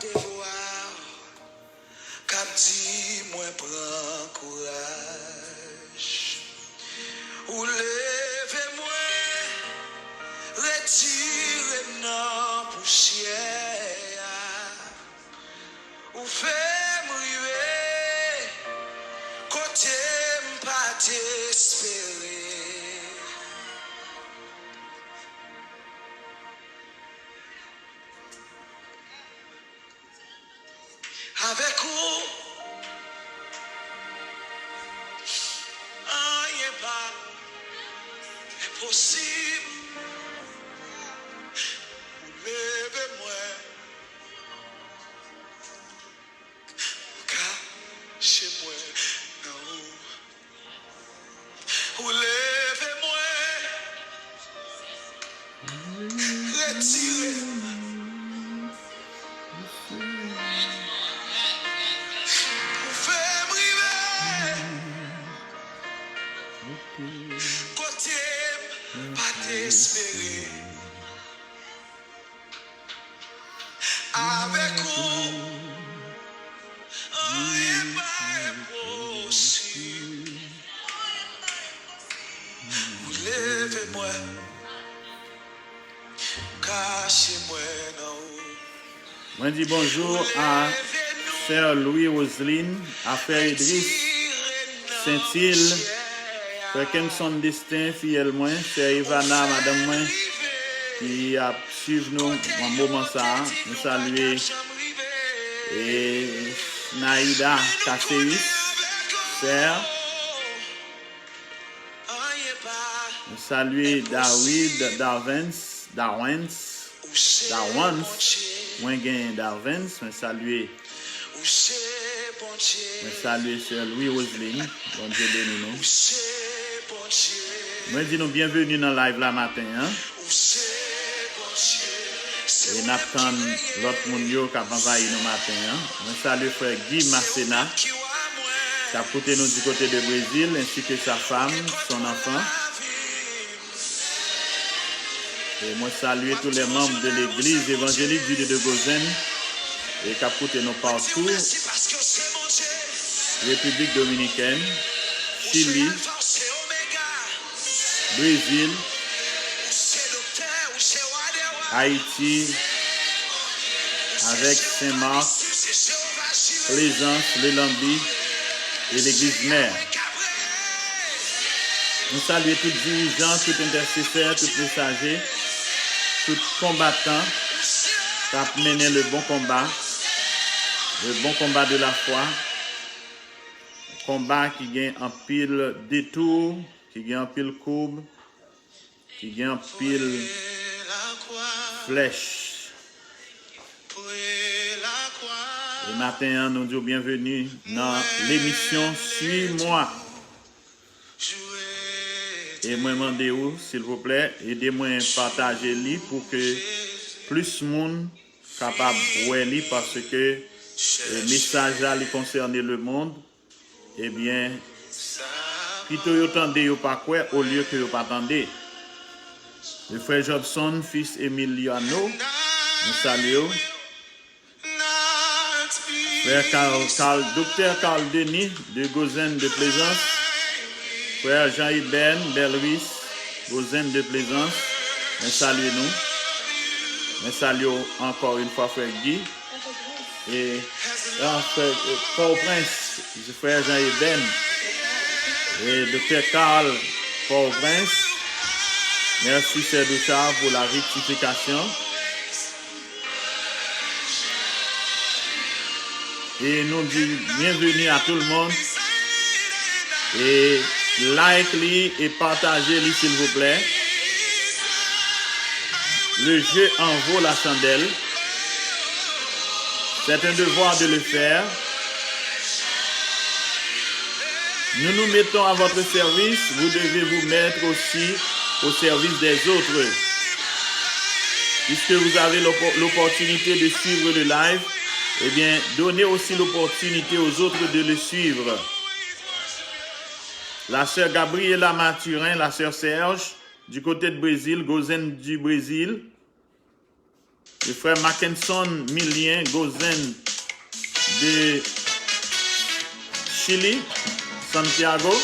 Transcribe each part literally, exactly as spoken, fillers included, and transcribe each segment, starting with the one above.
Se vwa w k ap di mwen pran kouraj. Ou leve mwen, retire m nan pousyè a. Ou fè m rive kote m pa t espere. Avèk ou, anyen pa enposib. Ou leve mwen, ou kache mwen nan ou. Ou leve mwen, retire m. Ou fè m rive kote m pa t espere. Avèk ou, anyen pa enposib. Ou leve mwen, kache mwen nan ou. Mwen di bonjou a sè Louis Roseline, a frè Idris, Sentil, frè Kenson Destin, fiyèl mwen, sè Evana, madanm mwen, ki ap swiv nou nan moman sa a. Nou salye, e, Naïda Caceus, sè. Nou salye David, Darvens, Darwens, Darwans. Mwen gen Darvens, mwen salye. Mwen salye sè Louis Roseline. Bondye beni nou. Mwen di nou byenveni nan live la maten an. E n ap tann lòt moun yo k ap anvayi nou maten an. Mwen salye frè Guy Masséna, k ap koute nou du côté de Brésil, ainsi que sa femme, son enfant. E mwen salye tous les membres de l'église évangélique du Dieu de Gozen, e k ap koute nou partout, République Dominicaine, Chili, Brezil, Ayiti, avèk Sen Mak, Plezans, Lelanbi e Legliz Mè. Nou salye tout dirijan, tout entèsesè, tout mesaje, tout konbatan k ap mennen le bon konba, le bon konba de la fwa, konba ki gen anpil detou, ki gen anpil koub, ki gen anpil flèch. E maten an, nou di w byenveni nan lemisyon Sui Mwa. E mwen mande w, silvouplè, ede mwen pataje li pou ke plis moun kapab wè li, paske, e, mesaj la, li konsène lemonn. Ebyen, pito yo tande yo pa kwè, olye ke yo pa tande. Le frè Jobson, fils Emiliano, nou salye w. Frè Carl, Carl, Doktè Carl Denis de Gozen de Plaisance. Frè Jean Eben Belris, Gozen de Plaisance. Mwen salye nou. Mwen salye w ankò yon fwa, frè Guy. E, a, frè, e, Pòtoprens, frè Jean Eben. E, Doktè Carl, Pòtoprens. Merci, sè Duchard, pour la rectification. E nou di byenveni a tout le monde. E like li e pataje li, silvouplè. Le jeu en vaut la chandelle. C'est un devoir de le faire. Nous nous mettons à votre service, vous devez vous mettre aussi au service des autres. Puisque vous avez l'oppo-, l'opportunité de suivre le live, eh bien, donnez aussi l'opportunité aux autres de le suivre. La sœur Gabriela Mathurin, la sœur Serge, du côté de Brésil, Gozen du Brésil. Le frè Mackenson Milien Gozen de Chili, Santiago.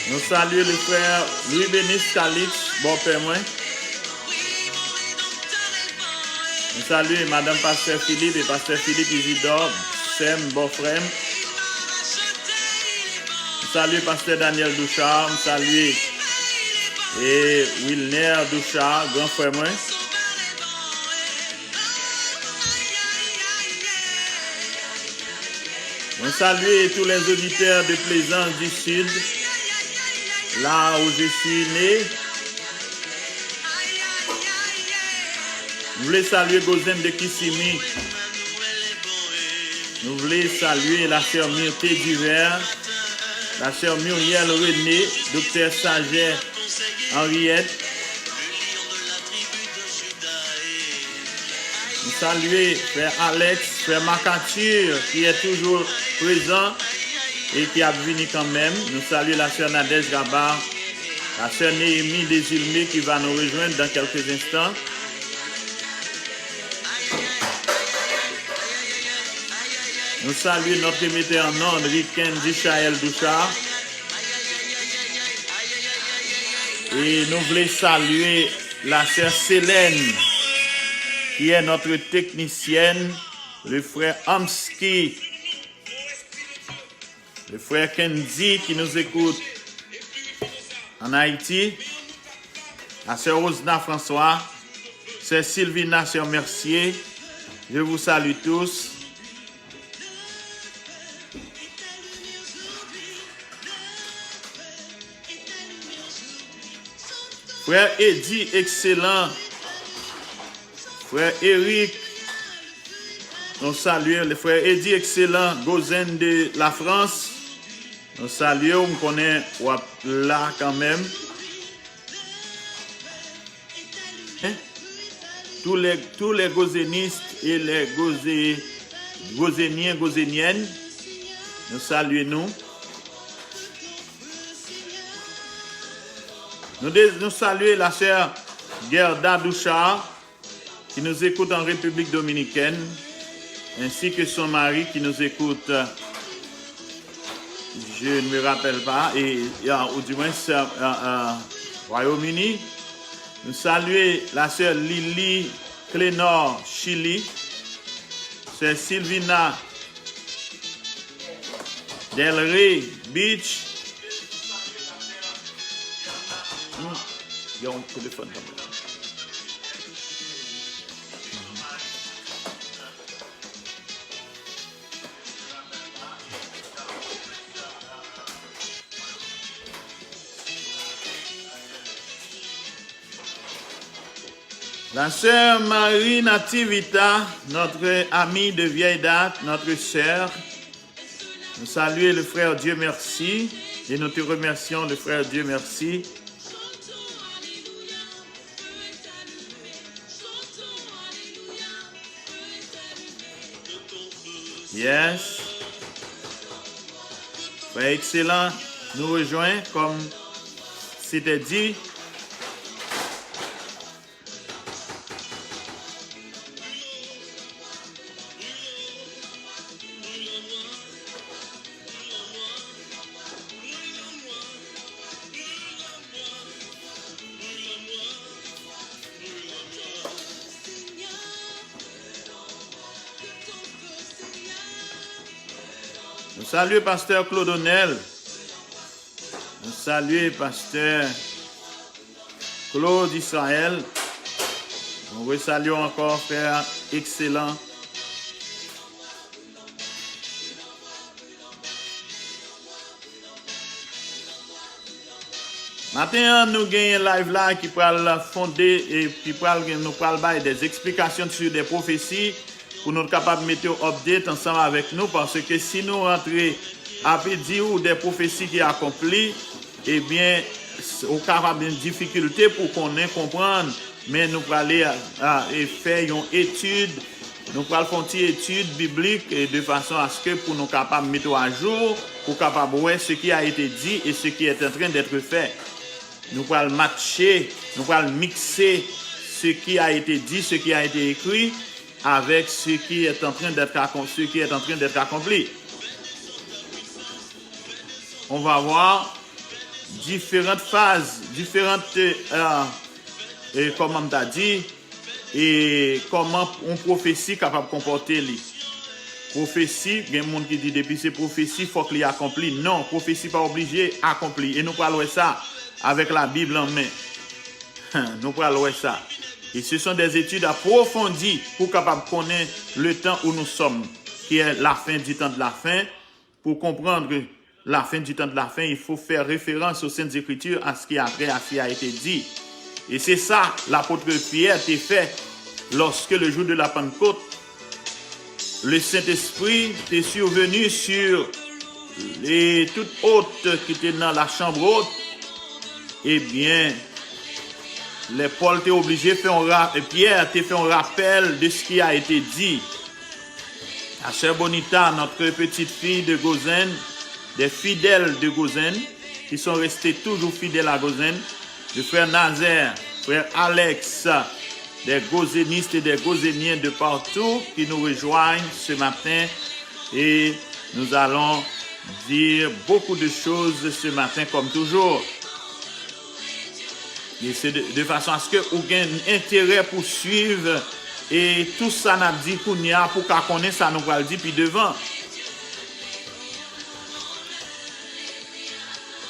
Nou salye le frè Louis Benis Calix, bòpè mwen. Nou salye madanm pastè Philippe e pastè Philippe Isidore, sè m, bòfrè m. Nou salye pastè Daniel Douchard, nou salye e Wilner Douchard, gran frè mwen. Mwen salye tous les auditeurs de Plaisance du Sud, là où je suis né. Nou vle salye Gozen de Kissimmee. Nou vle salye la sè Myrthe Divert, la sè Muriel René, doktè Saget Henriette. Nou salye frè Alex, frè Makati, ki è toujou prezan e ki ap vini kanmenm. Nou salye la sè Nadège Gabar, la sè Néhémie Désilmé qui va nous rejoindre dans quelques instants. Nou salye notre metteur en ondes, Riken Dichaël Douchard. E nou vle salye la sè Selène, qui est notre technicienne, le frè Amski, le frè Kendy qui nous écoute en Haïti, la sœur Rosna François, sœur Sylvina, sœur Mercier, je vous salue tous. Frè Eddy Excellent, frè Eric, nou salye le frè Eddy Excellent Gozen de la France. Nou salye w, m konnen w ap la kanmenm. Hein? Tous les, tous les Gozenistes et les Goze, Gozeniens, Gozeniennes, nou salye nou. Nou, de, nou salye la sè Gerda Douchard, qui nous écoute en République dominicaine, ainsi que son mari qui nous écoute, euh, je ne me rappelle pas, et, et, euh, ou du moins, euh, euh, euh, Royaume-Uni. Nou salye la sè Lily Clénor, Chili, sè Sylvina Delray Beach. Hmm. Gen yon telefòn nan men. La sœur Marie Nativita, notre amie de vieille date, notre sœur, nous salue le frère Dieu merci et nous te remercions le frère Dieu merci. Yes. Frè Excellent nous rejoint comme c'était dit. Nou salye pastè Claude Onel. Nou salye pastè Claude Israël. Nou resalye w ankò, frè Excellent. Maten an, nou genyen live la ki pral fonde e ki pral gen, nou pral bay des explications sur des prophéties pou nou kapab mete w update ansanm avèk nou, paske si nou rantre ape di ou des prophéties ki akonpli, ebyen, s-, ou kapab gen difikilte pou konnen, konprann Men nou prale a, a, e fè yon etid, nou pral fè yon ti etid biblik e de fason aske pou nou kapab mete w ajou, pou kapab wè ce qui a été dit et ce qui est en train d'être fait. Nou pral matche, nou pral mikse ce qui a été dit, ce qui a été écrit avec ce qui est en train d'être accom- ce qui est en train d'être accompli. On va voir différentes phases, différentes, euh, e kòman m ta di, e kòman yon pwofesi kapab konpòte li. Pwofesi, gen moun ki di depi se pwofesi, fòk li akonpli. Non, pwofesi pa oblije akonpli. E nou pral wè sa avèk Labib an men. Nou pral wè sa. Et ce sont des études approfondies pou kapab konnen le temps où nous sommes, qui est la fin du temps de la fin. Pour comprendre la fin du temps de la fin, il faut faire référence aux Saintes Écritures, à ce qui a trait à ce qui a été dit. Et c'est ça, l'apôtre Pierre te fait lorsque le jour de la Pentecôte, le Saint-Esprit est survenu sur les, tout hôte qui était dans la chambre haute. Eh bien, les Paul te obligé faire un ra- Pierre te fait un rappel de ce qui a été dit. La sœur Bonita, notre petite fille de Gozen, des fidèles de Gozen, qui sont restés toujours fidèles à Gozen, le frère Nazaire, frère Alex, des Gozénistes et des Gozéniens de partout qui nous rejoignent ce matin et nous allons dire beaucoup de choses ce matin comme toujours. E se de, de fason aske ou gen enterè pou swiv e tou sa n ap di kounye a pou ka konnen sa nou pral di pi devan.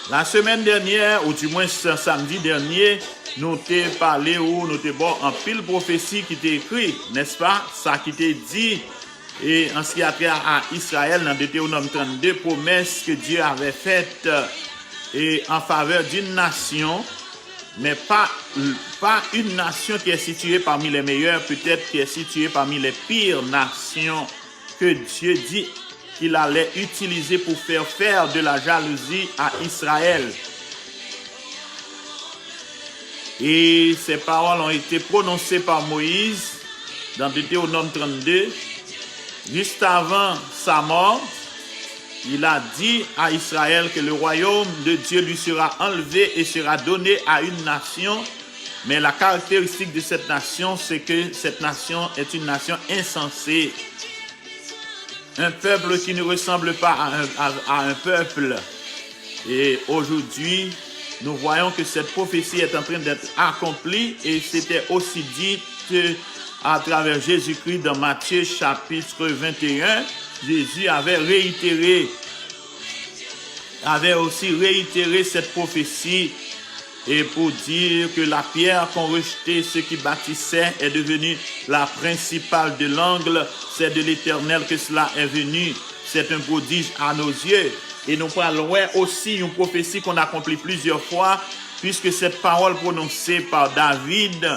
La semaine dernière, ou du moins sa- samdi dènye, nou te pale ou nou te ba w anpil pwofesi ki te ekri, n'est-ce pas? Sa ki te di, et en ce qui a trait à Israël, dans Deutéronome trente-deux, promesse que Dieu avait faite et en faveur d'une nation, mais pas, pas une nation qui est située parmi les meilleures, peut-être qui est située parmi les pires nations que Dieu dit qu'il allait utiliser pour faire faire de la jalousie à Israël. Et ces paroles ont été prononcées par Moïse dans Deutéronome trente-deux, juste avant sa mort. Il a dit à Israël que le royaume de Dieu lui sera enlevé et sera donné à une nation, mais la caractéristique de cette nation, c'est que cette nation est une nation insensée. Un peuple qui ne ressemble pas à un, à, à un peuple. Et aujourd'hui, nous voyons que cette prophétie est en train d'être accomplie et c'était aussi dit à travers Jésus-Christ dans Matthieu chapitre vingt et un. Jésus avait réitéré, avait aussi réitéré cette prophétie et pour dire que la pierre qu'ont rejetée ceux qui bâtissaient est devenue la principale de l'angle, c'est de l'Éternel que cela est venu. C'est un prodige à nos yeux. Et nous parlons aussi une prophétie qu'on accomplit plusieurs fois, puisque cette parole prononcée par David,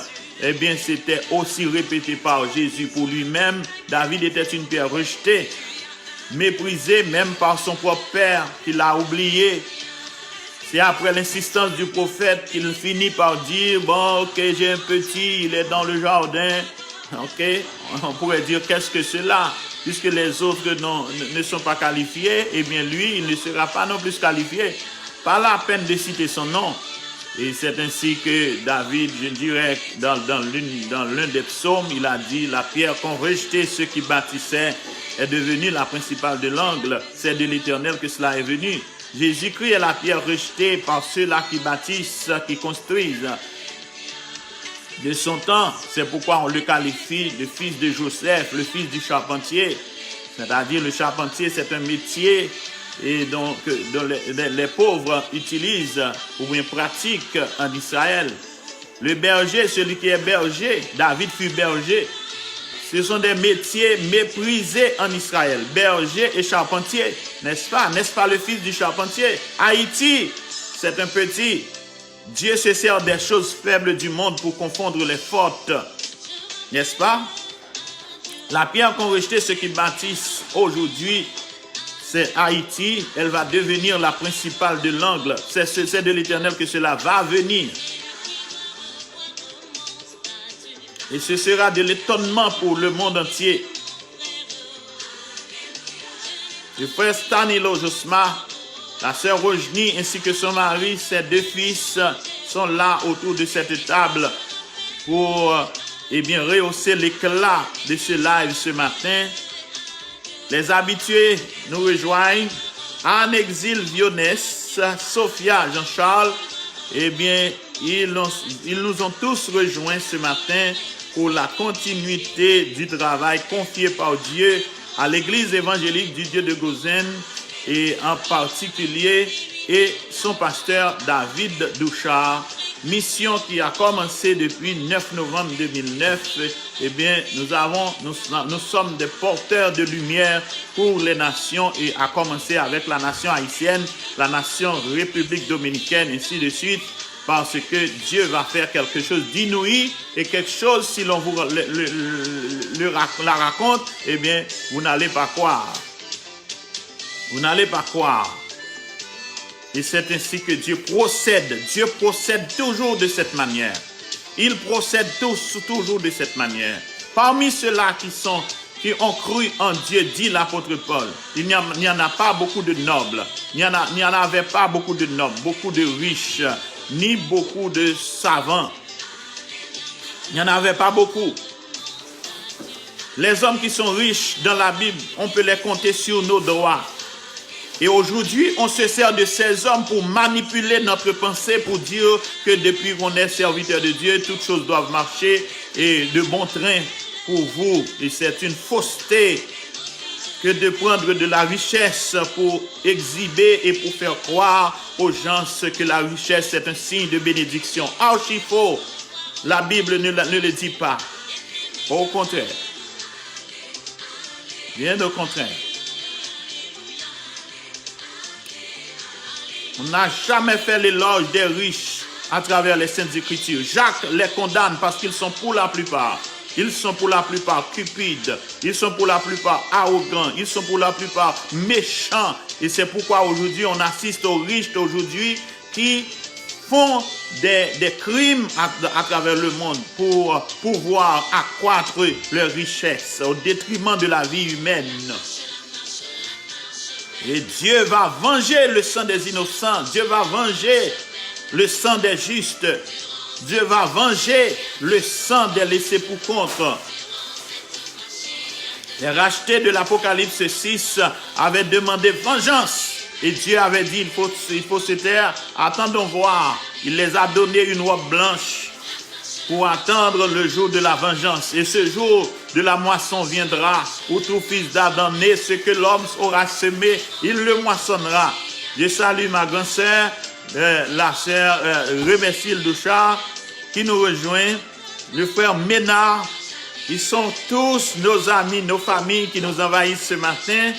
eh bien, c'était aussi répété par Jésus pour lui-même. David était une pierre rejetée, méprisée même par son propre père, qui l'a oublié. C'est après l'insistance du prophète qu'il finit par dire, bon, ok, j'ai un petit, il est dans le jardin. Ok, on pourrait dire, qu'est-ce que cela? Puisque les autres non, ne, ne sont pas qualifiés, eh bien lui, il ne sera pas non plus qualifié. Pas la peine de citer son nom. Et c'est ainsi que David, je dirais, dans, dans l'une, dans l'un des psaumes, il a dit, la pierre qu'ont rejetée ceux qui bâtissaient est devenue la principale de l'angle. C'est de l'Éternel que cela est venu. Jésus-Christ est la pierre rejetée par ceux-là qui bâtissent, qui construisent. De son temps, c'est pourquoi on le qualifie de fils de Joseph, le fils du charpentier. C'est-à-dire le charpentier, c'est un métier et donc, dont les, les, les pauvres utilisent ou bien pratiquent en Israël. Le berger, celui qui est berger, David fut berger. Ce sont des métiers méprisés en Israël. Berger et charpentier, n'est-ce pas? N'est-ce pas le fils du charpentier? Haïti, c'est un petit. Dieu se sert des choses faibles du monde pour confondre les fortes. N'est-ce pas? La pierre qu'ont rejetée ceux qui bâtissent aujourd'hui, c'est Haïti. Elle va devenir la principale de l'angle. C'est, c'est, c'est de l'Éternel que cela va venir. Et ce sera de l'étonnement pour le monde entier. Le frère Stanilo Josma, la sœur Rojni ainsi que son mari, ses deux fils sont là autour de cette table pour, eh bien, rehausser l'éclat de ce live ce matin. Les habitués nous rejoignent. Anne Exil Vionès, Sophia Jean-Charles, eh bien, ils, ont- ils nous ont tous rejoints ce matin pour la continuité du travail confié par Dieu à l'Église évangélique du Dieu de Gozen et en particulier et son pasteur David Douchard. Mission qui a commencé depuis neuf novembre deux mille neuf. Eh bien, nous avons, nous, nous sommes des porteurs de lumière pour les nations et à commencer avec la nation haïtienne, la nation République dominicaine, ainsi de suite, parce que Dieu va faire quelque chose d'inouï et quelque chose, si l'on vous le, le- le- le rac- la raconte, eh bien, vous n'allez pas croire. Vous n'allez pas croire. Et c'est ainsi que Dieu procède. Dieu procède toujours de cette manière. Il procède tous- toujours de cette manière. Parmi ceux-là qui sont qui ont cru en Dieu, dit l'apôtre Paul, il n'y en a- il n'y en a pas beaucoup de nobles, il n'y en a- il n'y en avait pas beaucoup de nobles, beaucoup de riches, ni beaucoup de savants. Il n'y en avait pas beaucoup. Les hommes qui sont riches dans la Bible, on peut les compter sur nos doigts. Et aujourd'hui, on se sert de ces hommes pour manipuler notre pensée, pour dire que depuis qu'on est serviteur de Dieu, toutes choses doivent marcher et de bon train pour vous. Et c'est une fausseté que de prendre de la richesse pour exhiber et pour faire croire aux gens ce que la richesse est un signe de bénédiction. Archi faux. La Bible ne, la- ne le dit pas. Au contraire. Bien au contraire. On n'a jamais fait l'éloge des riches à travers les Saintes Écritures. Jacques les condamne parce qu'ils sont pour la plupart, ils sont pour la plupart cupides, ils sont pour la plupart arrogants, ils sont pour la plupart méchants. Et c'est pourquoi aujourd'hui on assiste aux riches aujourd'hui qui font des, des crimes à, à travers le monde pour pouvoir accroître leur richesse au détriment de la vie humaine. Et Dieu va venger le sang des innocents. Dieu va venger le sang des justes. Dieu va venger le sang des laissés pour compte. Les rachetés de l'Apocalypse six avaient demandé vengeance. Et Dieu avait dit, il faut, il faut se taire, attendons voir. Il les a donné une robe blanche pour attendre le jour de la vengeance. Et ce jour de la moisson viendra, où tout fils d'Adam né, ce que l'homme aura semé, il le moissonnera. Je salue ma grand-sœur, euh, la sœur euh, Remercile Douchard, qui nous rejoint, le frère Ménard. Ils sont tous nos amis, nos familles qui nous envahissent ce matin.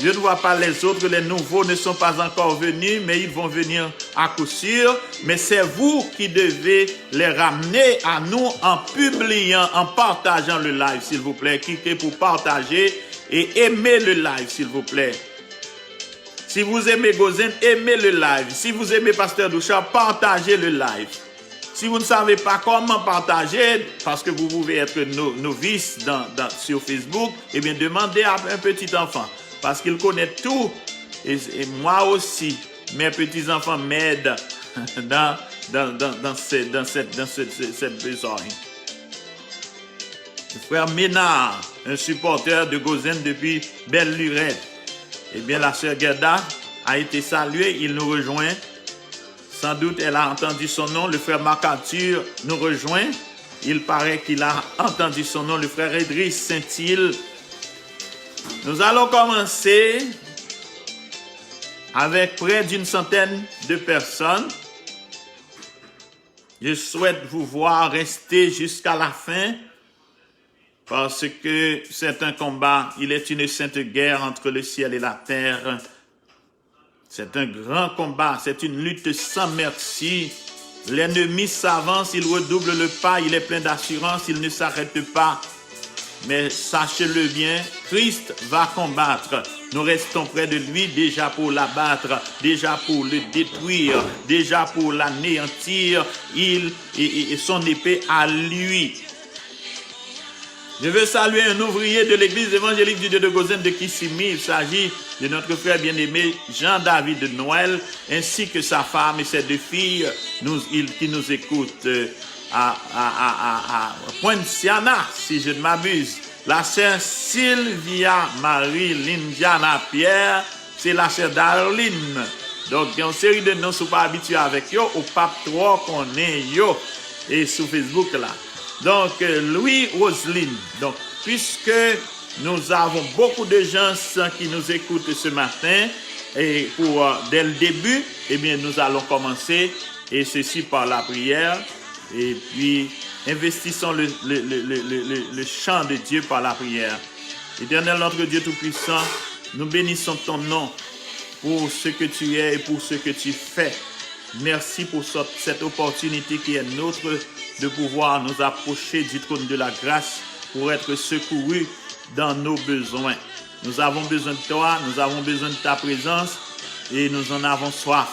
Je ne vois pas les autres, les nouveaux ne sont pas encore venus, mais ils vont venir à coup sûr. Mais c'est vous qui devez les ramener à nous en publiant, en partageant le live, s'il vous plaît. Cliquez pour partager et aimer le live, s'il vous plaît. Si vous aimez Gozen, aimez le live. Si vous aimez Pasteur Douchard, partagez le live. Si vous ne savez pas comment partager, parce que vous pouvez être no- novice dans- dans- sur Facebook, eh bien, demandez à un petit enfant, parce qu'il connaît tout. Et, et moi aussi, mes petits-enfants m'aident dans, dans, dans, dans ce- dans cette, dans ce- ce- cette besogne. Le frère Ménard, un supporter de Gozen depuis belle lurette. Eh bien, la sœur Gerda a été saluée, il nous rejoint. Sans doute, elle a entendu son nom. Le frère Marc Arthur nous rejoint. Il paraît qu'il a entendu son nom. Le frère Edris Saint-Il. Nous allons commencer avec près d'une centaine de personnes. Je souhaite vous voir rester jusqu'à la fin parce que c'est un combat, il est une sainte guerre entre le ciel et la terre. C'est un grand combat, c'est une lutte sans merci. L'ennemi s'avance, il redouble le pas, il est plein d'assurance, il ne s'arrête pas. Mais sachez-le bien, Christ va combattre. Nous restons près de lui déjà pour l'abattre, déjà pour le détruire, déjà pour l'anéantir. Il et, et- et son épée à lui. Je veux saluer un ouvrier de l'église évangélique du Dieu de Gozen de Kissimmee. Il s'agit de notre frère bien-aimé Jean-David Noël, ainsi que sa femme et ses deux filles, nous, ils, qui nous écoutent euh, à, à, à, à, à Poinciana, si je ne m'abuse. La sœur Sylvia Marie Lindiana Pierre, se la sè Darline. Donk, gen yon seri de non si w pa abitye avèk yo, ou p ap twò konnen yo e sou Facebook la. Donk, euh, Louis Roseline. Donc, puisque nous avons beaucoup de gens qui nous écoutent ce matin, et pour, euh, dès le début, eh bien, nous allons commencer, et ceci par la prière, et puis investissons le, le, le, le, le, le, le champ de Dieu par la prière. Éternel notre Dieu Tout-Puissant, nous bénissons ton nom pour ce que tu es et pour ce que tu fais. Merci pour cette, cette opportunité qui est nôtre de pouvoir nous approcher du trône de la grâce pour être secourus dans nos besoins. Nous avons besoin de toi, nous avons besoin de ta présence et nous en avons soif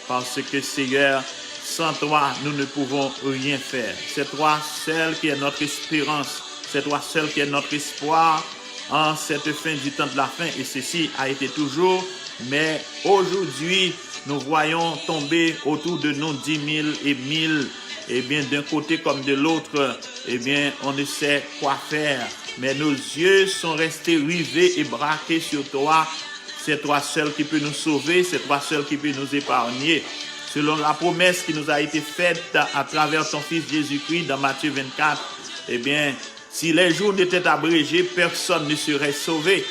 parce que Seigneur, sans toi, nous ne pouvons rien faire. C'est toi seul qui est notre espérance, c'est toi seul qui est notre espoir en cette fin du temps de la fin et ceci a été toujours, mais aujourd'hui, nous voyons tomber autour de nous dix mille et mille, eh bien, d'un côté comme de l'autre, eh bien, on ne sait quoi faire. Mais nos yeux sont restés rivés et braqués sur toi. C'est toi seul qui peux nous sauver, c'est toi seul qui peux nous épargner. Selon la promesse qui nous a été faite à travers ton Fils Jésus-Christ dans Matthieu vingt-quatre, eh bien, si les jours n'étaient abrégés, personne ne serait sauvé.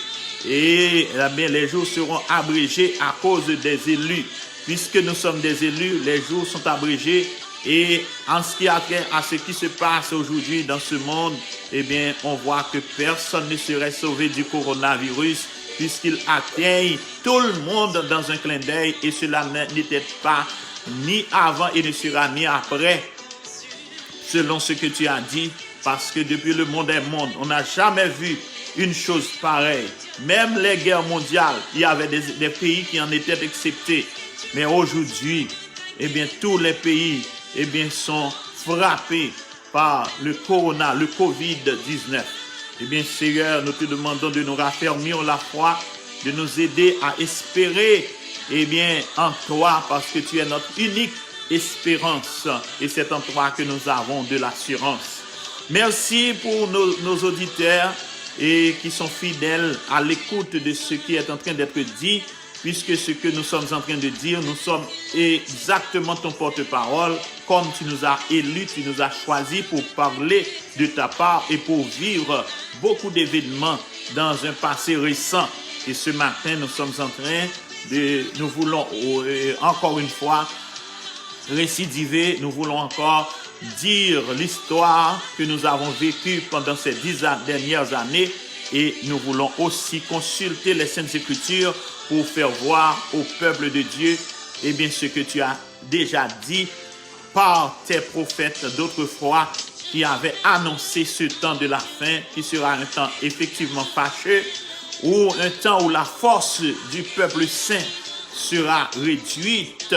Et eh bien, les jours seront abrégés à cause des élus. Puisque nous sommes des élus, les jours sont abrégés. Et en ce qui a trait à ce qui se passe aujourd'hui dans ce monde, eh bien, on voit que personne ne serait sauvé du coronavirus, puisqu'il atteint tout le monde dans un clin d'œil, et cela ne- n'était pas ni avant et ne sera ni après, selon ce que tu as dit, parce que depuis le monde est monde, on n'a jamais vu une chose pareille. Même les guerres mondiales, il y avait des, des pays qui en étaient exceptés. Mais aujourd'hui, eh bien, tous les pays, eh bien, sont frappés par le corona, le covid dix-neuf. Eh bien, Seigneur, nous te demandons de nous raffermir la foi, de nous aider à espérer, eh bien, en toi, parce que tu es notre unique espérance, et c'est en toi que nous avons de l'assurance. Merci pour nos, nos auditeurs et qui sont fidèles à l'écoute de ce qui est en train d'être dit, puisque ce que nous sommes en train de dire, nous sommes exactement ton porte-parole, comme tu nous as élus, tu nous as choisis pour parler de ta part et pour vivre beaucoup d'événements dans un passé récent. Et ce matin, nous sommes en train de, nous voulons euh, encore une fois récidiver, nous voulons encore dire l'histoire que nous avons vécue pendant ces dix an- dernières années et nous voulons aussi consulter les Saintes Écritures pour faire voir au peuple de Dieu, eh bien, ce que tu as déjà dit par tes prophètes d'autrefois qui avaient annoncé ce temps de la fin qui sera un temps effectivement fâcheux, ou un temps où la force du peuple saint sera réduite.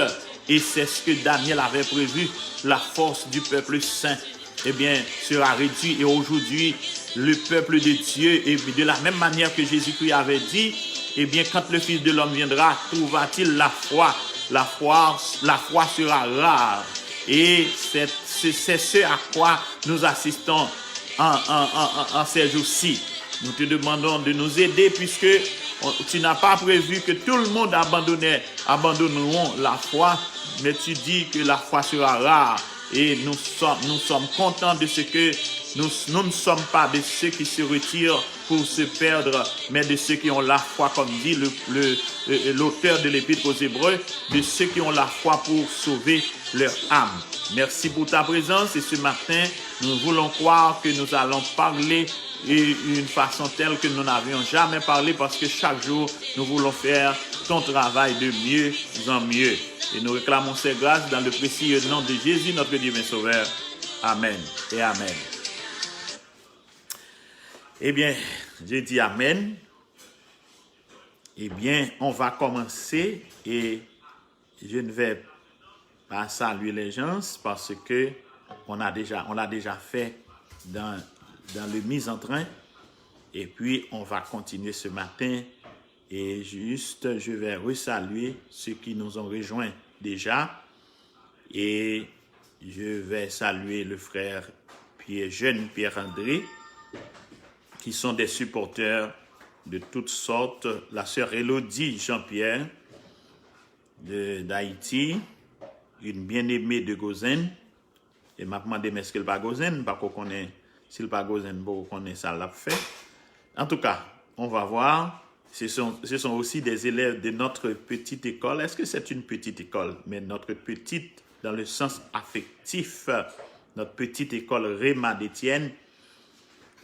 Et c'est ce que Daniel avait prévu, la force du peuple saint, eh bien, sera réduite. Et aujourd'hui, le peuple de Dieu, et de la même manière que Jésus-Christ avait dit, eh bien, quand le Fils de l'homme viendra, trouvera-t-il la foi ? La foi, la foi sera rare. Et c'est c'est ce à quoi nous assistons en, en, en, en ces jours-ci. Nous te demandons de nous aider puisque on- tu n'as pas prévu que tout le monde abandonnait, abandonneront la foi, mais tu dis que la foi sera rare. Et nous sommes, nous sommes contents de ce que nous, nous ne sommes pas de ceux qui se retirent pour se perdre, mais de ceux qui ont la foi, comme dit le, le, euh, l'auteur de l'Épître aux Hébreux, de ceux qui ont la foi pour sauver leur âme. Merci pour ta présence et ce matin, nous voulons croire que nous allons parler et une façon telle que nous n'avions jamais parlé parce que chaque jour, nous voulons faire ton travail de mieux en mieux. Et nous réclamons ces grâces dans le précieux nom de Jésus, notre divin Sauveur. Amen et amen. Eh bien, je dis amen. Eh bien, on va commencer et je ne vais pas saluer les gens parce que on a déjà, on l'a déjà fait dans dans le mise en train. Et puis, on va continuer ce matin. Et juste, je vais resaluer ceux qui nous ont rejoints déjà. Et je vais saluer le frère Pierre, jeune Pierre-André, qui sont des supporters de toutes sortes. La sœur Elodie Jean-Pierre de d'Haïti, une bien-aimée de Gozen. E m ap mande m èske l pa Gozen, m pa ko konnen si l pa Gozen, m pa ko konnen sa l ap fè. En tout cas, on va voir. Ce sont, ce sont aussi des élèves de notre petite école. Est-ce que c'est une petite école? Mais notre petite, dans le sens affectif, notre petite école Rhéma d'Étienne,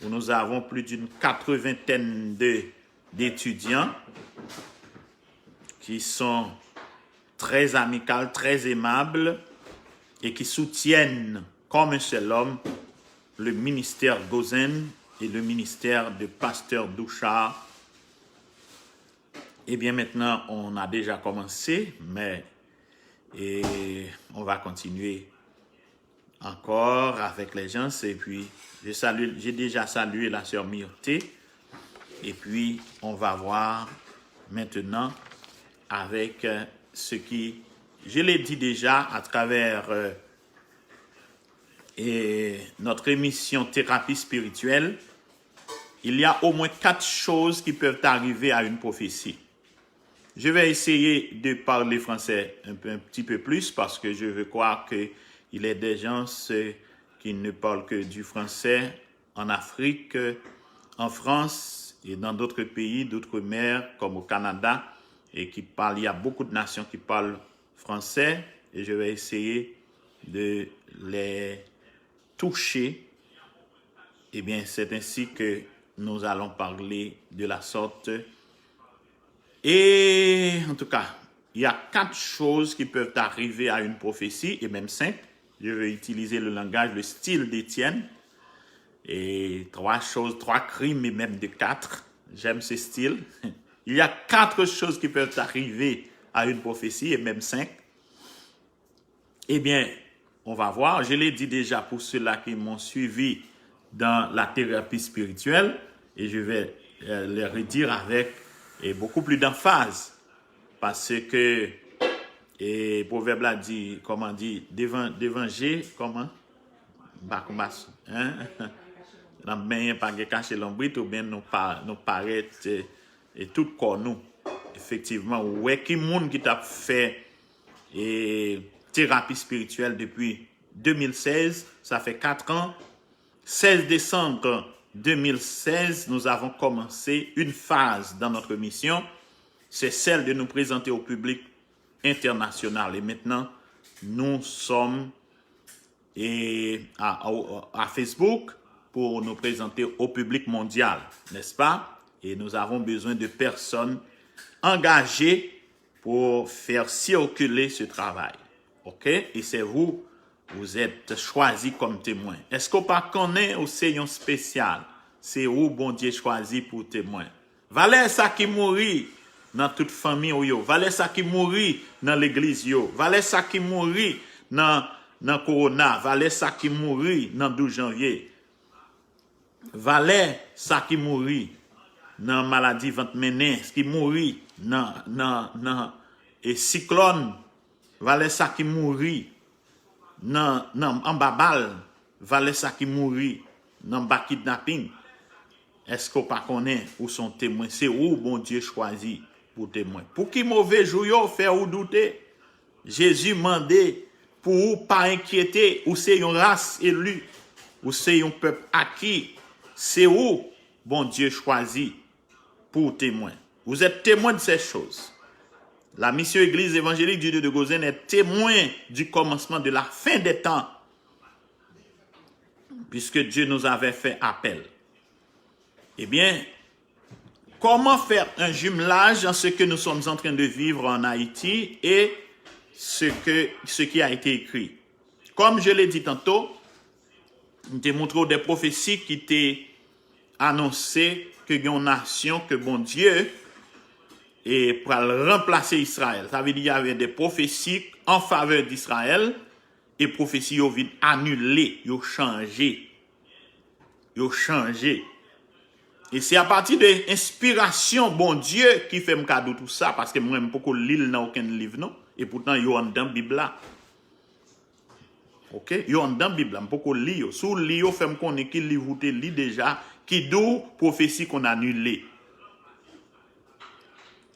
où nous avons plus d'une quatre-vingtaine de, d'étudiants qui sont très amicales, très aimables et qui soutiennent comme un seul homme le ministère Gozen et le ministère de Pasteur Douchard. Eh bien, maintenant, on a déjà commencé, mais et on va continuer encore avec les gens. Et puis, je salue, j'ai déjà salué la sœur Myrthe. Et puis, on va voir maintenant avec euh, ce qui, je l'ai dit déjà à travers euh, et notre émission Thérapie spirituelle, il y a au moins quatre choses qui peuvent arriver à une prophétie. Je vais essayer de parler français un, peu- un petit peu plus parce que je veux croire qu'il y a des gens euh, qui ne parlent que du français en Afrique, euh, en France et dans d'autres pays d'outre-mer comme au Canada et qui parlent, il y a beaucoup de nations qui parlent français et je vais essayer de les toucher. Eh bien, c'est ainsi que nous allons parler de la sorte. Et en tout cas, il y a quatre choses qui peuvent arriver à une prophétie, et même cinq. Je vais utiliser le langage, le style d'Étienne. Et trois choses, trois crimes et même de quatre. J'aime ce style. Il y a quatre choses qui peuvent arriver à une prophétie, et même cinq. Eh bien, on va voir. Je l'ai dit déjà pour ceux-là qui m'ont suivi dans la thérapie spirituelle, et je vais euh, le redire avec et beaucoup plus d'emphase, parce que et proverbe là dit, comment dit, devant, devant Dieu, comment? Bakomas, hein? Nan benyen pa gen kache lonbrit oubyen nou pa nou parèt e tout kò nou. Efektivman, ou wè ki moun ki t ap fè e terapi espirityèl depi de mil sèz, sa fè kat an. Sèz décembre deux mille seize, nous avons commencé une phase dans notre mission, c'est celle de nous présenter au public international. Et maintenant, nous sommes et à, à- à Facebook pour nous présenter au public mondial, n'est-ce pas? Et nous avons besoin de personnes engagées pour faire circuler ce travail. OK? Et c'est vous, vous êtes choisi comme témoin. Èske w pa konnen ou se yon espesyal? Se ou Bondye chwazi pou temwen. Valè sa ki mouri nan tout fanmi w yo. Valè sa ki mouri nan legliz yo. Valè sa ki mouri nan, nan kowona. Valè sa ki mouri nan douz janvye. Valè sa ki mouri nan maladi vant mennen, ki mouri nan, nan, nan e siklòn. Valè sa ki mouri nan, nan anba bal. Valè sa ki mouri nan ba kidnaping. Èske w pa konnen ou se yon temwen? Se ou Bondye chwazi pou temwen. Pou ki move jou yo fè ou doute? Jezi mande pou ou pa enkyete, ou se yon ras eli, ou se yon pèp aki, se ou Bondye chwazi pou temwen. Vous êtes témoin de ces choses. La mission Église évangélique du Dieu de Gozen est témoin du commencement de la fin des temps, puisque Dieu nous avait fait appel. Eh bien, comment faire un jumelage dans ce que nous sommes en train de vivre en Haïti et ce, que, ce qui a été écrit? Comme je l'ai dit tantôt, m te montre w de pwofesi ki te anonse ke gen yon nasyon ke Bondye e pral ranplase Izrayèl. Sa vle di y avè de pwofesi an favè d'Izrayèl e pwofesi yo vin anile, yo chanje. yo chanje. E se apati de enspirasyon Bondye ki fè m ka di w tou sa, paske mwen m poko li l nan okenn liv non. E poutan yo anndan Bib la. Oke? Yo anndan Bib la, m poko li yo. Si w li yo, fè m konnen ki liv ou te li deja ki di w pwofesi konn anile.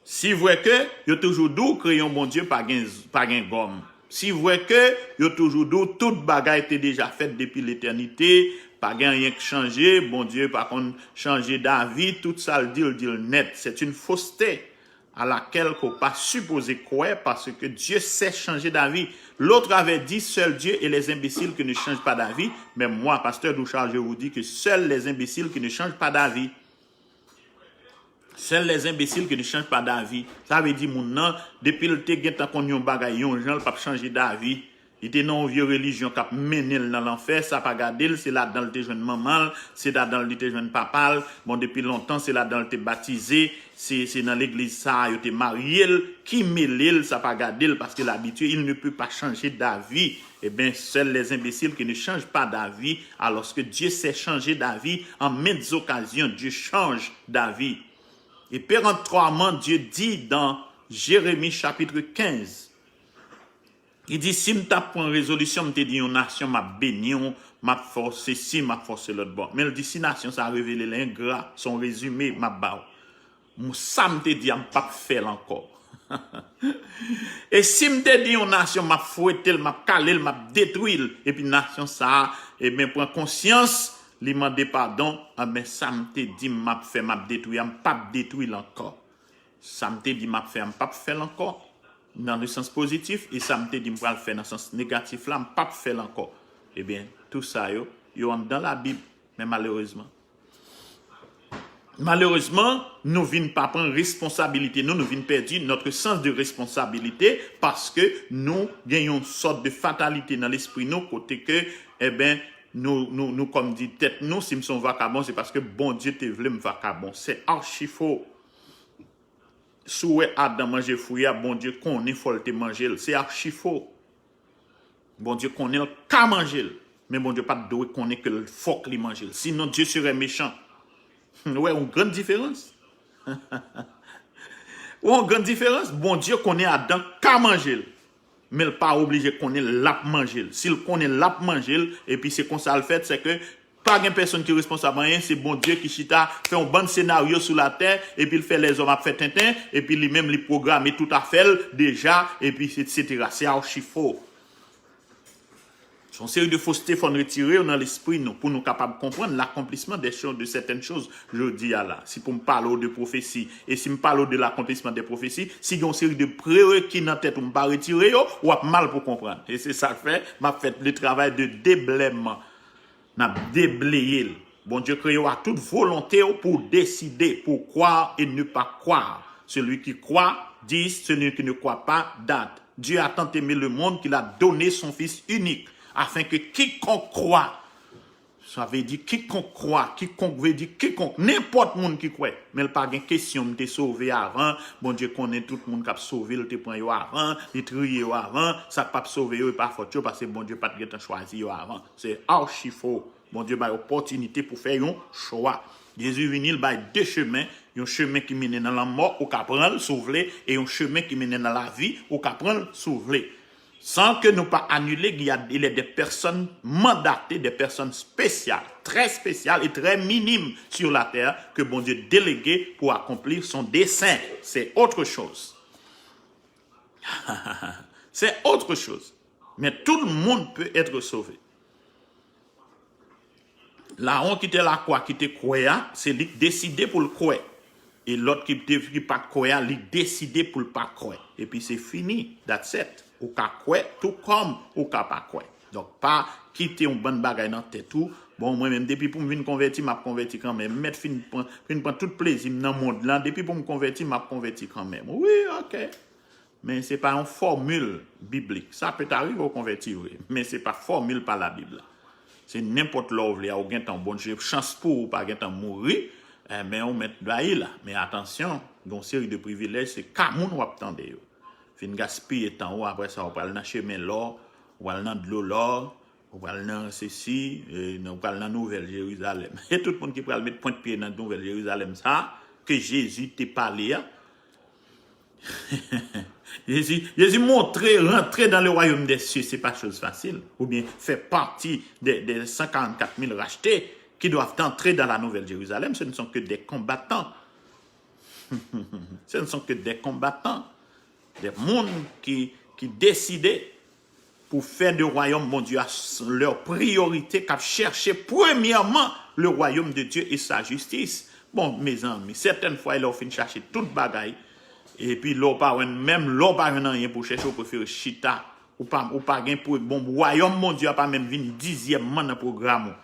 Si vre ke yo toujou di w kreyon Bondye pa gen, pa gen gòm. Si vre ke yo toujou di w tout bagay te deja fèt depi letènite, pa gen anyen k chanje, Bondye pa konn chanje davi, tout sa l di, l di l nèt. C'est une fausseté à laquelle qu'on pas supposé croire parce que Dieu sait changer d'avis. L'autre avait dit, seul Dieu et les imbéciles qui ne changent pas d'avis. Mais moi, pasteur Douchard, je vous dis que seuls les imbéciles qui ne changent pas d'avis. Seuls les imbéciles qui ne changent pas d'avis. Sa vle di moun nan, depi l te gentan konn yon bagay yon jan, l p ap chanje davi. Li te nan yon vye relijyon k ap mennen l nan lanfè, sa pa gade l, se ladan l te jwenn manman l, se ladan l li te jwenn papa l. Bon, depi lontan, se ladan l te batize, se, se nan legliz sa a yo te marye l, ki mele l, sa pa gade l, paske l abitye, il ne peut pas changer d'avis. Eh bien, seuls les imbéciles qui ne changent pas d'avis, alors que Dieu sait changer d'avis en maintes occasions. Dieu change d'avis. Et péremptoirement, Dieu dit dans Jérémie chapitre quinze, li di, si m t ap pran rezolisyon, m te di yon nasyon, m ap beni w, m ap fè w sesi, m ap fè w se lòt bò. Men l di, si nasyon sa a revele l engra, se yon rezime m ap ba w. M, sa m te di a, m p ap fè l ankò. E si m te di yon nasyon, m ap fwete l, m ap kale l, m ap detwi l, epi nasyon sa a, ebyen, pran konsyans, li mande padon, ebyen, sa m te di m ap fè, m ap detwi a, m p ap detwi l ankò. Sa m te di m ap fè a, m p ap fè l ankò, nan le sans pozitif, e sa m te di m pral fè nan sans negatif la, m p ap fè l ankò. Ebyen, tou sa yo, yo anndan Labib, men malerezman. Malerezman, nou vin pa pran responsabilite nou, nou vin pèdi notre sens de responsabilité paske nou gen yon sòt de fatalite nan lespri nou kote ke, eben, nou, nou, nou kòm di tèt nou, si m se yon vakabon, se paske Bondye te vle m vakabon. Se achi fo. Si w wè Adan manje fwi a, Bondye konnen fò l te manje l. Se achi fo. Bondye konnen l ka manje l. Men Bondye pa t dwe konnen ke l fòk li manje l. Sinon, Dieu serait méchant. Ou wè yon grann diferans? Ou wè yon grann diferans? Bondye konnen Adan ka manje l. Men l pa oblije konnen l ap manje l. Si l konnen l ap manje l, epi se konsa l fèt, se ke pa gen pèsonn ki responsab anyen, se Bondye ki chita fè yon bann senaryo sou latè, epi l fè lèzòm ap fè tenten, epi li menm li pwograme tout afè l deja, epi etsetera. Se achi fo. Se yon seri de foste fò n retire yo nan lespri nou pou nou kapab konprann l'accomplissement des choses, de certaines choses jodi a la. Si pou m pale w de pwofesi, e si m pale w de l'accomplissement des prophéties, si gen yon seri de prereki nan tèt ou m pa retire yo, w ap mal pou konprann. E se sa k fè m ap fè le travay de deblèman. N ap debleye l. Bondye kreye w a tout volonte w pou w deside, pou w croire et ne pas croire. Celui qui croit dit, celui qui ne croit pas date. Dieu a tant aimé le monde qu'il a donné son Fils unique, afin que quiconque croit, sa vle di kikonk kwa, kikonk vle di kikonk, nenpòt moun ki kwè. Men l pa gen kesyon m te sove avan, Bondye konnen tout moun k ap sove l te pran yo avan, li triye yo avan, sa k p ap sove yo e pa fòt yo, paske Bondye pa t gentan chwazi yo avan. Se achi fo. Bondye bay opòtinite pou fè yon chwa. Jezi vini, l bay de chemen, yon chemen ki mennen nan lanmò, ou ka pran l si w vle, e yon chemen ki mennen nan lavi, ou ka pran l si w vle. Sans que nous pas annuler, il y a, il est des personnes mandatées, des personnes spéciales, très spéciales et très minimes sur la terre que Bondye délégué pour accomplir son dessein. C'est autre chose. C'est autre chose. Mais tout le monde peut être sauvé. Lawon ki te lakwa, ki te kwè a, se li k deside pou l kwè. E lòt ki te, ki pa t kwè a, li deside pou l pa kwè. Epi se fini. That's it. Ou ka kwè, tou kòm ou ka pa kwè. Donk, pa kite yon bann bagay nan tèt ou. Bon, mwen menm, depi pou m vin konvèti, m ap konvèti kanmenm. M mèt fin pran, fin pran tout plezi m nan mond lan. Depi pou m konvèti, m ap konvèti kanmenm. Wi, oke. Men se pa yon fòmil biblik. Sa pèt arive w konvèti vre, men se pa fòmil pa Labib la. Se nenpòt lè w vle a, ou gentan, Bondye, chans pou ou, ou pa gentan mouri, eh, men ou mèt bay la. Men atansyon, gen yon seri de privilèj, se ka moun w ap tande yo. Fin gaspiye tan ou, apre sa, ou pral nan chemen lò, ou pral nan dlo lò, Ou pral nan sesi, e, nou pral nan Nouvèl Jerizalèm. E tout moun ki pral met pwent pye nan Nouvèl Jerizalèm sa, ke Jezi te pale a, Jésus, Jésus montre rentrer dans le royaume des cieux, c'est pas chose facile. Ou bien faire partie des, des cent quarante-quatre mille rachetés qui doivent entrer dans la Nouvelle Jérusalem. Ce ne sont que des combattants. Ce ne sont que des combattants. Des moun qui, qui décident pou fè de wayòm Bondye a leur priorité, k ap chèche premyèman le royaume de Dieu et sa justice. Bon, mezanmi, sètèn fwa, lè w fin chache tout bagay, epi lè w pa jwenn, menm lè w pa jwenn anyen pou w chèche, w prefere chita. Ou pa, ou pa gen pou, bon, wayòm Bondye a pa menm vin dizyèmman nan pwogram ou.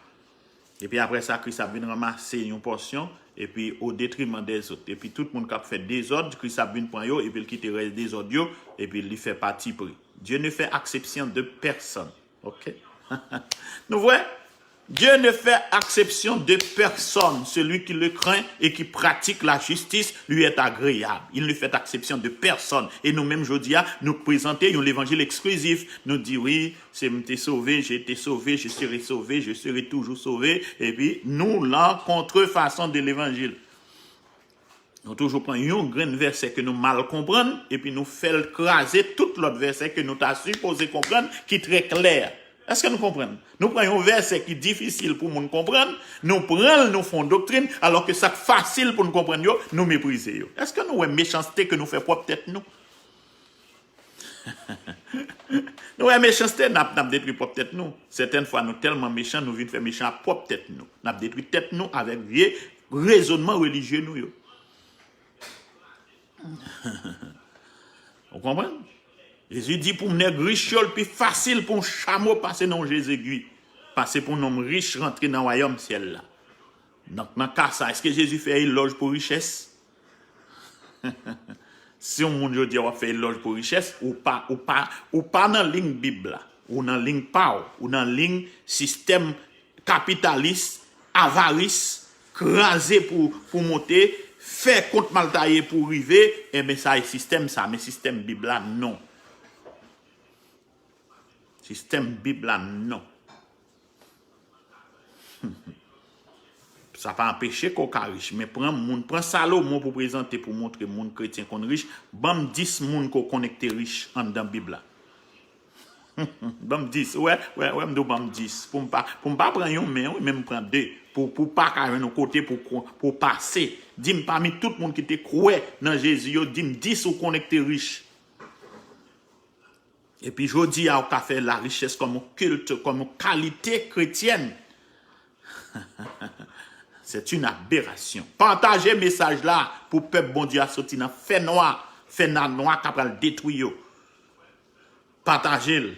Epi apre sa, Kris ap vin ranmase yon pòsyon, epi o detriman dèzòt. Epi tout moun k ap fè dezòd, Kris ap vin pran yo, epi l kite rès dezòd yo, epi li fè pati pri. Dieu ne fait exception de personne. Ok? Nou vwè? Dieu ne fait exception de personne. Celui qui le craint et qui pratique la justice lui est agréable. Il ne fait exception de personne. E nou menm jodi a, nou prezante yon levanjil eksklizif. Nou di wi, se m te sove, je te sove, je serai sove, je serai toujou sove. Epi nou lan kontrefason de levanjil. Nou toujou pran yon grenn vèsè ke nou mal konprann, epi nou fè l kraze tout lòt vèsè ke nou ta sipoze konprann, ki trè klè. Èske nou konprann? Nou pran yon vèsè ki difisil pou moun konprann, nou pran l, nou fè yon doktrin, alò ke sa k fasil pou n konprann yo, nou meprize yo. Èske nou wè mechanste ke nou fè pwòp tèt nou? Nou wè mechanste, n ap, n ap detwi pwòp tèt nou. Sètèn fwa, nou tèlman mechan, nou vin fè mechan ak pwòp tèt nou. N ap detwi tèt nou avèk vye rezònman relijye nou yo. Ou konprann? Jezi di pou nèg rich yo, l pi fasil pou yon chamo pase nan yon je zegwi, pase pou yon nonm rich rantre nan wayòm syèl la. Donk, nan ka sa, èske Jezi fè elòj pou richès? Si yon moun jodi a w ap fè elòj pou richès, ou pa, ou pa, ou pa nan liy Bib la. Ou nan liy pa w. Ou nan liy sistèm kapitalis, avaris, kraze pou, pou monte, fè kont mal taye pou rive, enben sa e sistèm sa, men sistèm Bib la, non. Sistèm Bib la, non. Sa pa anpeche ke w ka rich, men pran moun, pran Salomon pou prezante, pou montre moun kretyen konn rich. Ban m dis moun ke w konnen ki te rich anndan Bib la. Ban m dis, wè, wè, wè, m di w ban m dis. Pou m pa, pou m pa pran yon men, wi, men m pran de. Pou, pou pa ka jwenn yon kote pou, pou pase. Di m pami tout moun ki te kwè nan Jezi yo, di m dis ou konnen ki te rich. Epi jodi a, ou ka fè larichès kòm yon kilt, kòm yon kalite kretyèn. C'est une aberration. Pataje mesaj la pou pèp Bondye a soti nan fènwa, fènwa nwa k ap pral detwi yo. Pataje l.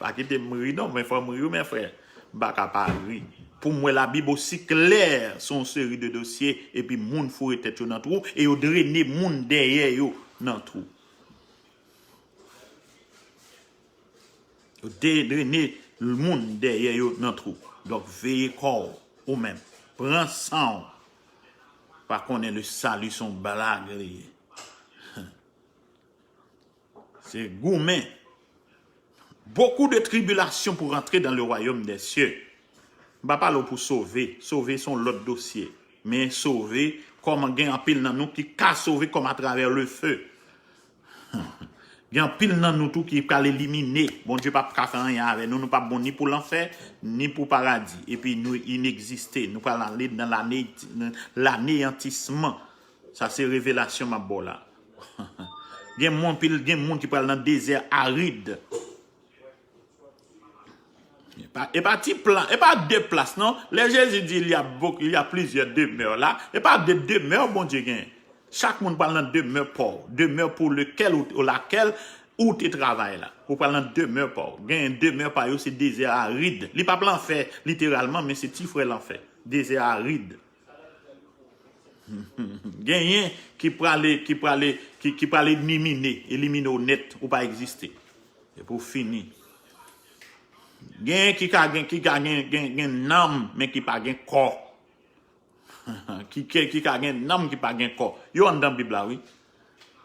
Pa kite m ri non, men fò m ri wi, men frè. M pa ka pa ri. Pou m wè Labib osi klè sou yon seri de dosye, epi moun foure tèt yo nan twou, e yo drene moun dèyè yo nan twou. Yo de-, drene moun dèyè yo nan twou. Donk, veye kò w, ou menm. Pran san w. Pa konnen le salut se yon blag li ye. Se goumen. Beaucoup de tribulations pour rentrer dans le royaume des cieux. M pa pale w pou sove. Sove se yon lòt dosye. Men sove, kòman gen anpil nan nou ki ka sove kòm atravè le feu. Gen anpil nan nou tou ki pral elimine. Bondye p ap ka fè anyen avè nou. Nou p ap bon ni pou lanfè, ni pou paradi. Epi nou inegziste. Nou pral ale nan lane, laneyantisman. Sa se revelasyon m ap ba w la. Gen moun, anpil, gen moun ki pral nan dezè arid. E pa, e pa ti plan, e pa de plas, non. Lè Jezi di, il y a beaucoup, il y a plusieurs demeures là, e pa de demè Bondye gen. Chak moun pral nan demè pa w, demè pou lequel ou, ou laquelle ou te travay la. Ou pral nan demè pa w. Gen demè pa yo, se dezè arid. Li p ap lanfè, literalman, men se ti frè lanfè. Dezè arid. Genyen ki prale, ki prale, ki, ki prale elimine, elimine w nèt, ou pa egziste. Epi w fini. Genyen ki ka gen, ki ka gen, gen, gen nanm, men ki pa gen kò. Ki, ki, ki ka gen nanm, ki pa gen kò. Yo anndan Bib la, wi.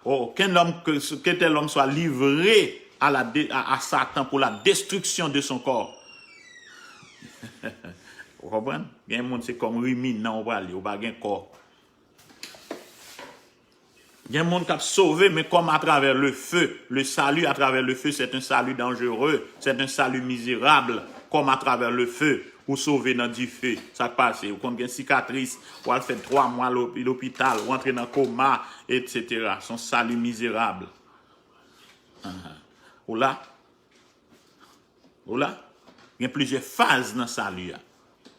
Oh, qu'un homme, que, que tel homme soit livré à la dé- à, à Satan pour la destruction de son corps. Ou konprann? Gen moun se kòm riminan ou pral ye, ou pa gen kò. Gen moun k ap sove, men comme à travers le feu. Le salut à travers le feu, c'est un salut dangereux, c'est un salut misérable, comme à travers le feu. Ou sove nan dife, sa k pase? Ou konn gen sikatris, ou al fè twa mwa lopital, ou antre nan koma, et cetera. Se yon sali mizerab. Ou la? Ou la? Gen plizyè faz nan sali a.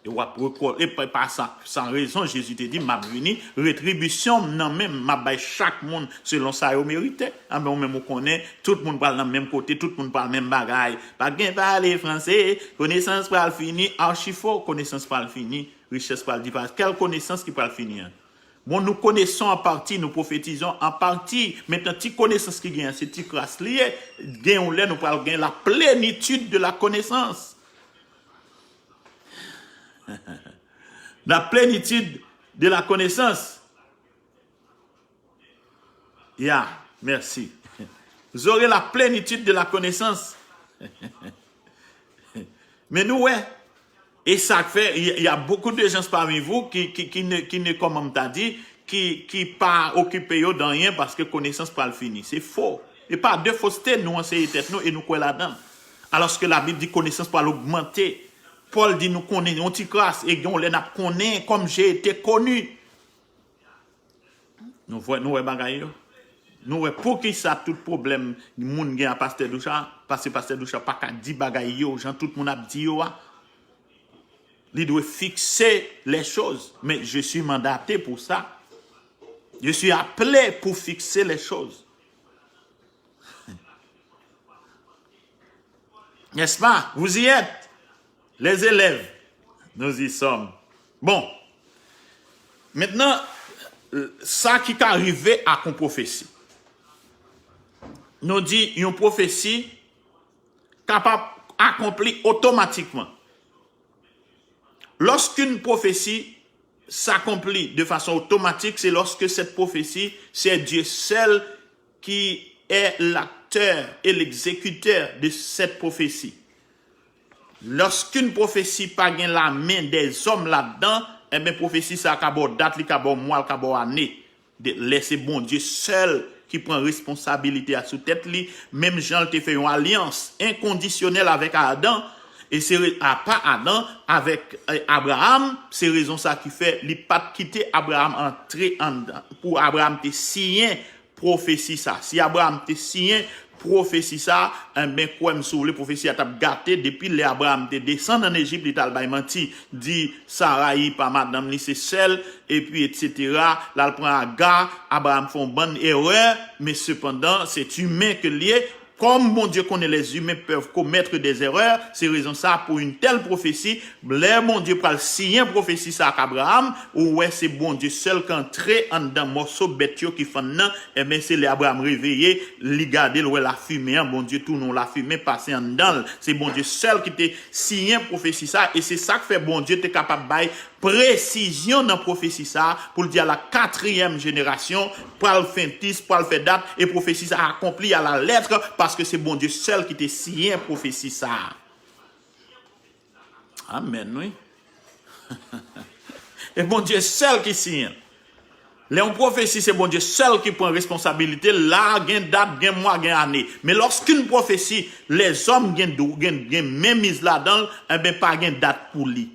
E w ap rekò- e pa, pa san, san rezon, Jezi te di, "M ap vini, retribisyon m nan men m, m ap bay chak moun selon sa yo merite." Anben, ou menm ou konnen, tout moun pral nan menm kote, tout moun pral menm bagay. Pa gen pale franse, konesans pral fini, achifo, konesans pral fini, richès pral diparet. Kèl konesans ki pral fini an? Bon, nous connaissons en partie, nous prophétisons en partie. Maintenant, ti konesans ki gen an, se ti kras li ye. Gen yon lè, nou pral gen la plénitude de la connaissance. La plénitude de la connaissance. Ya, mèsi. Vous aurez la plénitude de la connaissance. Men nou wè, e sa k fè, il y a beaucoup de gens parmi vous qui, qui, qui ne, qui ne, comment m ta di, ki, ki pa okipe yo de rien paske konesans pral fini. Se fo. E pa de foste nou anseye tèt nou e nou kwè ladan l. Alòske Labib di konesans pral ogmante. Pòl di nou konnen yon ti kras e gen yon lè n ap konnen comme j'ai été connu. Nou wè, nou wè bagay yo. Nou wè poukisa tout pwoblèm moun gen a Pastè Doucha, paske Pastè Doucha pa ka di bagay yo jan tout moun ap di yo a. Li dwe fikse les choses. Mais je suis mandaté pour ça. Je suis appelé pour fixer les choses. N'est-ce pas? Vous y êtes, les élèves. Nous y sommes. Bon. Maintenant, sa ki ka rive ak yon pwofesi. Nou di yon pwofesi kapab akonpli otomatikman. Lorsqu'une prophétie s'accomplit de façon automatique, c'est lorsque cette prophétie, c'est Dieu seul qui est l'acteur et l'exécuteur de cette prophétie. Lorsqu'une prophétie pa gen lamen dèzòm ladan, enben pwofesi sa ka ba w dat, li ka ba w mwa, li ka ba w ane. Lè se Bondye sèl ki pran responsabilite a sou tèt li, menm jan l te fè yon alyans enkondisyonèl avèk Adan, e se re- apa Adan avèk eh, Abraram, se rezon sa ki fè li pa t kite Abraram antre anndan, pou Abraram te siyen pwofesi sa. Si Abraram te siyen pwofesi sa, enben kwè m si w vle, pwofesi a t ap gate depi lè Abraram te desann ann Ejip, li t al bay manti, di Sarayi pa madanm li, se sè l, epi etsetera, l al pran Aga, Abraram fè yon bann erè, men sepandan, se imen ke l ye, Comme Bondye konnen les humains peuvent commettre des erreurs, se rezon sa pou une telle prophétie, lè Bondye pral siyen pwofesi sa ak Abraram, ou wè se Bondye sèl k antre anndan mòso bèt yo ki fann nan, enben se lè Abraram reveye, li gade l wè lafimen an, Bondye tounen yon lafimen pase anndan l. Se Bondye sèl ki te siyen pwofesi sa, e se sa k fè Bondye te kapab bay presizyon nan pwofesi sa a, pou l di a la katriyèm jenerasyon, pral fè tis, pral fè dat, e pwofesi sa a akonpli a la lèt, paske se Bondye sèl ki te siyen pwofesi sa a. Amèn, wi. E Bondye sèl ki siyen. Lè yon pwofesi, se Bondye sèl ki pran responsabilite l, la gen dat, gen mwa, gen ane. Men lorsqu'une prophétie, lèzòm gen, gen, gen menmiz ladan l, enben pa gen dat pou li.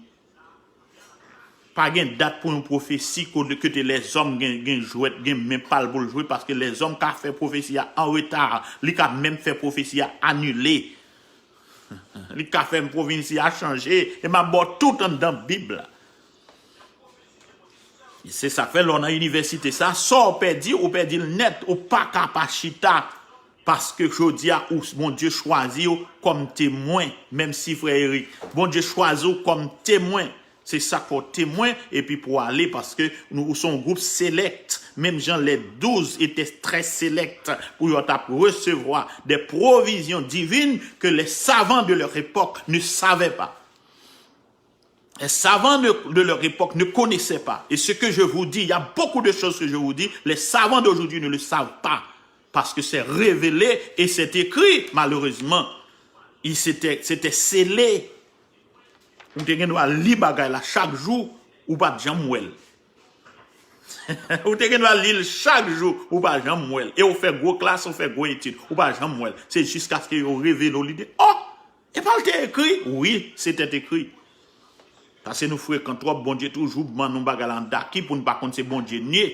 Pa gen dat pou yon pwofesi kote, kote lèzòm gen, gen jwèt, gen men pa l pou l jwe, paske lèzòm ka fè pwofesi a an reta, li ka menm fè pwofesi a anile. Li ka fè pwofesi a chanje, e m ap ba w tout anndan Bib la. Se sa k fè lè w nan inivèsite sa, sa w pèdi, ou pèdi l nèt, ou pa ka pa chita. Paske jodi a, ou, Bondye chwazi w kòm temwen, menm si frè Eric, Bondye chwazi w kòm temwen. Se sa k fè w temwen, epi pou w ale, paske nou, ou se yon gwoup select. Menm jan les douze étaient très sélects pou yo t ap resevwa des provisions divines que les savants de leur époque ne savaient pas. Les savants de, de leur époque ne connaissaient pas. Et ce que je vous dis, il y a beaucoup de choses que je vous dis, les savants d'aujourd'hui ne le savent pas. Parce que c'est révélé et c'est écrit, malheureusement. Il s'était, c'était scellé. Ou te gen dwa li bagay la chak jou, ou pa t janm wè l. Ou te gen dwa li l chak jou, ou pa janm wè l. E ou fè gwo klas, ou fè gwo etid, ou pa janm wè l. Se jiskaske yo revele w li de, oh! Epa l te ekri? Wi, se tèt ekri. Paske nou frekan twòp, Bondye toujou ban nou bagay la anndan ki pou n pa konn se Bondye n ye.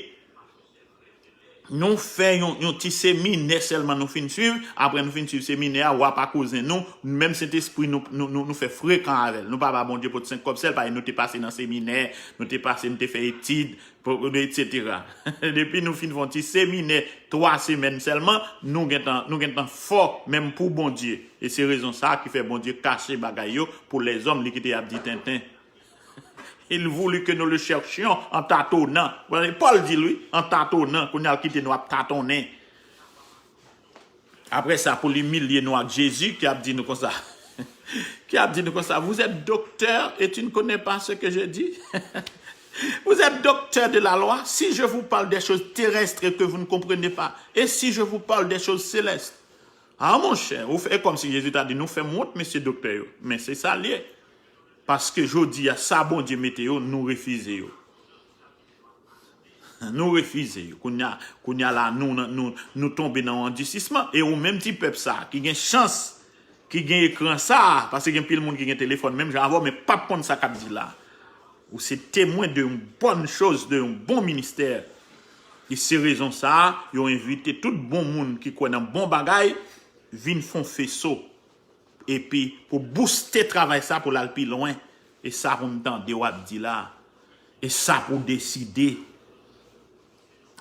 Nou fè yon, yon ti seminè sèlman nou fin swiv, apre nou fin swiv seminè a, w a pa kouzen nou, menm Sentespri nou, nou, nou, nou fè frekan avè l. Nou pa ba Bondye pot senk kòb sèl, paske nou te pase nan seminè, nou te pase, nou te fè etid, etsetera. Depi nou fin fè yon ti seminè twa semèn sèlman, nou gentan, nou gentan fò, menm pou Bondye. E se rezon sa a ki fè Bondye kache bagay yo pou lèzòm, li kite y ap di tenten. Il voulut que nous le cherchions en tâtonnant. Pòl di l, wi, en tâtonnant, kounye a l kite nou ap tatonnen. Apre sa, pou l imilye nou ak Jezi, ki ap di nou konsa, ki ap di nou konsa, vous êtes docteur et tu ne connais pas ce que je dis? Vous êtes docteur de la loi, si je vous parle des choses terrestres et que vous ne comprenez pas, et si je vous parle des choses célestes? Ah, monchè, ou fè kòmsi Jezi ta di, nou fè m wont, mesye doktè yo. Men se sa l ye. Paske jodi a, sa Bondye mete yo, nou refize yo. Nou refize yo. Kounye a, kounye a la, nou, nou, nou tonbe nan yon andisisman. E ou menm ti pèp sa, ki gen chans, ki gen ekran sa, paske gen pil moun ki gen telefòn, menm jan avè w, men p ap konn sa k ap di la. Ou se temwen de yon bòn choz, de yon bon ministè. E se rezon sa a, yo envite tout bon moun ki kwè nan bon bagay, vin fè yon feso. Epi pou bouste travay sa pou l al pi lwen. E sa pou n tande w ap di la. E sa pou w deside.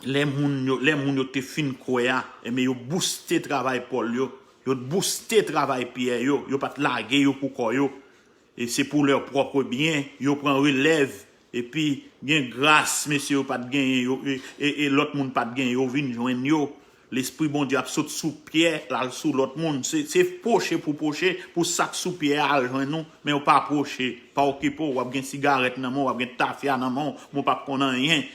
Lè moun yo, lè moun yo te fin kwè a, enben yo bouste travay Pòl yo. Yo bouste travay Pyè yo. Yo pa t lage yo pou kò yo. E se pour leur propre bien, yo pran relèv. Epi gen gras, mesye yo pa t genyen, yo, e, e, e lòt moun pa t genyen, yo vin jwenn yo. Lespri Bondye ap sot sou Pyè, l al sou lòt moun. Se, se pwoche pou pwoche, pou sa k sou Pyè a al jwenn ou, men ou pa pwoche, pa okipe w, w ap gen sigarèt nan men w, w ap gen tafya nan men w, men w p ap konn anyen.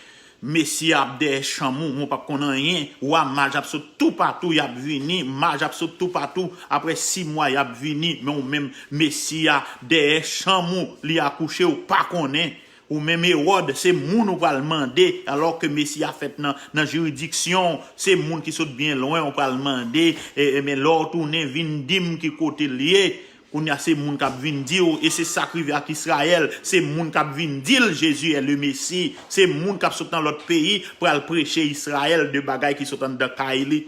Mesi a ap dèyè chanm ou, men w p ap konn anyen. Wa maj ap sot toupatou, y ap vini, maj ap sot toupatou, apre sis mwa, y ap vini, men ou menm, Mesi a dèyè chanm ou, li akouche, ou pa konnen. Ou menm Ewòd, se moun ou pral mande, alò ke Mesi a fèt nan, nan jiridiksyon w, se moun ki sot byen lwen ou pral mande, e, e, men lè w tounen, vin di m ki kote l ye. Kounye a se moun k ap vin di w, e se sa k rive ak Izrayèl, se moun k ap vin di l, Jésus est le Messie, se moun k ap sot nan lòt peyi, pral preche Izrayèl de bagay ki sot anndan kay li.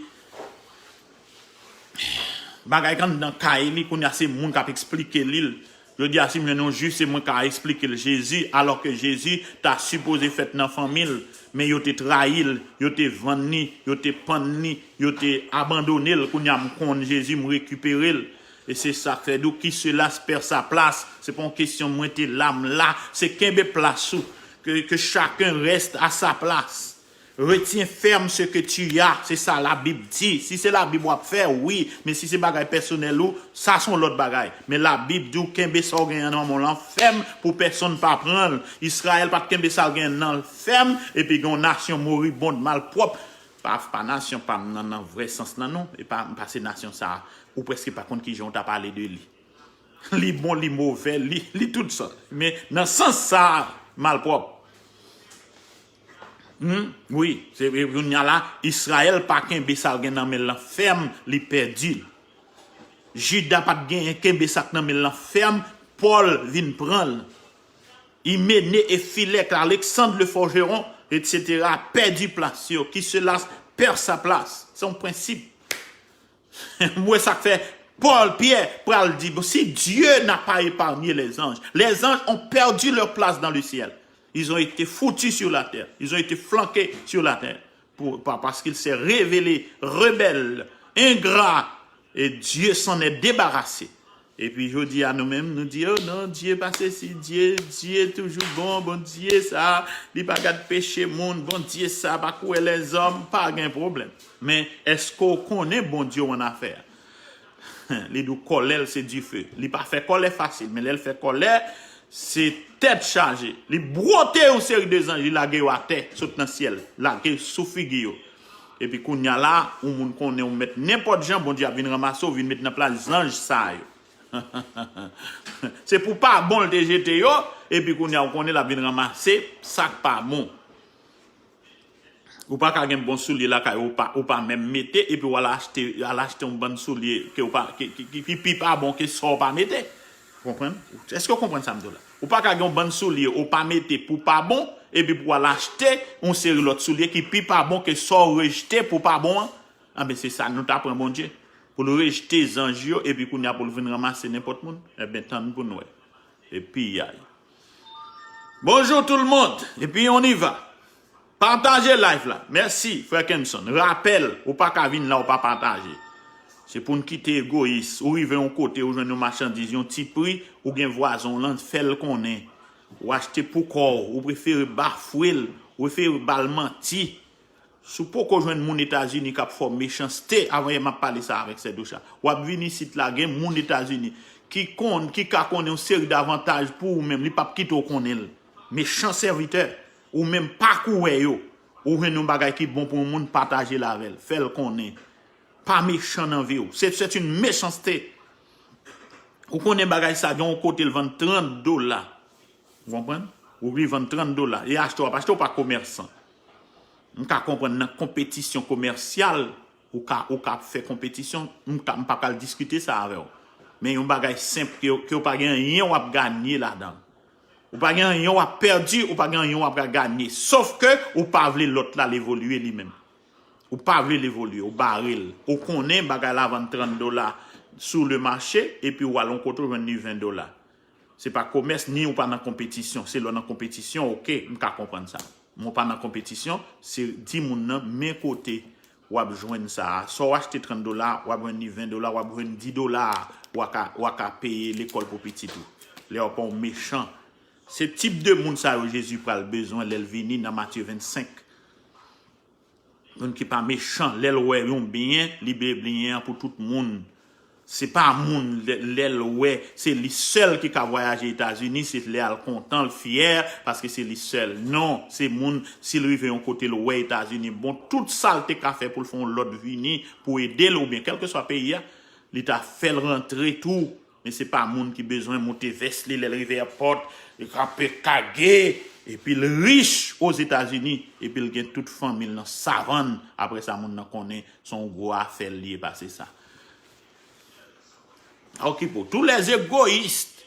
Bagay k anndan kay li, kounye a se moun k ap eksplike li l. Jodi a, si m jwenn yon jij, se mwen ka eksplike l Jezi, alò ke Jezi ta sipoze fèt nan fanmi l, men yo te trayi l, yo te vann li, yo te pann li, yo te abandone l. Kounye a, m konn Jezi, m rekipere l. E se sa k fè di w, qui cela perd sa place. Se pa yon kesyon mwen te la, m la. Se kenbe plas ou. Que, que chacun reste à sa place. Retiens ferme ce que tu as, se sa Labib di. Si se Labib w ap fè, wi, men si se bagay pèsonèl ou, sa se yon lòt bagay. Men Labib di w kenbe sa w genyen nan men w lan fèm pou pèsonn pa pran l. Izrayèl pa t kenbe sa l genyen nan fèm, epi gen yon nasyon moribond, malpwòp. Pa, pa nasyon pa m nan, nan vrè sans lan non, e pa, pa se nasyon sa a, ou prèske pa konn kijan w ta pale de li. Li bon, li move, li, li tout sòt. Men nan sans sa a, malpwòp. Hmm, wi, se, e, kounye a la, Izrayèl pa kenbe sa l gen nan men l lan fèm, li pèdi l. Jida pa t genyen kenbe sa k nan men l lan fèm, Pòl vin pran l. Imene e Filèk, Aleksann le fòjeron, etsetera, pèdi plas yo. Qui cela perd sa place. Se yon prensip. M wè sa k fè Pòl, Pyè, pral di, bon, si Dieu n'a pas épargné les anges, les anges ont perdu leur place dans le ciel. Ils ont été foutus sur la terre. Ils ont été flanqués sur la terre. Pour, pa-, parce qu'il s'est révélé rebelle, ingrat, et Dieu s'en est débarrassé. Epi jodi a nou menm, nou di, oh non, Dye pa sesi, Dye, Dye toujou bon, Bondye sa, li pa gad peche moun, Bondye sa pa kwè lèzòm, pa gen pwoblèm. Men, èske w konnen Bondye w annafè? Li di w kòlè l se dife. Li pa fè kòlè fasil, men lè l fè kòlè, se tèt chaje. Li bwote yon seri de zanj, li lage yo atè, sot nan syèl, lage sou figi yo. Epi kounye a la, yon moun konnen ou mèt nenpòt jan, Bondye ap vin ranmase w, vin met nan plas zanj sa yo. Se pou pa bon l te jete yo, epi kounye a ou konnen l ap vin ranmase sa k pa bon. Ou pa ka gen bon soulye lakay ou, ou pa, ou pa menm mete, epi w al achte, al achte yon bann soulye ke ou pa, ki, ki, ki, ki pi pa bon ke sa w pa mete. Konprann? Èske w konprann sa m di w la? Ou pa ka gen yon bann soulye ou pa mete pou pa bon, epi pou w al achte yon seri lòt soulye ki pi pa bon ke sa w rejte pou pa bon an. Anben, se sa nou ta pran Bondye. Pou l rejte zanj yo, epi kounye a pou l vin ranmase nenpòt moun. Enben, tann pou n wè. E piyay. Bonjour tout le monde, epi on y va. Pataje live la. Mèsi, frè Kenson. Rapèl, ou pa ka vin la, ou pa pataje. Se pou n kite egoyis. Ou rive yon kote, ou jwenn yon machandiz, yon ti pri, ou gen vwazen w lan, fè l konnen. Ou achte pou kò w, ou prefere bafwe l, ou prefere ba l manti. Si w poko jwenn moun Etazini k ap fè w mechanste, avan yè m ap pale sa avèk Sè Docha. W ap vin isit la, gen moun Etazini ki konn, ki ka konnen yon seri davantaj pou ou menm, li p ap kite w konnen l. Mechan sèvitè, ou menm pa kou wè yo. Ou jwenn yon bagay ki bon pou yon moun, pataje l avè l, fè l konnen. Pa mechan nan vi w. Se, c'est une méchanceté. Ou konnen bagay sa, gen yon kote l vann trant dola. Ou konprann? Ou li vann trant dola. E achte w ap achte, ou pa komèsan. M ka konprann nan konpetisyon komèsyal, ou ka, ou ka fè konpetisyon, m ka, m pa pral diskite sa avè w. Men yon bagay senp ke, ke w pa gen anyen w ap ganye ladan l. Ou pa gen anyen w ap pèdi, ou pa gen anyen w ap ganye. Sof ke ou pa vle lòt la l evolye li menm. Ou pa vle l evolye, ou bare l. Ou konnen bagay la vann trant dola sou le mache, epi w al yon kote w jwenn li ven dola. Se pa komès, ni ou pa nan konpetisyon. Se lè w nan konpetisyon, oke, m ka konprann sa. Men w pa nan konpetisyon, se di moun nan men kote w ap jwenn sa a. Sa w achte trant dola, w ap jwenn li ven dola, w ap jwenn dis dola a, w a ka, w a ka peye lekòl pou pitit ou. Lè w pa yon mechan. Se tip de moun sa yo Jezi pral bezwen lè l vini nan Matye vennsenk. Moun ki pa mechan, lè l wè yon byen, li vle byen an pou tout moun. Se pa moun, lè, lè l wè, se li sèl ki ka vwayaje Etazini, se lè a l kontan, l fyè, paske se li sèl. Non, se moun, si l rive yon kote, l wè Etazini bon, tout sa l te ka fè pou l fè yon lòt vini, pou ede l, oubyen kèlkeswa peyi a, li ta fè l rantre tou. Men se pa moun ki bezwen moute vès li lè l rive èpòt, li kanpe kage, epi l rich Ozetazini, epi l gen tout fanmi l nan savann. Apre sa, moun nan konnen se yon gwo afè l ye pase sa. Okipe w. Tous les égoïstes,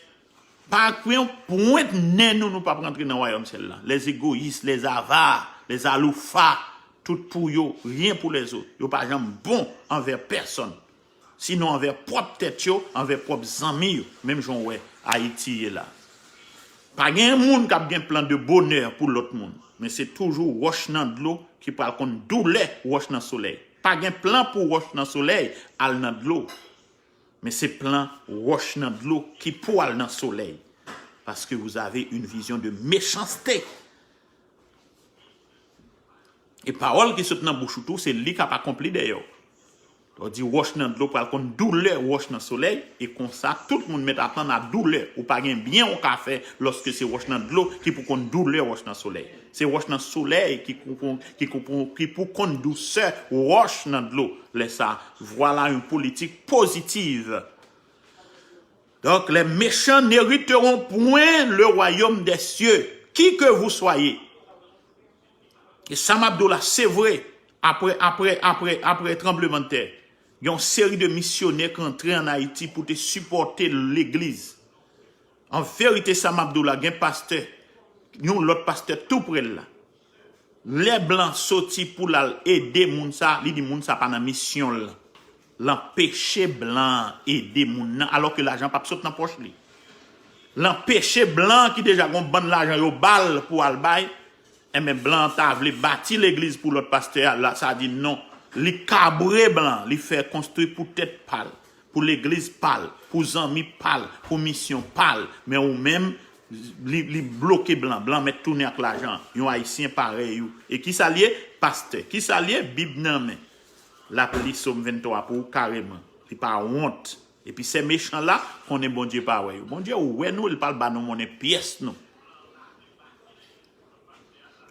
pa pran pwent nen nou, nou p ap rantre nan wayòm syèl la. Les égoïstes, les avares, les aloufa, tout pou yo, rien pour les autres. Yo pa janm bon anvè pèsonn. Sinon anvè pwòp tèt yo, anvè pwòp zanmi yo, menm jan w wè Ayiti ye la. Pa gen moun k ap gen plan de bonè pou lòt moun, men se toujou wòch nan dlo ki pral konn doulè wòch nan solèy. Pa gen plan pou wòch nan solèy al nan dlo, men se plan wòch nan dlo ki pou al nan solèy. Parce que vous avez une vision de méchanceté. E pawòl ki sot nan bouch ou tou, se li k ap akonpli dèyè w. Lè w di wòch nan dlo pral konn doulè wòch nan solèy, e konsa tout moun mèt atann a doulè. Ou pa gen byen ou ka fè lòske se wòch nan dlo ki pou konn doulè wòch nan solèy. Se wòch nan solèy ki pou, ki pou, ki pou konn dousè wòch nan dlo. Lè sa, voilà une politique positive. Donc, les méchants n'hériteront point le royaume des cieux, qui que vous soyez. E sa m ap di w la, se vre, apre, apre, apre, apre tranblemanntè, gen yon seri de misyonè ki antre ann Ayiti pou te sipòte legliz. An verite, sa m ap di w la, gen pastè, yon lòt pastè tou pre l la. Lè blan soti pou l al ede moun sa, li di moun sa pa nan misyon l. L anpeche blan an ede moun nan, alòske lajan p ap sot nan pòch li. L anpeche blan an ki deja gen yon bann lajan yo ba l pou al bay. Enben, blan an ta vle bati legliz pou lòt pastè a, la, sa di non. Li kabre blan an, li fè konstwi pou tèt pa l, pou legliz pa l, pou zanmi pa l, pou misyon pa l. Men ou menm, li, li bloke blan. Blan mèt tounen ak lajan an. Yon Ayisyen parèy ou. E kisa l ye? Pastè. Kisa l ye? Bib nan men. L ap li Sòm venntwa pou ou kareman. Li pa wont. Epi sè mechan la, konnen Bondye pa wè yo. Bondye wè nou, li pral ba nou monnen pyès nou.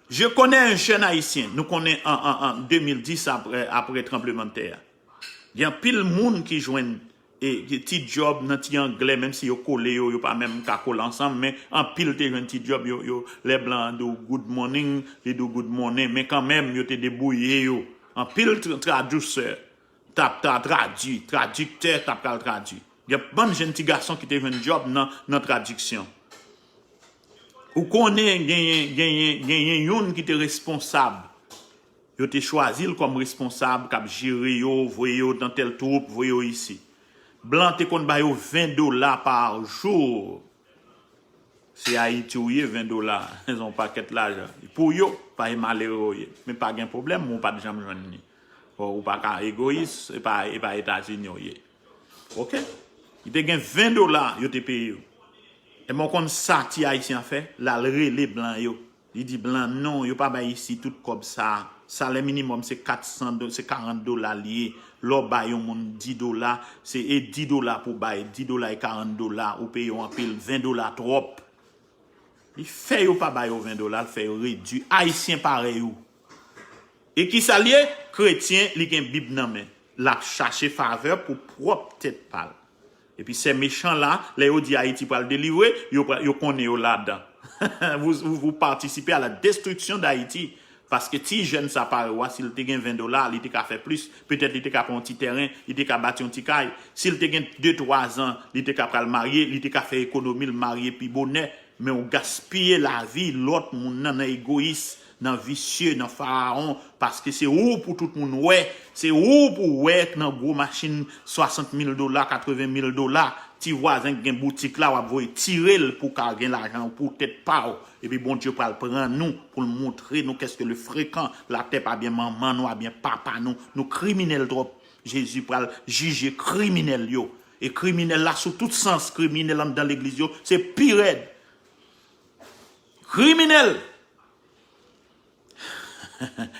Je connais un jeune haïtien, nou konnen an, an, an de mil dis apre, apre tranblemanntè a. Gen anpil moun ki jwenn e, ti djòb nan ti anglè, menm si yo kole yo, yo pa menm ka kole ansanm, men anpil te jwenn ti djòb, yo, yo, lè blan an di w good morning, li di w good morning, men kanmenm yo te debouye yo. Anpil tra- tradusè t ap tra- tradui, tradiktè t ap pral tradui. Gen bann jèn ti gason ki te jwenn djòb nan, nan tradiksyon. Ou konnen genyen, genyen, genyen youn ki te responsab. Yo te chwazi l kòm responsab k ap jere yo, voye yo nan tèl twoup, voye yo isi. Blan te konn ba yo ven dola pa jou. Se Ayiti w ye, ven dola, se yon pakèt lajan. Pou yo, pa e malere w ye. Men pa gen pwoblèm, ou pa t janm jwenn li. Bon, ou pa ka egoyis, e pa, e pa Etazini w ye. Oke? Li te gen ven dola, yo te peye yo. E mwen konn sa ti Ayisyen an fè, l al rele blan yo. Li di blan non, yo pa bay isi tout kòb sa. Salè minimòm se kat san do, se karant dola li ye. Lè w bay yon moun dis dola, se e dis dola pou bay, dis dola e karant dola, ou peye yo anpil, ven dola twòp. Li fè yo pa ba yo ven dola, l fè yo redui. Ayisyen parèy ou. E kisa l ye? Kretyen, li gen Bib nan men. L ap chache favè pou pwòp tèt pa l. Epi sè mechan la, lè yo di Ayiti pral delivre, yo, pra- yo konnen yo ladan. Vous, vous, vous participez à la destruction d'Haïti. Paske ti jèn sa parèy ou a, si l te gen ven dola, li te ka fè plis. Petèt li te ka pran yon ti tèren, li te ka bati yon ti kay. Si l te gen de, twa zan, li te ka pral marye, li te ka fè ekonomi l, marye pi bonè. Men ou gaspiye lavi lòt moun nan, nan egoyis, nan visye, nan farawon, paske se ou pou tout moun wè, se ou pou wè nan gwo machin swasant mil dola, katreven mil dola, ti vwazen k gen boutik la, w ap voye tire l pou ka gen lajan pou tèt pa w. Epi Bondye pral pran nou pou l montre nou kèske le frekan, latè pa byen manman nou, a byen papa nou, nou kriminèl twòp. Jezi pral jije kriminèl yo. E kriminèl la sou tout sans, kriminèl anndan legliz yo, se pi rèd. Kriminèl!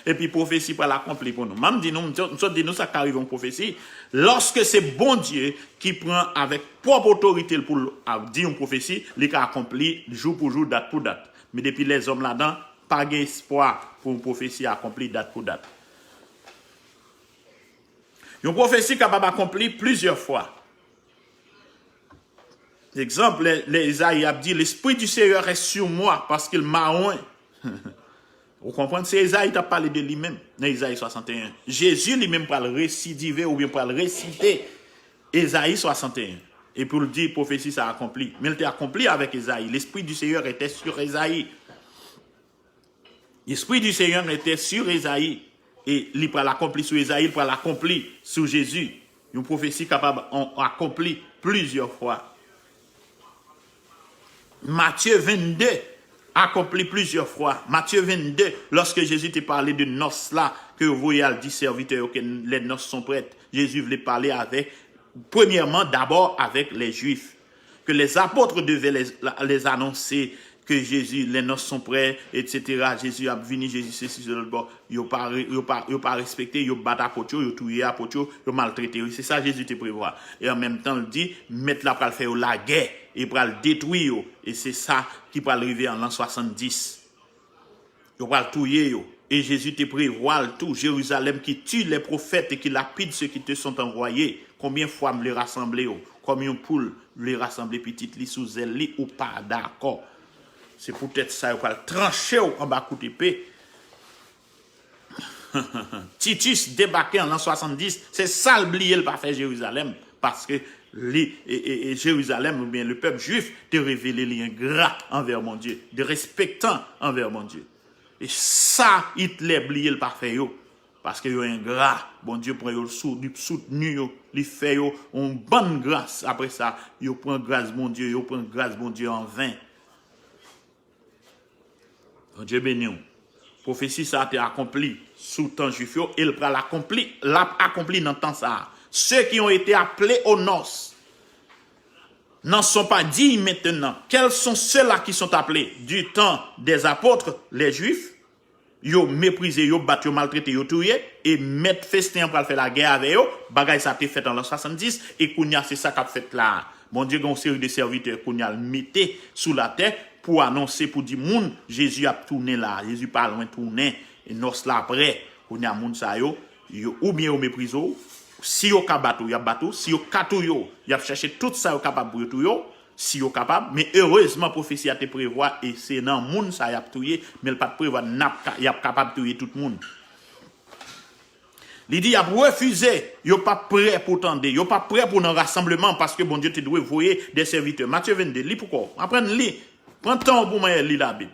Epi pwofesi pral akonpli pou nou. M di nou, m sot di nou sa ka rive yon pwofesi. Lòske se Bondye ki pran avèk pwòp otorite l pou l di yon pwofesi, li ka akonpli jou pou jou, dat pou dat. Men depi lèzòm ladan, pa gen espwa pou yon pwofesi akonpli dat pou dat. Yon pwofesi kapab akonpli plizyè fwa. Egzanp, lè, lè Ezayi ap di, L'Esprit du Seigneur est sur moi, parce qu'il m'a oint. Ou konprann? Se Ezayi t ap pale de li menm nan Ezayi swasanteyen. Jezi li menm pral residive oubyen pral resite Ezayi swasanteyen. E pou l di pwofesi sa akonpli. Men l te akonpli avèk Ezayi. L'Esprit du Seigneur était sur Ezayi. L'Esprit du Seigneur était sur Ezayi. E li pral akonpli sou Ezayi, li pral akonpli sou Jezi. Yon pwofesi kapab an- akonpli plizyè fwa. Matye vennde akonpli plizyè fwa. Matye vennde, lòske Jezi te pale de nòs la, ke yo voye al di sèvitè yo ke les noces sont prêtes. Jezi vle pale avèk, premyèman, dabò avèk les Juifs. Que les apôtres devaient les, les annoncer que Jésus, les noces sont prêtes, et cetera. Jezi ap vini, Jezi sesi, se lòt bò. Yo pa, re- yo pa, yo pa respekte, yo bat apot yo, yo touye apot yo, yo maltrete yo. Se sa Jezi te prevwa. E an menm tan, l di, Mèt la pral fè yo lagè, e pral detwi yo. E se sa ki pral rive an lan swasanndis. Yo pral touye yo. E Jezi te prevwa l tou, Jérusalem qui tue les prophètes et qui lapide ceux qui te sont envoyés. Konbyen fwa m vle rasanble w? Kòm yon poul vle rasanble pitit li sou zèl li, ou pa dakò. Se poutèt sa yo pral tranche w anba kout epe. Titus debake an lan swasanndis, se sa l bliye l pa fè Jerizalèm, paske li, e, e, e Jerizalèm oubyen le pèp jwif te revele li engra anvè Bondye, derespektan anvè Bondye. E sa Itlè bliye l pa fè yo, paske yo engra. Bondye pran yo sou, li soutni yo, li fè yo yon bann gras. Apre sa, yo pran gras Bondye, yo pran gras Bondye an ven. Bondye beni w. Pwofesi sa a te akonpli sou tan Jwif yo, e l pral akonpli, l ap akonpli nan tan sa a. Ceux qui ont été appelés aux noces n'en sont pas dignes maintenant. Quels sont ceux-là qui sont appelés? Du temps des apôtres, les Juifs, yo meprize, yo bat, yo maltrete, yo touye, e mèt festen an pral fè lagè avè yo. Bagay sa te fèt an lan swasanndis, e kounye a se sa k ap fèt la a. Bondye gen yon seri de sèvitè kounye a l mete sou latè pou anonse, pou di moun, Jezi ap tounen la, Jezi pa lwen tounen, e nòs la prè. Kounye a moun sa yo, yo oubyen yo meprize w, si yo ka bat ou, y ap bat ou, si yo ka touye w, y ap chèche tout sa yo kapab pou yo touye w, si yo kapab, men erezman pwofesi a te prevwa, e se nan moun sa y ap touye, men l pa t prevwa n ap ka, y ap kapab touye tout moun. Li di y ap refize, yo p ap prè pou tande, yo p ap prè pou nan rasanbleman, paske Bondye te dwe voye de sèvitè. Matye vennde, li pou kò w, aprann li, pran tan w pou mwen li Labib.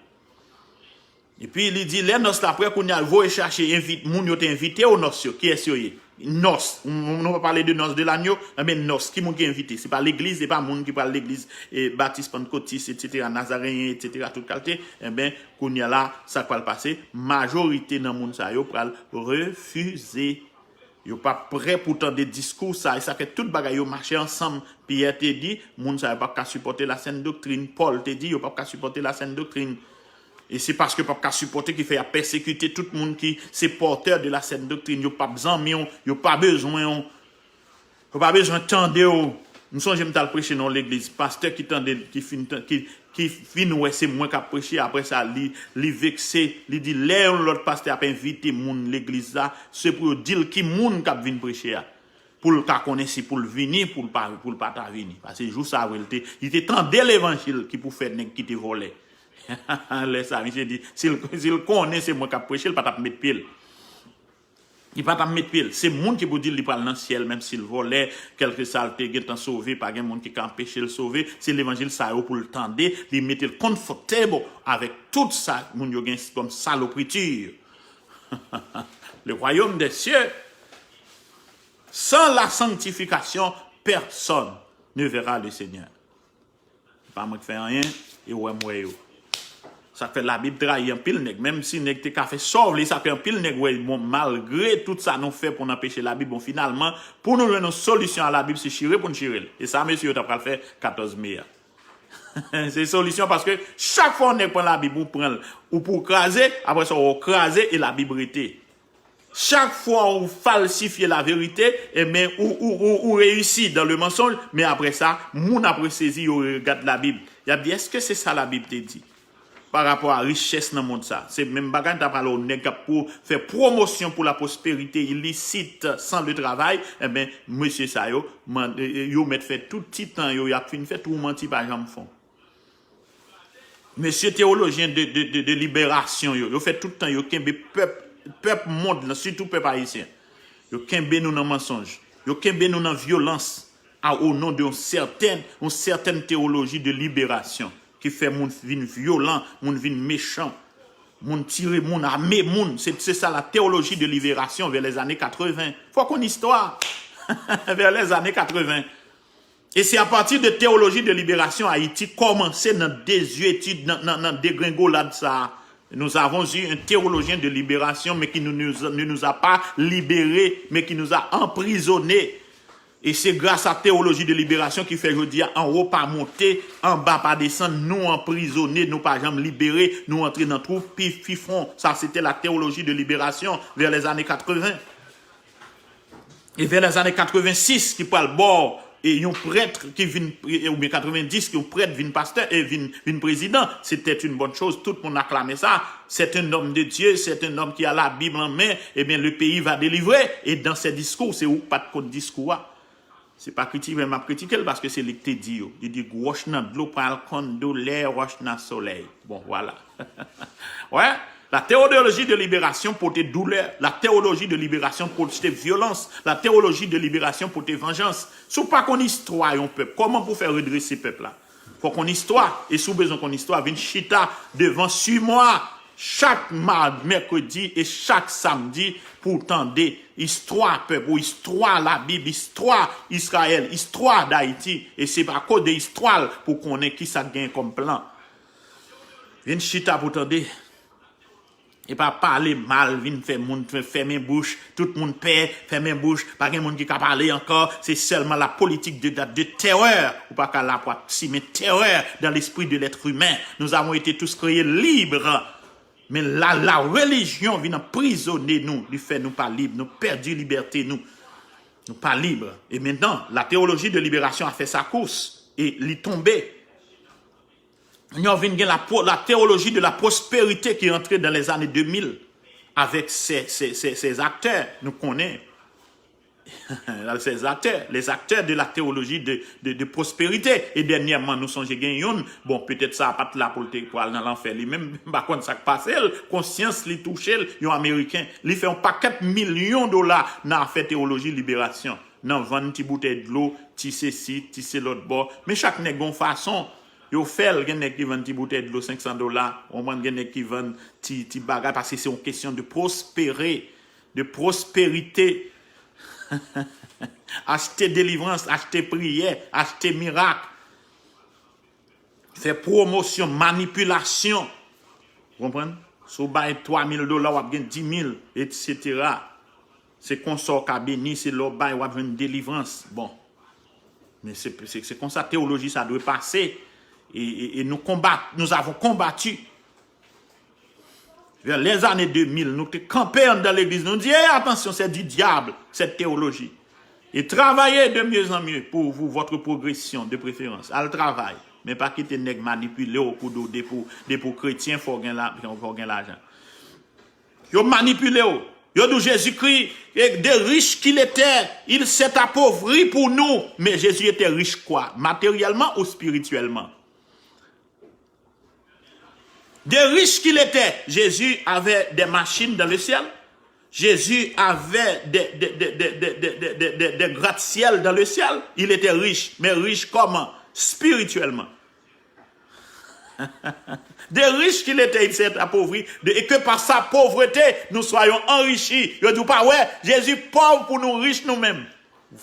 Epi li di, lè nòs la prè, kounye a voye chache envit, moun yo te envite o nòs yo, kiyès yo ye? Nòs, nou pa pale de nòs de lanyo, enben nòs, ki moun ki envite? Se pa legliz, se pa moun ki pral legliz, e, batis, pantkotis, etsetera, nazareyen, etsetera, tout kalte, enben, kounye a la, sa k pral pase, majorite nan moun sa yo pral refize. Yo pa prè pou tande diskou sa, e sa fè tout bagay yo mache ansanm. Pyè te di, moun sa yo p ap ka sipòte lasèn doktrin. Pòl te di, yo p ap ka sipòte lasèn doktrin. E se paske yo p ap ka sipòte ki fè y ap pèsekite tout moun ki se pòtè de lasèn doktrin. Yo p ap zanmi w, yo pa bezwen w. Yo pa bezwen tande w. M sonje m t al preche nan yon legliz, pastè ki tande, ki fin, ki, ki fin wè se mwen k ap preche, apre sa, li, li vekse, li di, lè yon lòt pastè ap envite moun legliz la, se pou yo di l ki moun k ap vin preche a. Pou l ka konnen si pou l vini, pou l pa, pou l pa ta vini. Paske jou sa vre, li te, li te tande levanjil ki pou fè nèg kite vòlè. Lè sa, misye di, si l, si l konnen se mwen k ap preche, l pa t ap met pye l. Li pa t ap met pye l. Se moun ki pou di l li pral nan syèl, menm si l vòlè, kèlkeswa l te gentan sove, pa gen moun ki ka anpeche l sove. Se levanjil sa yo pou l tande, li mete l comfortable avèk tout sa moun yo gen kòm salopriti. Le royaume des cieux, sans la sanctification, personne ne verra le Seigneur. Pa mwen k fè anyen, e wè m wè yo. Sa k fè Labib trayi anpil nèg. Menm si nèg te ka fè sa w vle, sa k fè anpil nèg wè, bon, malgre tout sa nou fè pou n anpeche Labib, bon, finalman, pou nou jwenn yon solisyon a Labib, se chire pou n chire l. E sa mesye yo ta pral fè katòz me a. Se solisyon, paske chak fwa yon nèg pran Labib, ou pran l, ou pou w kraze, apre sa, w kraze, e Labib rete. Chak fwa ou falsifye laverite, enben, ou, ou, ou, ou reyisi dans le mensonge, men apre sa, moun ap resezi, yo regad Labib. Y ap di, èske se sa Labib te di? Pa rapò a richès nan mond sa. Se menm bagay, n ta pale yon nèg k ap pou fè pwomosyon pou la pwosperite ilisit san le travay, enben, mesye sa yo, man, yo mèt fè tout ti tan yo, y ap fin fè tou manti pa janm fon. Mesye teyolojyen de, de, de, de liberasyon yo, yo fè tout tan yo kenbe pèp, pèp mond lan, sitou pèp ayisyen. Yo kenbe nou nan mansonj. Yo kenbe nou nan vyolans a, o non de yon sètèn, yon sètèn teyoloji de liberasyon ki fè moun vin vyolan, moun vin mechan, moun tire moun, ame moun. Se, se sa la théologie de libération vers les années quatre-vingts. Fò konn istwa. Vers les années quatre-vingts. E se apati de teyoloji de liberasyon Ayiti kòmanse nan dezyetid, nan, nan, nan degrengolad sa a. Nous avons eu un théologien de libération, mais qui ne nous, ne nous a pas libérés, mais qui nous a emprisonnés. E se gras a teyoloji de liberasyon ki fè jodi a anwo pa monte, anba pa desann, nou anprizone, nou pa janm libere, nou antre nan twou pi, pi fon. Sa se te la teyoloji de liberasyon vers les années quatre-vingts. E vers les années quatre-vingt-six, ki pral bò, e yon prèt ki vin, e, oubyen katrevendis, ki yon prèt vin pastè, e vin, vin prezidan, c'était une bonne chose, tout moun aklame sa. C'est un homme de Dieu, c'est un homme qui a la Bible en main, eh bien, le pays va délivrer. E dans ses discours, se ou k pa t konn diskou a. Se pa kritike, men m ap kritike l, paske se li k te di yo. Li di, wòch nan dlo pral konn doulè wòch nan solèy. Bon, vwala. Wè, la théologie de libération pote doulè, la théologie de libération pote vyolans, la théologie de libération pote vanjans. Si w pa konn istwa yon pèp, kòman pou w fè redrese pèp la? Fò w konn istwa, e si w bezwen konn istwa, vin chita devan Sumwa chak ma-, mèkredi e chak samdi pou w tande istwa pèp ou, istwa Labib, istwa Izrayèl, istwa Dayiti. E se akoz de istwa l pou w konnen kisa k genyen kòm plan. Vin chita pou w tande. E pa pale mal, vin fè moun fè-, fèmen bouch, tout moun pè, fèmen bouch, pa gen moun ki ka pale ankò, se sèlman la politique de, de, de terreur, ou pa ka la pou ap simen terè dans l'esprit de l'être humain. Nous avons été tous créés libres, men la, la religion vin anprizone nou, li fè nou pa lib, nou pèdi libète nou, nou pa lib. E mentnan, la théologie de libération a fè sa kous, e li tonbe. Nou vin gen la, pro- la théologie de la prospérité ki rantre dans les années deux mille avec ces, ces, ces, ces acteurs, nou konnen. Ces acteurs, les acteurs de la théologie de, de, de prospérité. E dènyèman, nou sonje gen youn, bon, petèt sa pa t la pou l te pral nan lanfè li menm, m pa konn sa k pase l, konsyans li touche l, yon Ameriken, li fè yon pakèt milyon dola nan afè teyoloji liberasyon, nan vann ti boutèy dlo, ti sesi, ti se lòt bò. Men chak nèg gon fason yo fè l, gen nèg ki vann ti boutèy dlo senk san dola, w konprann, gen nèg ki vann ti, ti bagay, paske se yon kesyon de prospere, de prosperite. Achte delivrans, achte priyè, achte mirak. Fè pwomosyon, manipilasyon. Ou konprann? Si w bay twa mil dola, w ap gen di mil, etsetera. Se konsa w ka beni, se lè w bay, w ap jwenn delivrans. Bon. Men se, se, se konsa teyoloji sa dwe pase. E, e, e nou konbat, nous avons combattu. Vers les années deux mille, nou te kanpe anndan legliz, nou di, eh, attention, c'est du diable, cette théologie. Et travaillez de mieux en mieux pour vous, votre progression de préférence. Al travay, men pa kite nèg manipile w pou do, depi w, depi w kretyen, fò w gen la, fò w gen lajan. Yo manipile w. Yo di w Jezikri, et de riche qu'il était, il s'est appauvri pour nous. Mais Jésus était riche quoi? Matériellement ou spirituellement? De riche qu'il était, Jésus avait des machines dans le ciel. Jésus avait des, des, des, des, des, des, des, des, des gratte-ciel dans le ciel. Il était riche. Mais riche comment? Spirituellement. De riche qu'il était, il s'est appauvri, de, et que par sa pauvreté, nous soyons enrichis. Yo di w pa wè, Jezi pòv pou nou rich nou menm.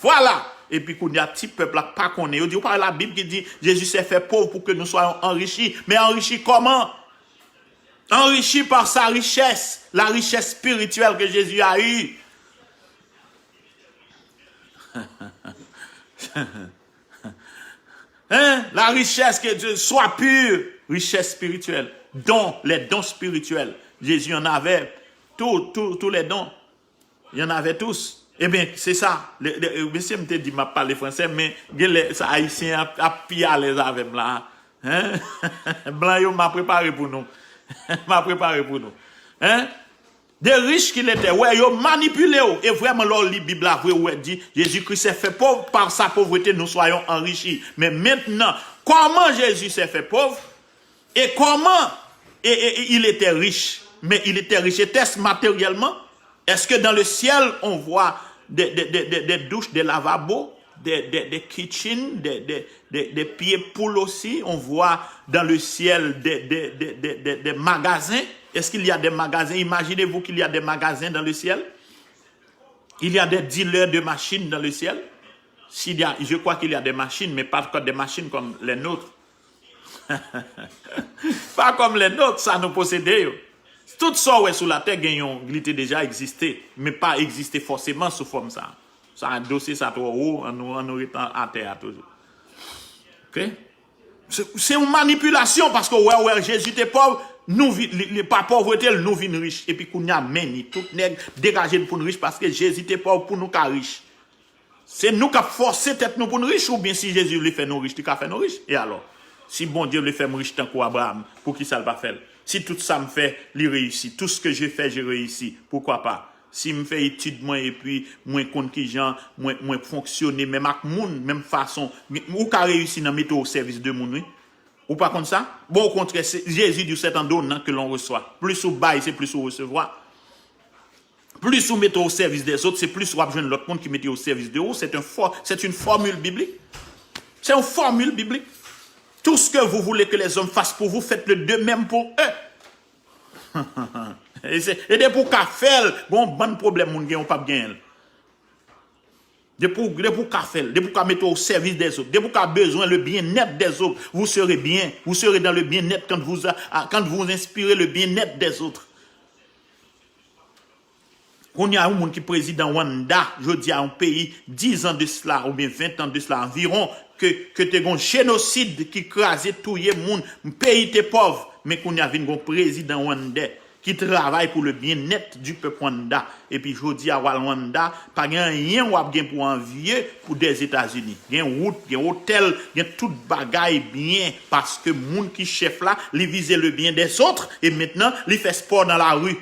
Vwala. Epi kounye a, ti pèp la k pa konnen, yo di, ou pa wè Labib ki di, Jésus s'est fait pauvre pour que nous soyons enrichis. Mais enrichis comment? Enrichis par sa richesse, la richesse spirituelle que Jésus a eue. Hein? La richesse que Dieu soit pur, richesse spirituelle, don, les dons spirituels. Jésus en avait tous, tous, tous les dons. Il y en avait tous. Ebyen, se sa. Le, le, mesye, m te di m ap pale fransè, men gen lè sa Ayisyen ap, ap pi alèz avè m la. Hein? Blan yo, m a prepare pou nou. M a prepare pou nou. Hein? De riche qu'il était. Wè, yo manipile w. E vrèman, lè w li Bib la vre, ou wè di, Jésus-Christ s'est fait pauvre, par sa pauvreté, nous soyons enrichis. Men mentnan, kòman Jezi s'est fait pauvre? E kòman? Et, et, et il était riche. Mais il était riche. Était-ce matériellement? Est-ce que dans le ciel, on voit des, des, des, des, des douches, des lavabos, des, des, des kitchen, des, des, des, des pieds poules aussi? On voit dans le ciel des, des, des, des, des, des magasins. Est-ce qu'il y a des magasins? Imaginez-vous qu'il y a des magasins dans le ciel. Il y a des dealers de machines dans le ciel. S'il y a, je crois qu'il y a des machines, mais pas comme des machines comme les nôtres. Pa kòm lè nòt sa nou posede yo. Tout sa w wè sou latè gen yon, li te deja egziste, men pa egziste fòseman sou fòm sa. Sa, dosye sa twò wo, an nou, an nou ret an, atè a toujou. Ok? Se, se yon manipilasyon, paske w wè, w wè, Jezi te pòv, nou vi-, li, li, pa pòvrete l, nou vin rich. Epi kounye a, men ni, tout nèg degaje n pou n rich, paske Jezi te pòv pou nou ka rich. Se nou k ap fòse tèt nou pou n rich, oubyen si Jezi vle fè nou rich, li ka fè nou rich. E alò, si Bondye vle fè m rich tankou Abraram, poukisa l pa fè l? Si tout sa m fè, li reyisi. Tout ce que je fais, je réussis. Pourquoi pas? Si m fè etid mwen epi mwen konn kijan mwen, mwen fonksyone menm ak moun, menm fason, ou ka reyisi nan mete w o sèvis de moun, wi. Ou pa konn sa? Bon, au contraire, c'est, Jésus dit, c'est en donnant que l'on reçoit. Plus ou bay, c'est plus ou resevwa. Plis ou mete w o sèvis dèzòt, se plis w ap jwenn lòt moun ki mete yo o sèvis de ou. C'est un for-, c'est une formule biblique. C'est une formule biblique. Tout ce que vous voulez que les hommes fassent pour vous, faites-le de même pour eux. E se, e depi w ka fè l, gon bann pwoblèm moun gen, ou p ap genyen l. Depi w, depi w ka fè l, depi w ka mete w o sèvis dèzòt, depi w ka bezwen le bien-être des autres, vous serez bien, vous serez dans le bien-être quand vous, quand vous inspirez le bien-être des autres. Kounye a, yon moun ki prezidan Rwanda, jodi a, yon peyi, diz an de sila, oubyen ven an de sila anviwon, ke, ke te gon jenosid ki kraze, touye moun, peyi te pòv, men kounye a vin gon prezidan rwandè qui travaille pour le bien-être du peuple Rwanda. Epi jodi a, wa Rwanda, pa gen anyen w ap gen pou anvye pou Dèzetazini. Gen wout, gen otèl, gen tout bagay byen, paske moun ki chèf la, li vize le bien des autres, e mentnan, li fè spò nan lari.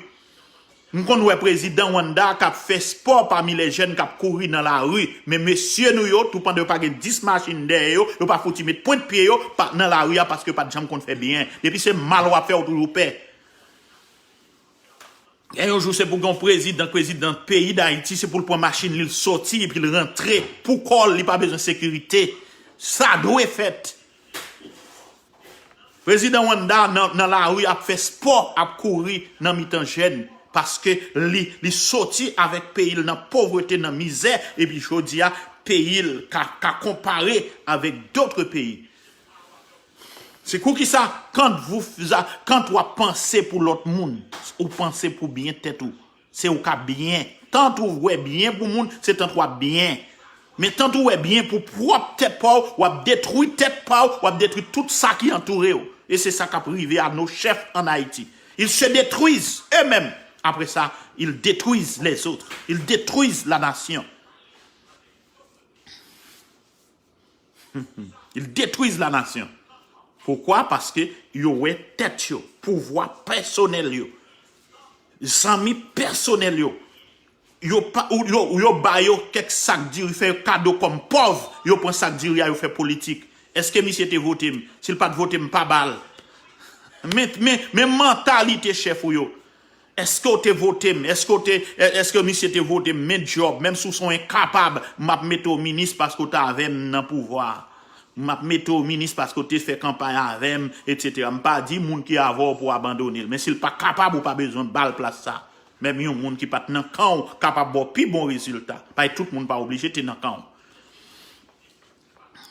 M konn wè prezidan Rwanda k ap fè spò pami lè jèn k ap kouri nan lari. Men mesye nou yo, tou pandan yo pa gen dis machin dèyè yo, yo pa fouti met pwent pye yo pa, nan lari a paske yo pa t janm konn fè byen. Depi se mal w ap fè, ou toujou pè. Gen yon jou se pou gen yon prezidan, prezidan peyi Dayiti, se pou l pran machin li, l soti, epi l rantre pou kò l, li pa bezwen sekirite. Sa dwe fèt. Prezidan Rwanda nan, nan lari ap fè spò, ap kouri nan mitan jèn, paske li, li soti avèk peyi l nan povrete, nan mizè, epi jodi a, peyi l ka, ka konpare avèk dòt peyi. Se kou ki sa, quand vous, quand w ap panse pou lòt moun, ou panse pou byen tèt ou. Se ou ka byen. Tant ou wè byen pou moun, se tant w ap byen. Men tant ou wè byen pou pwòp tèt pa w, w ap detwi tèt pa w, w ap detwi tout sa ki antoure w. E se sa k ap rive a nos chefs an Ayiti. Ils se détruisent eux-mêmes. Après ça, ils détruisent les autres. Ils détruisent la nation. Ils détruisent la nation. Poukwa? Paske yo wè tèt yo, pouvwa pèsonèl yo, zanmi pèsonèl yo. Yo, pa, ou- yo, yo ba yo kèk sak diri, fè yo kado kòm pòv, yo pran sak diri a, yo fè politik. Èske misye te vote m? Si l pa t vote m, pa ba l. Men, men, men mantalite chèf ou yo. Èske w te vote m? Èske w te, èske misye te vote m? Men djòb, menm si w se yon enkapab, m ap mete w minis paske w te avè m nan pouvwa a. M ap mete w minis paske w te fè kanpay avè m, etsetera. M pa di moun ki avè w pou abandone l. Men si l pa kapab, ou pa bezwen ba l plas sa. Menm yon moun ki pa t nan kan w kapab ba w pi bon rezilta. Paske tout moun pa oblije te nan kan w.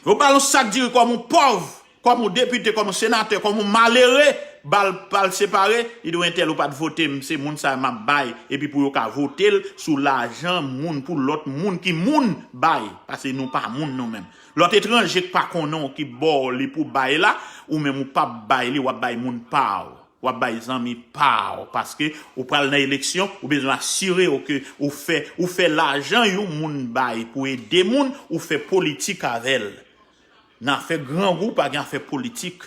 Yo ba l yon sak diri kòm yon pòv, kòm yon depite, kòm yon senatè, kòm yon malere, ba l, ba l separe, li di w entèl ou pa t vote m, se moun sa a m ap bay, epi pou yo ka vote l sou lajan moun, pou lòt moun ki moun bay, paske nou pa moun nou menm. Lòt etranje k pa konnen w ki ba w li pou bay la, ou menm ou p ap bay li, w ap bay moun pa w. W ap bay zanmi pa w, paske ou pral nan eleksyon, ou bezwen asire w ke ou fè, ou fè lajan yon moun bay pou ede moun, ou fè politik avè l. Nan afè grangou, pa gen afè politik.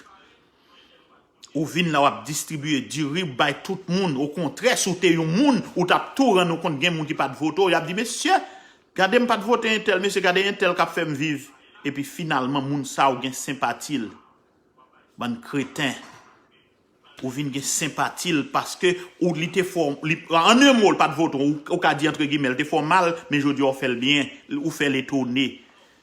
Ou vin la, w ap distribiye diri, bay tout moun. Okontrè, si w te yon moun, ou t ap tou rann ou kont gen moun ki pa t vote w, y ap di, "Mesye, gade m pa t vote entèl, mesye, gade entèl k ap fè m viv." Epi finalman, moun sa a ou gen senpati l. Bann kreten. Ou vin gen senpati l paske ou, li te fè w, li, an en mo, l pa t vote w, ou, ou ka di antre gimè, l te fè w mal, men jodi a w fè l byen, ou fè l etone.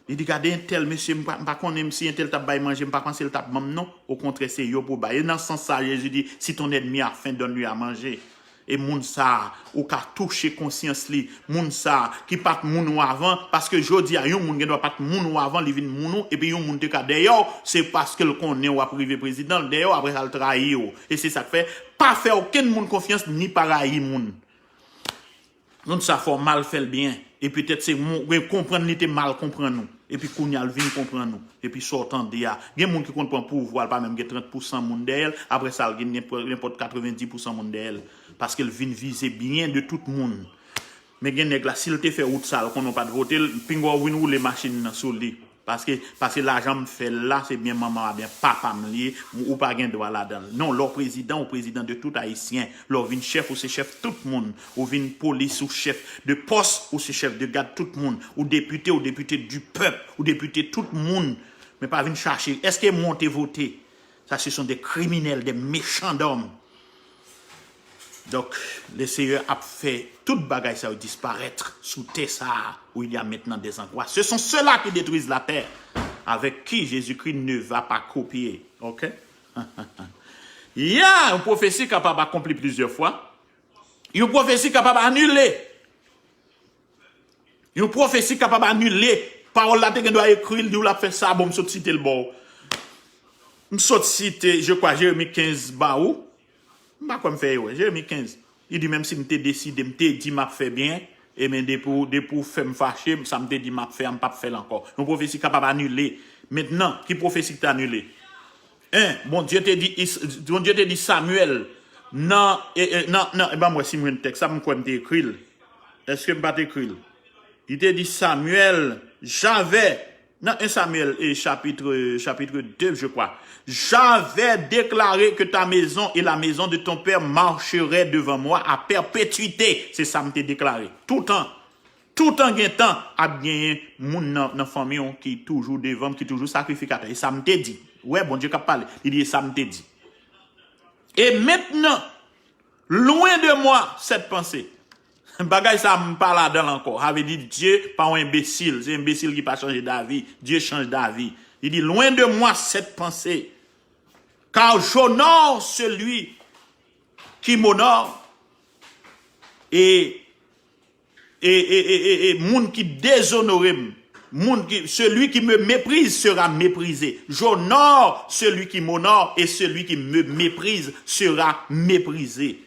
Li di, "Gade entèl, mesye, m pa, m pa konnen m si entèl t ap bay manje, m pa panse l t ap ban m non. Okontrè, se yo pou bay." E nan sans sa, Jezi di, "Si ton ennemi a faim, donne-lui à manger." E moun sa a, ou ka touche konsyans li. Moun sa a, ki pa t moun ou avan, paske jodi a, yon moun gen dwa pa t moun ou avan, li vin moun ou, epi yon moun te ka dèyè w, se paske l konnen w ap rive prezidan, l dèyè w, apre sa, l trayi w. E se sa k fè, pa fè okenn moun konfyans, ni pa rayi moun. Moun sa fò mal fè l byen. E petèt se moun, konprann li te mal konprann ou. Epi kounye a l vin konprann ou. Epi sa w tande a. Gen moun ki konn pran pouvwa, l pa menm gen trant pousan moun dèyè l. Apre sa, l gen nenpòt, nenpòt katrevenndis pousan moun dèyè l. Paske l vin vize byen de tout moun. Men gen nèg la, si l te fè wout sa, l konnen w pa t vote l, pinga w vin woule machin nan sou li. Paske, paske lajan m fè l la, se byen manman m a byen papa m li ye, ou pa gen dwa ladan l. Non, lè w prezidan, ou prezidan de tout Ayisyen. Lè w vin chèf, ou se chèf tout moun. Ou vin polis, ou chèf de pòs, ou se chèf de gad tout moun. Ou depite, ou depite du pèp, ou depite tout moun. Men pa vin chache, èske mwen te vote? Sa, ce sont des criminels, des méchants d'hommes. Donk, le Seyè ap fè tout bagay sa yo disparèt sou tè sa a où il y a maintenant des angoisses. Ce sont ceux-là qui détruisent la terre, avec qui Jésus-Christ ne va pas copier. Ok? Ya, yon pwofesi kapab akonpli plizyè fwa. Yon pwofesi kapab anile. Yon pwofesi kapab anile. Pawòl la te gen dwa ekri, l di w l ap fè sa, bon, m sot site l ba w. M sot site, je kwa, Jeremi kenz ba ou. M pa kwè m fè erè. Jeremi kenz. Li di, menm si m te deside, m te di m ap fè byen, ebyen, depi w, depi w fè m fache, sa m te di m ap fè a, m p ap fè l ankò. Yon pwofesi kapab anile. Mentnan, ki pwofesi ki te anile? En, Bondye te di, Is- Bondye te di Samyèl, Nan, e, e, nan, nan, e ban m wè si m jwenn tèks sa, m kwè m te ekri l. Èske m pa t ekri l? Li te di Samyèl, Javè, nan en Samyèl, e, chapitre, chapitre deux, je crois. J'avais déclaré que ta maison et la maison de ton père marcheraient devant moi à perpétuité. Se sa m te deklare. Toutan, toutan gen tan, ap genyen moun nan, nan fanmi w ki toujou devan m, ki toujou sakrifikatè. E sa m te di. Ou wè, Bondye k ap pale. Li di, e sa m te di. Et maintenant, loin de moi cette pensée. Bagay sa m pa ladan l ankò. Sa vle di Dye pa yon enbesil. Se enbesil ki pa chanje davi. Dye chanj davi. Li di, loin de moi cette pensée, car j'honore celui qui m'honore et, et, et, et, et, et moun ki dezonore m, moun ki, celui qui me méprise sera méprisé. J'honore celui qui m'honore et celui qui me méprise sera méprisé.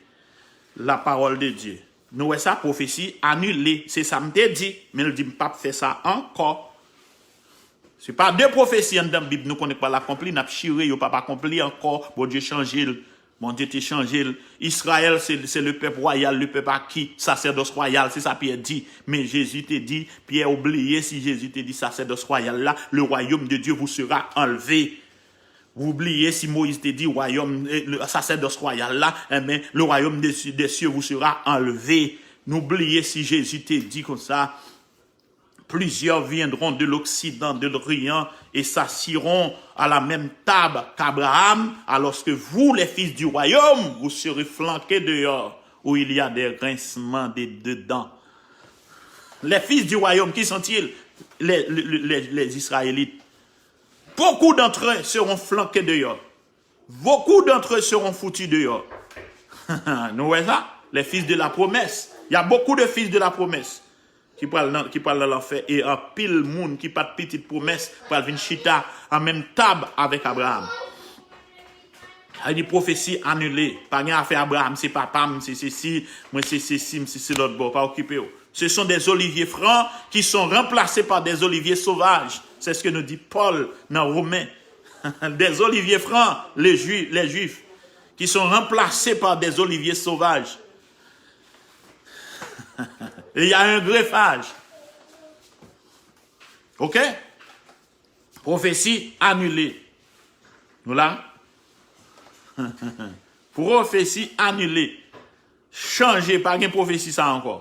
La parole de Dieu. Nou wè sa, pwofesi anile. Se sa m te di, men l di m p ap fè sa ankò. Se pa de pwofesi anndan Bib nou konnen k pral akonpli, n ap chire yo p ap akonpli ankò. Bondye chanje l. Bondye te chanje l. Israël, c'est, c'est le peuple royal, le peuple acquis, sacerdoce royal, se sa Pyè di. Men Jezi te di, Pyè ou bliye si Jezi te di sacerdoce royal la, le royaume de Dieu vous sera enlevé. Ou bliye si Moyiz te di wayòm, eh, le sacerdoce royal la, enben, le royaume des, des cieux vous sera enlevé. Nou bliye si Jezi te di konsa, plusieurs viendront de l'Occident, de l'Orient, et s'assiront à la même table qu'Abraham, alors que vous, les fils du royaume, vous serez flanqués dehors, où il y a des grincements de, de dents. Les fils du royaume, qui sont-ils? Les, les, les, les Israélites. Beaucoup d'entre eux seront flanqués dehors. Beaucoup d'entre eux seront foutus dehors. Nou wè sa? Les fils de la promesse. Il y a beaucoup de fils de la promesse ki pral nan, ki pral nan lanfè, e anpil moun ki pa t pitit pwomès pral vin chita an menm tab avèk Abraham. Sa vle di pwofesi anile. Pa gen afè Abraham se papa m, se sesi, mwen se sesi, m se, se lòt bò. Pa okipe w. Ce sont des oliviers francs qui sont remplacés par des oliviers sauvages. C'est ce que nous dit Paul dans Romains. Des oliviers francs, les Juifs, les Juifs, qui sont remplacés par des oliviers sauvages. Et il y a un greffage. OK? Pwofesi anile. Nou la? Pwofesi anile. Chanje, pa gen pwofesi sa ankò.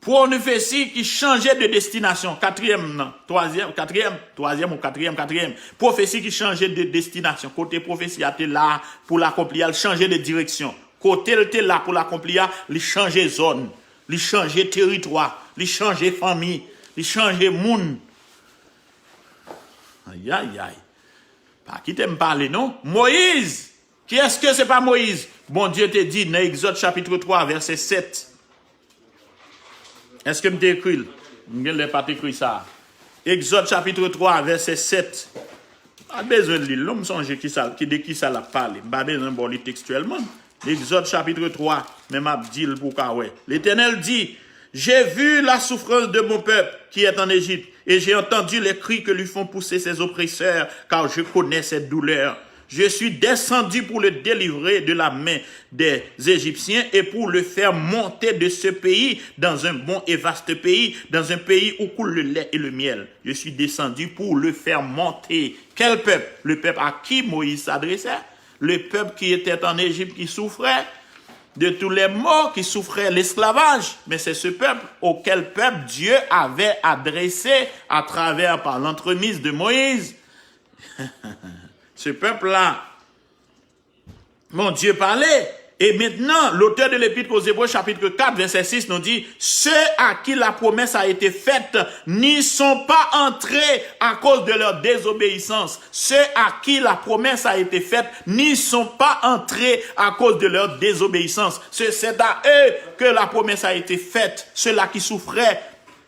Pwofesi ki chanje de destinasyon. Katriyèm nan, twazyèm, katriyèm, twazyèm ou katriyèm, katriyèm. Pwofesi ki chanje de destinasyon. Kote pwofesi a te la pou l akonpli a, l chanje de direksyon. Kote l te la pou l akonpli a, li chanje zòn, li chanje teritwa, li chanje fanmi, li chanje moun. Ayayay. Pa kite m pale non. Moyiz! Kiyès ke se pa Moyiz? Bondye te di nan Egzòd chapit twa, vèsè sèt. Èske m te ekri l? M genlè pa t ekri sa. Egzòd chapit twa, vèsè sèt. Pa bezwen li l non, m sonje kisa, ki, de kisa l ap pale. M pa bezwen ba w li tekstyèlman. Egzòd chapit twa, men m ap di l pou w ka wè. Letènèl di, J'ai vu la souffrance de mon peuple qui est en Égypte, et j'ai entendu les cris que lui font pousser ses oppresseurs, car je connais ses douleurs. Je suis descendu pour le délivrer de la main des Égyptiens et pour le faire monter de ce pays dans un bon et vaste pays, dans un pays où coule le lait et le miel. Je suis descendu pour le faire monter. Quel peuple? Le peuple à qui Moïse s'adressait? Le peuple qui était en Égypte, qui souffrait de tous les maux, qui souffrait l'esclavage. Mais c'est ce peuple auquel peuple Dieu avait adressé à travers, par l'entremise de Moïse. Ce peuple-là, mon Dieu parlait. Et maintenant, l'auteur de l'Épître aux Hébreux, chapitre quatre, verset six, nous dit, ceux à qui la promesse a été faite n'y sont pas entrés à cause de leur désobéissance. Ceux à qui la promesse a été faite n'y sont pas entrés à cause de leur désobéissance. C'est, c'est à eux que la promesse a été faite, ceux-là qui souffraient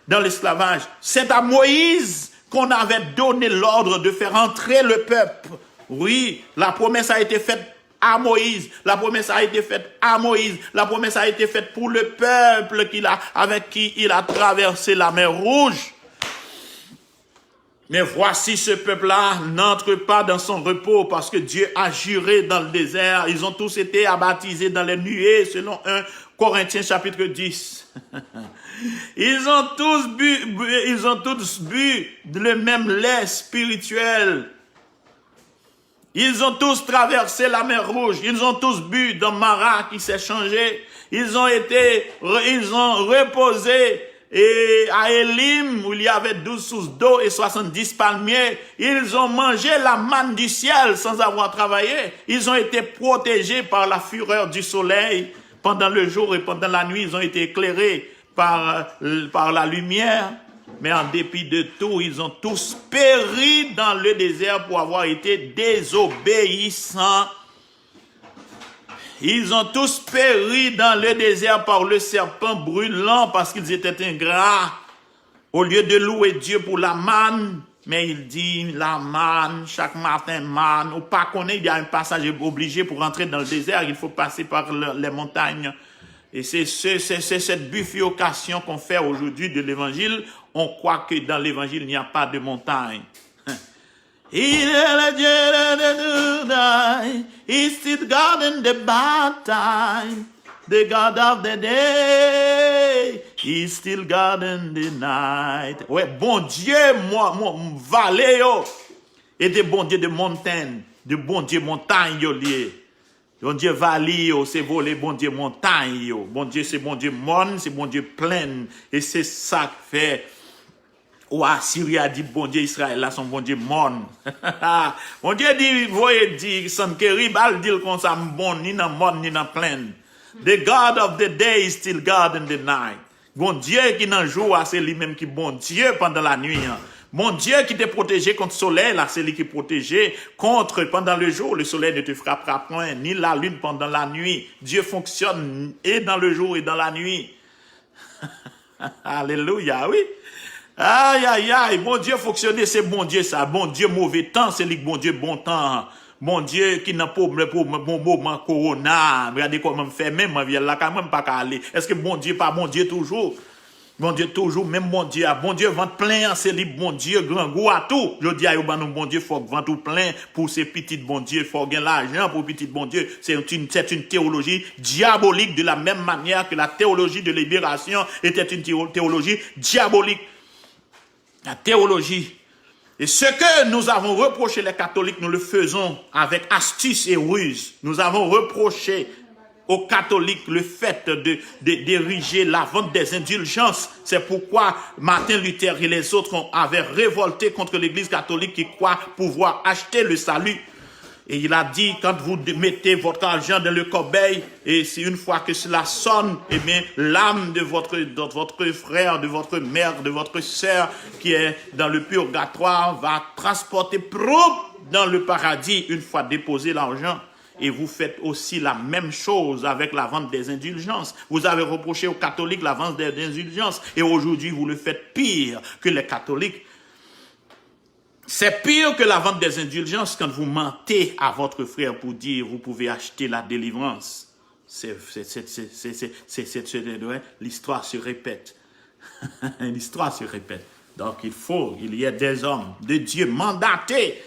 dans l'esclavage. C'est à Moïse qu'on avait donné l'ordre de faire entrer le peuple. Oui, la promesse a été faite à Moïse. La promesse a été faite à Moïse. La promesse a été faite pour le peuple qu'il a, avec qui il a traversé la mer Rouge. Mais voici, ce peuple-là n'entre pas dans son repos, parce que Dieu a juré dans le désert. Ils ont tous été baptisés dans les nuées, selon un Corinthiens chapitre dix. Ils ont tous bu, bu- ils ont tous bu le même lait spirituel. Ils ont tous traversé la mer Rouge. Ils ont tous bu dans Mara qui s'est changé. Ils ont été, ils ont reposé et à Élim, où il y avait douze sources d'eau et soixante-dix palmiers. Ils ont mangé la manne du ciel sans avoir travaillé. Ils ont été protégés par la fureur du soleil pendant le jour et pendant la nuit. Ils ont été éclairés par, par la lumière. Mais en dépit de tout, ils ont tous péri dans le désert pour avoir été désobéissants. Ils ont tous péri dans le désert par le serpent brûlant parce qu'ils étaient ingrats. Au lieu de louer Dieu pour la manne, mais il dit la manne, chaque matin manne. Ou pa konnen, il y a un passage obligé pour rentrer dans le désert, il faut passer par le- les montagnes. Et c'est c'est- c'est- c'est cette bifurcation qu'on fait aujourd'hui de l'évangile. On croit que dans l'évangile, il n'y a pas de montagne. Il est le Dieu de tout time. He still God in the bad time. The God of the day. He still God in the night. Wè, Bondye, mwen, mwen, vale yo. E de Bondye de montèn, de Bondye montay yo li ye. Bondye vale yo, se vole Bondye montay yo. Bondye se Bondye mòn, se Bondye plenn. E se sa k fè wa Siri a di Bondye Izrayèl la se yon Bondye mòn. Bondye di, voye di Sankerib, al di l konsa, m bon ni nan mòn ni nan plenn. The God of the day is still God in the night. Bondye ki nan jou a, se li menm ki Bondye pandan lanwi an. Bondye ki te pwoteje kont solèy la, se li ki pwoteje contre pendant le jour, le soleil ne te frappera point, ni la lune pendant la nuit. Dieu fonctionne et dans le jour et dans la nuit. Alelouya, wi. Ayayay, Bondye fonksyone, se Bondye sa. Bondye move tan, se li k Bondye bon tan an. Bondye ki nan pwoblèm, bon moman kowona. Gade kòman m fèmen, mwen vyèl lakay mwen, m pa ka ale. Èske Bondye pa Bondye toujou? Bondye toujou menm Bondye a. Bondye vant plen an, se li Bondye grangou a tou. Jodi a, yo ban nou Bondye, fòk vant ou plen pou se pitit Bondye, fòk gen lajan pou pitit Bondye. C'est une, c'est une théologie diabolique de la même manière que la théologie de libération était une théo- théologie diabolique. La théologie. Et ce que nous avons reproché les catholiques, nous le faisons avec astuce et ruse. Nous avons reproché aux catholiques le fait de, de d'ériger la vente des indulgences. C'est pourquoi Martin Luther et les autres ont- avaient révolté contre l'Église catholique qui croit pouvoir acheter le salut. Et il a dit, quand vous mettez votre argent dans le corbeil, et si une fois que cela sonne, eh bien, l'âme de votre, de votre frère, de votre mère, de votre sœur qui est dans le purgatoire va transporter propre dans le paradis une fois déposé l'argent. Et vous faites aussi la même chose avec la vente des indulgences. Vous avez reproché aux catholiques la vente des indulgences et aujourd'hui vous le faites pire que les catholiques. C'est pire que la vente des indulgences quand vous mentez à votre frère pour dire vous pouvez acheter la délivrance. C'est, c'est, c'est, c'est, c'est, c'est, c'est, c'est, c'est, l'histoire se répète. L'histoire se répète. Donc il faut, il y a des hommes de Dieu mandatés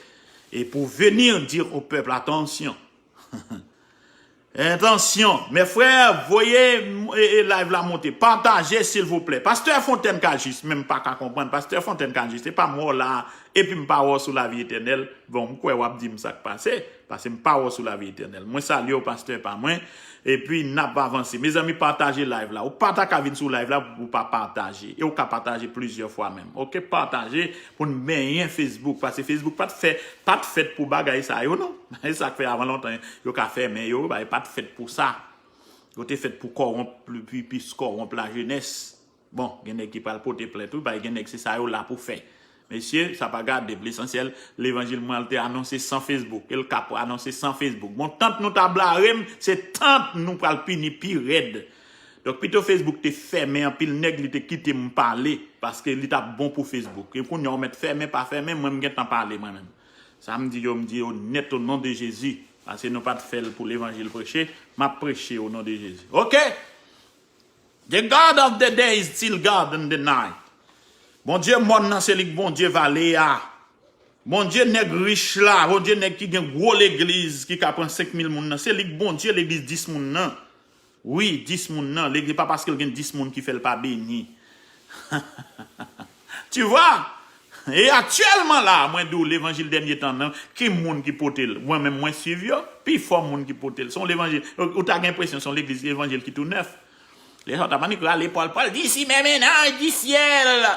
et pour venir dire au peuple, attention. Attention, mes frères, voyez e, e live la monte. Pataje, silvouplè. Pastè Fontaine Cajus, menm pa ka konprann. Pastè Fontaine Cajus, se pa mò la, epi m pa wè w sou lavi etènèl. Bon, m kwè w ap di m sa k pase, paske m pa wè w sou lavi etènèl. Mwen salye w, pastè pa mwen, epi n ap avanse. Mezanmi, pataje live la. Ou pa ta ka vin sou live la pou w pa pataje. E w ka pataje plizyè fwa menm. Oke, pataje pou n benyen Facebook, paske Facebook pa t fè, pa t fèt pou bagay sa yo, non. E sa k fè avan lontan, yo ka fèmen yo, ba, yo pa t fèt pou sa. Yo te fèt pou kòwonp, pi, pi, pi kòwonp lajenès. Bon, gen nèg ki pral pote plent wi, bay gen nèg se sa yo la pou fè. Mesye, sa pa grave, lesansyèl, levanjil mwen al te anonse san Facebook, e l k ap anonse san Facebook. Bon, tant nou ta blare m, se tant nou pral pini pi rèd. Donk, pito Facebook te fèmen anpil nèg, li te kite m pale, paske li t ap bon pou Facebook. E kounye a, ou mèt fèmen, pa fèmen, mwen, m gentan pale, mwen menm. Sa m di yo, m di yo nèt, o non de Jezi, paske nou pa t fè l pou levanjil preche, m ap preche o non de Jezi. Oke? The God of the day is still God in the night. Bondye mòn nan se li k Bondye vale a. Bondye nèg rich la, Bondye nèg ki gen gwo legliz ki ka pran senk mil moun nan, se li k Bondye legliz dis moun nan. Wi, dis moun nan, legliz pa paske l gen dis moun ki fè l pa beni. Tu vois? E aktyèlman la, mwen di w levanjil dènye tan nan, ki moun ki pote l? Mwen menm mwen swiv yo, pifò moun ki pote l. Se yon levanjil, ou ta gen enpresyon se yon legliz levanjil ki tou nèf. Lè sa w ta pannik rale Pòl, Pòl di si men mennen anj di syèl.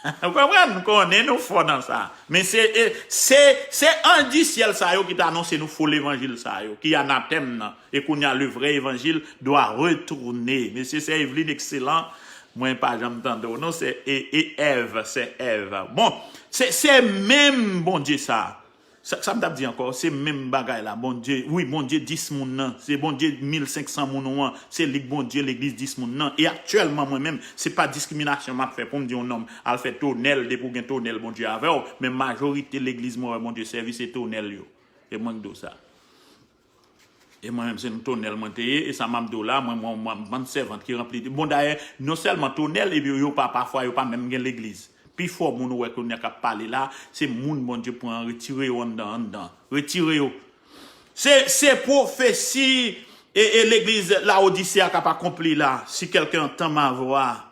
Ou konprann? M konnen nou fò nan sa. Men se e, se se anj di syèl sa yo ki t anonse nou fo levanjil sa yo, ki anatèm nan. E kounye a le vrai évangile doit retourner. Mesye, c'est Evelyn excellent. Mwen pa janm tande w non, se e, e Èv, se Èv. Bon, se se menm Bondye sa. Sa, sa m t ap di ankò, se menm bagay la. Bondye, wi, Bondye dis moun nan, se Bondye mil senk san moun ou an, se li k Bondye legliz dis moun nan. E aktyèlman, mwen menm, se pa diskriminasyon m ap fè pou m di yon nonm al fè tonèl, depi w gen tonèl, Bondye avè w, men majorite legliz mwen wè Bondye sèvi, se tonèl yo. E mwen k di w sa. E mwen menm, se nan tonèl mwen te ye, e sa m ap di w la, mwen, mwen, mwen, bann sèvant ki ranpli. Bon, dayè, non sèlman tonèl, epi yo pa, pafwa, yo pa menm gen legliz. Pifò moun ou wè kounye a k ap pale la, se moun Bondye pran, retire yo anndan, anndan. Retire yo. Se, se pwofesi e, e legliz Laodise a k ap akonpli la. Si quelqu'un entend ma voix,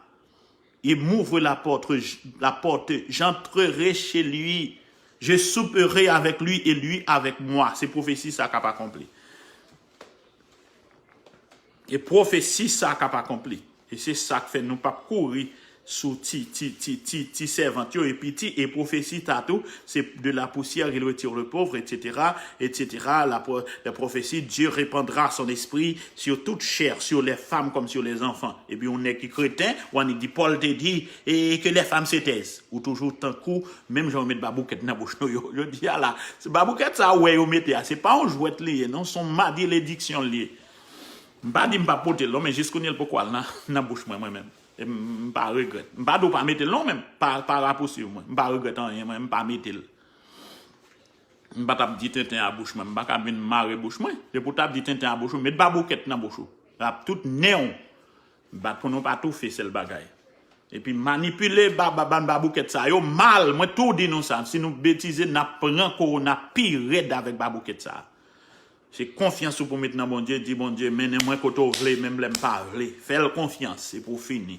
il m'ouvre la porte, la porte, j'entrerai chez lui, je souperai avec lui et lui avec moi. Se pwofesi sa k ap akonpli. E pwofesi sa k ap akonpli. E se sa k fè nou p ap kouri sou ti, ti, ti, ti, ti sèvant yo, epi ti, e pwofesi ta tou, se de la poussière il retire le pauvre, et cetera, et cetera. La, pro- la prophétie, Dieu répandra son esprit sur toute chair, sur les femmes comme sur les enfants. Epi yon nèg ki kreten, w annik di Pòl te di, e que les femmes se taisent. Ou toujou tankou, menm jan yo met baboukèt nan bouch nou yo. Yo di a la, se baboukèt sa ou wè yo mete a, se pa yon jwèt li ye, non, se yon malediksyon li ye. M pa di m p ap pote l non, men jis kounye a l poko al nan, nan bouch mwen, mwen menm. E m, m pa regrèt. M pa di w pa mete l non, men pa, pa rapousiv mwen. M pa regrèt anyen, mwen, m pa mete l. M pa t ap di tenten a bouch mwen. M pa ka vin mare bouch mwen. Depi w t ap di tenten a bouch ou, met baboukèt nan bouch ou. L ap tout nen w. Bat pou nou pa toufe, sèl bagay. Epi manipile ba, ba, bann baboukèt sa yo mal. Mwen tou di nou sa. Si nou betize, n ap pran kowona pi rèd avèk baboukèt sa. Se konfyans ou pou met nan Bondye, di Bondye, mennen mwen kote w vle, menm lè m pa vle. Fè l konfyans, epi w fini.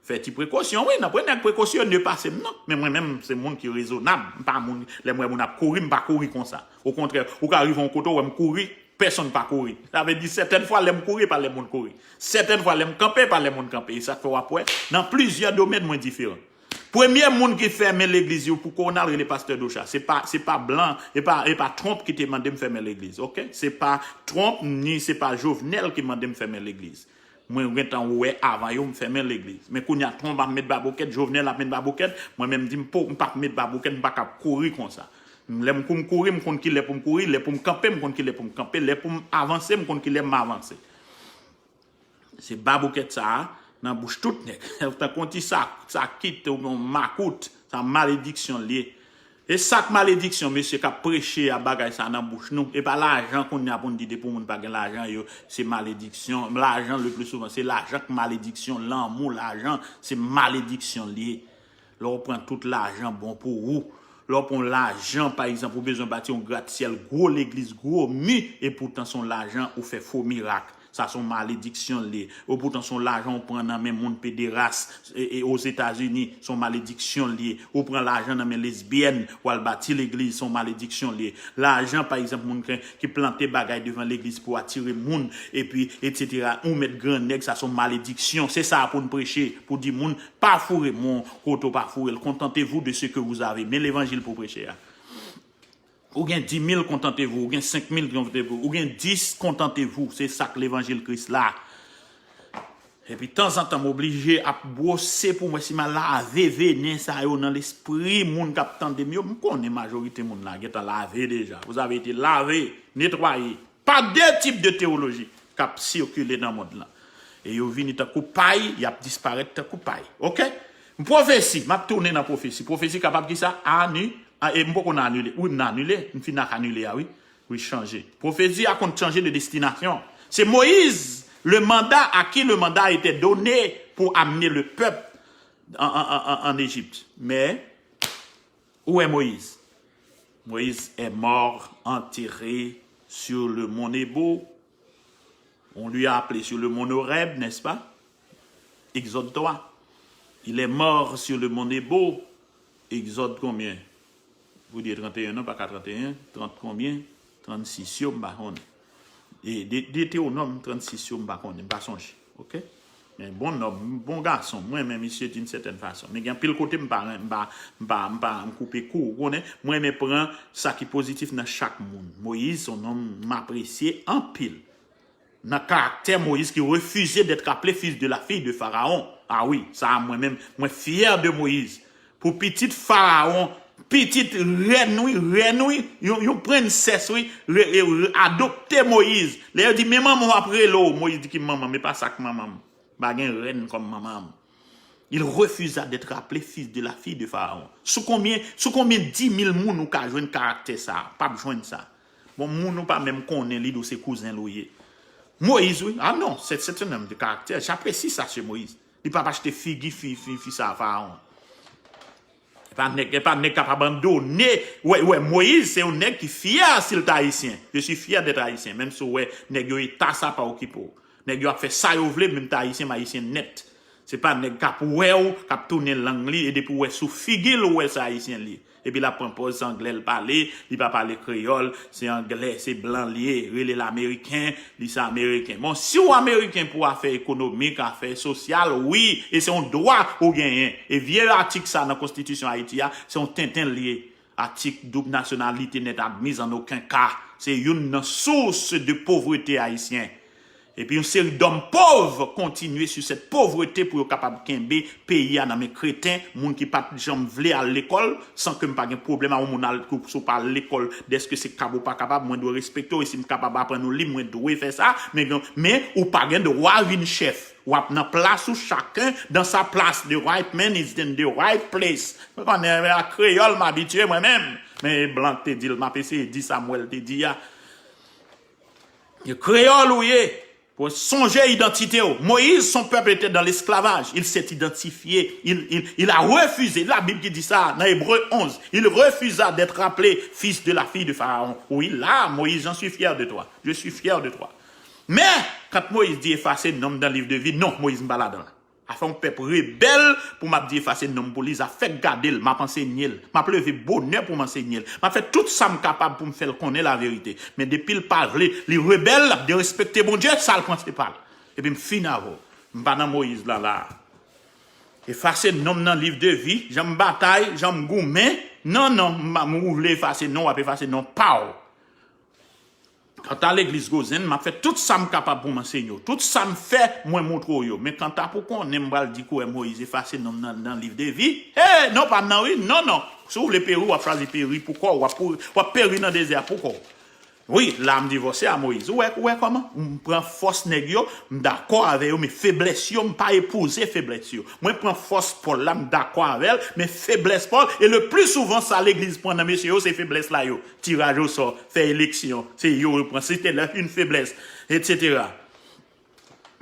Fè ti prekosyon, wi, nan pran nèg prekosyone pase m, non. Men mwen menm, se moun ki rezonab. M pa moun, lè m wè moun ap kouri, m pa kouri konsa. Okontrè, ou ka rive yon kote, w wè m kouri, pèsonn pa kouri. Sa vle di, sètèn fwa, lè m kouri, e pa lè moun kouri. Sètèn fwa, lè m kanpe, e pa lè moun kanpe. E sa k fè w ap wè, nan plizyè domèn, mwen diferan. Premye moun ki fèmen legliz yo pou kowona l rele pastè Docha. Se pa, se pa blan, e pa, e pa Trump ki te mande m fèmen legliz, oke? Se pa Trump, ni se pa Jovenel ki mande m fèmen legliz. Mwen gentan wè avan yo m fèmen legliz. Men kounye a Trump ap met baboukèt, Jovenel ap met baboukèt, mwen menm di m po, m p ap met baboukèt, m pa ka kouri konsa. Lè m kou m kouri, m konn ki lè pou m kouri, lè pou m kanpe, m konn ki lè pou m kanpe, lè pou m avanse, m konn ki lè m avanse. Se baboukèt sa a nan bouch tout nèg. Tankou yon ti sa, sa kit, yon makout, sa malediksyon l ye. E sa k malediksyon, mesye k ap preche a bagay sa nan bouch nou. E pa lajan kounye a pou n di depi yon moun pa gen lajan, yo, se malediksyon. Lajan, le pli souvan, se lajan k malediksyon. Lanmou lajan, se malediksyon l ye. Lè w pran tout lajan bon pou ou. Lè w pran lajan, pa egzanp, ou bezwen bati yon gratsyèl, gwo legliz, gwo mi, e poutan se yon lajan ou fè fo mirak. Sa se yon malediksyon l ye. Ou poutan se yon lajan ou pran nan men moun pederas, e, e, Ozetazini, se yon malediksyon l ye. Ou pran lajan nan men lesbyèn, w al bati legliz, se yon malediksyon l ye. Lajan, pa egzanp, moun ki, ki plante bagay devan legliz pou atire moun, epi, etsetera. Ou mèt gran nèg, sa se yon malediksyon. Se sa pou n preche, pou di moun, pa foure men w kote w pa foure l. Contentez-vous de ce que vous avez. Men levanjil pou preche a. Ou gen dis mil, contentez-vous. Ou gen senk mil, contentez-vous. Ou gen dis, contentez-vous. Se sa k levanjil Kris la. Epi tanzantan m oblije ap bwose pou m wè si m a lave venen sa yo nan lespri moun k ap tande m yo. M konnen majorite moun la gentan lave deja. Vous avez été lavé, nettoyé. Pa de tip de teyoloji k ap sikile nan mond lan. E yo vini tankou pay, y ap disparèt tankou pay. Oke? M pwofesi, m ap tounen nan pwofesi. Pwofesi kapab kisa? Ani, a, e m poko nan anile. Wi, m nan anile. M fin ak anile a, wi. Wi, chanje. Pwofesi a konn chanje de destinasyon. Se Moyiz, le mandat, à qui le mandat était donné pour amener le peuple en, en, en, en, en Égypte. Men, ou wè Moyiz. Moïse est mort enterré sur le mont Nebo. On lui a appelé sur le mont Horeb, n'est-ce pas? Exode trois. Il est mort sur le mont Nebo. Exode combien? Vous dites trente et un, non, pas trente et un, trente combien? Trente-six, yo, m pa konnen. E De- Deutéronome trente-six, yo, m pa konnen, m pa sonje. Ok? Men bon nonm, bon gason, mwen men misye d'une certaine façon. Men gen pil kote m pa, m pa, m pa, m pa, m koupe kou, ou konnen, mwen men pran sa ki pozitif nan chak moun. Moïse, son nonm m apresye anpil. Nan karaktè Moïse qui refusait d'être appelé fils de la fille de Pharaon. Ah wi, sa mwen menm, mwen fyè de Moïse. Pou pitit Farawon, pitit rèn wi, rèn wi, yon, yon prensès wi, re- re- re- adopte Moïse. Lè yo di, men manman w ap rele w, Moïse di, ki manman m, e pa sa k manman m. M pa gen rèn kòm manman m. Il refusa d'être appelé fils de la fille de Pharaon. Sou konbyen, sou konbyen dis mil moun ou ka jwenn karaktè sa a? P ap jwenn sa. Bon, moun ou pa menm konnen li di w se kouzen l ou ye. Moïse, wi. Ah non, c'est c'est un homme de caractère. J'apprécie ça chez Moïse. Li p ap achte figi fi, fi, fi sa Farawon. E pa nèg, e pa nèg k ap abandone. Wè, wè, Moïse se yon nèg ki fyè si l t ayisyen. Je suis fier d'être haïtien. Menm si w wè nèg yo eta sa pa okipe w. Nèg yo ap fè sa yo vle, menm t ayisyen, m ayisyen nèt. Se pa nèg k ap wè w, k ap tounen lang li, e depi w wè sou figi l, ou wè se ayisyen li ye. Epi l ap pran pòz, se anglè l pale, li pa pale kreyòl, se anglè, se blan li ye, rele l ameriken, li se ameriken. Bon, si w ameriken pou afè ekonomik, afè sosyal, wi, e se yon dwa ou genyen. E vye atik sa nan konstitisyon Ayiti a, se yon tenten l ye. Atik doub nasyonalite n'est admise en aucun cas. Se youn nan source de pauvreté ayisyen. Epi yon seri dòm pòv kontinye sou sèt povrete pou yo kapab kenbe peyi a nan men kreten, moun ki pa t janm vle al lekòl, san ke m pa gen pwoblèm a yon moun al, si w pa al lekòl, dèske se kab ou pa kapab, mwen dwe respekte w, e si m kapab aprann ou li, mwen dwe fè sa, men, men ou pa gen dwa vin chèf. W ap nan plas ou, chacun dans sa place, the right man is in the right place. Mwen konnen, men a kreyòl m abitye mwen menm, men e blan k te di l, m ap eseye di sa m wè l te di a. E kreyòl ou ye. Pou sonje idantite w. Moïse, son peuple était dans l'esclavage. Il s'est identifié. Il, il, il a refusé. La Bible qui dit ça, dans Hébreux onze. Il refusa d'être appelé fils de la fille de Pharaon. Oui, là, Moïse, j'en suis fier de toi. Je suis fier de toi. Men, quand Moïse dit efase non m nan liv de vi, non, Moïse m pa ladan l. Afè yon pèp rebèl pou m ap di efase non m pou li, zafè k gade l, m ap ansenye l. M ap leve bonè pou m ansenye l. M ap fè tout sa m kapab pou m fè l konnen laverite. Men depi l pa vle, li rebèl, l ap derespekte Bondye, sa l pran se pa l. Epi m fini avè w. M pa nan Moyiz la la a. Efase non m nan liv de vi, jan m batay, jan m goumen. Non, non, m pa- m ou vle efase non, w ap efase non pa w. Kanta legliz Gozen, m ap fè tout sa m kapab pou m ansenye w. Tout sa m fè, mwen montre w yo. Men kanta pou konnen m pral di kouwè Moyiz efase non m nan, nan liv de vi. Hey, non, pa m nan wi. Non, non. Si w vle peri, w ap chwazi peri pou kò w. W ap, pou, w ap peri nan dezè a pou kò w. Wi, la m divòse a Moyiz. Ou wè, ou wè kòman? M pran fòs nèg yo, m dakò avè yo, men feblès yo, m pa epouze feblès yo. Mwen pran fòs Pòl la, m dakò avè l, men feblès Pòl, e le pli souvan sa legliz pran nan mesye yo, se feblès la yo. Tiraj osò, fè eleksyon, se yo yo pran. Se te lè yon feblès, etsetera.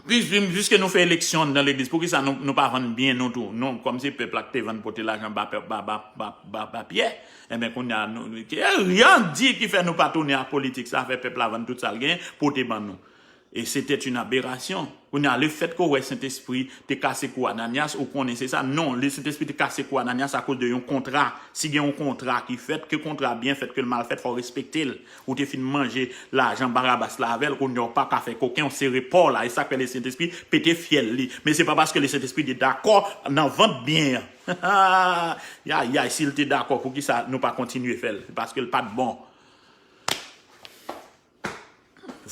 Pis- Piske nou fè eleksyon anndan legliz, poukisa nou, nou pa vann byen nou tou? Nou, kòm se pèp la ki te vann pote lajan ba, ba, ba, ba, ba, ba Pyè, enben, kounye a, nou, nou, ke, rien di ki fè nou pa tounen a politik sa, fè pèp la vann tout sa l genyen, pote ban nou. E se te yon aberasyon. Kounye a, lefètke w wè Sentespri te kase kou Ananyas, ou konnen se sa. Non, le Sentespri te kase kou Ananyas akoz de yon kontra. Si gen yon kontra ki fèt, ke kontra byen fèt, ke l mal fèt, fò w respekte l. Ou te fin manje lajan Barabas la avè l, kounye a w pa ka fè koken, w sere pa w la. E sa k fè le Sentespri pete fyèl li. Men se pa paske le Sentespri te dakò nan vant byen an. Yayay, si l te dakò, poukisa nou pa kontinye fè l? Se paske l pa t bon.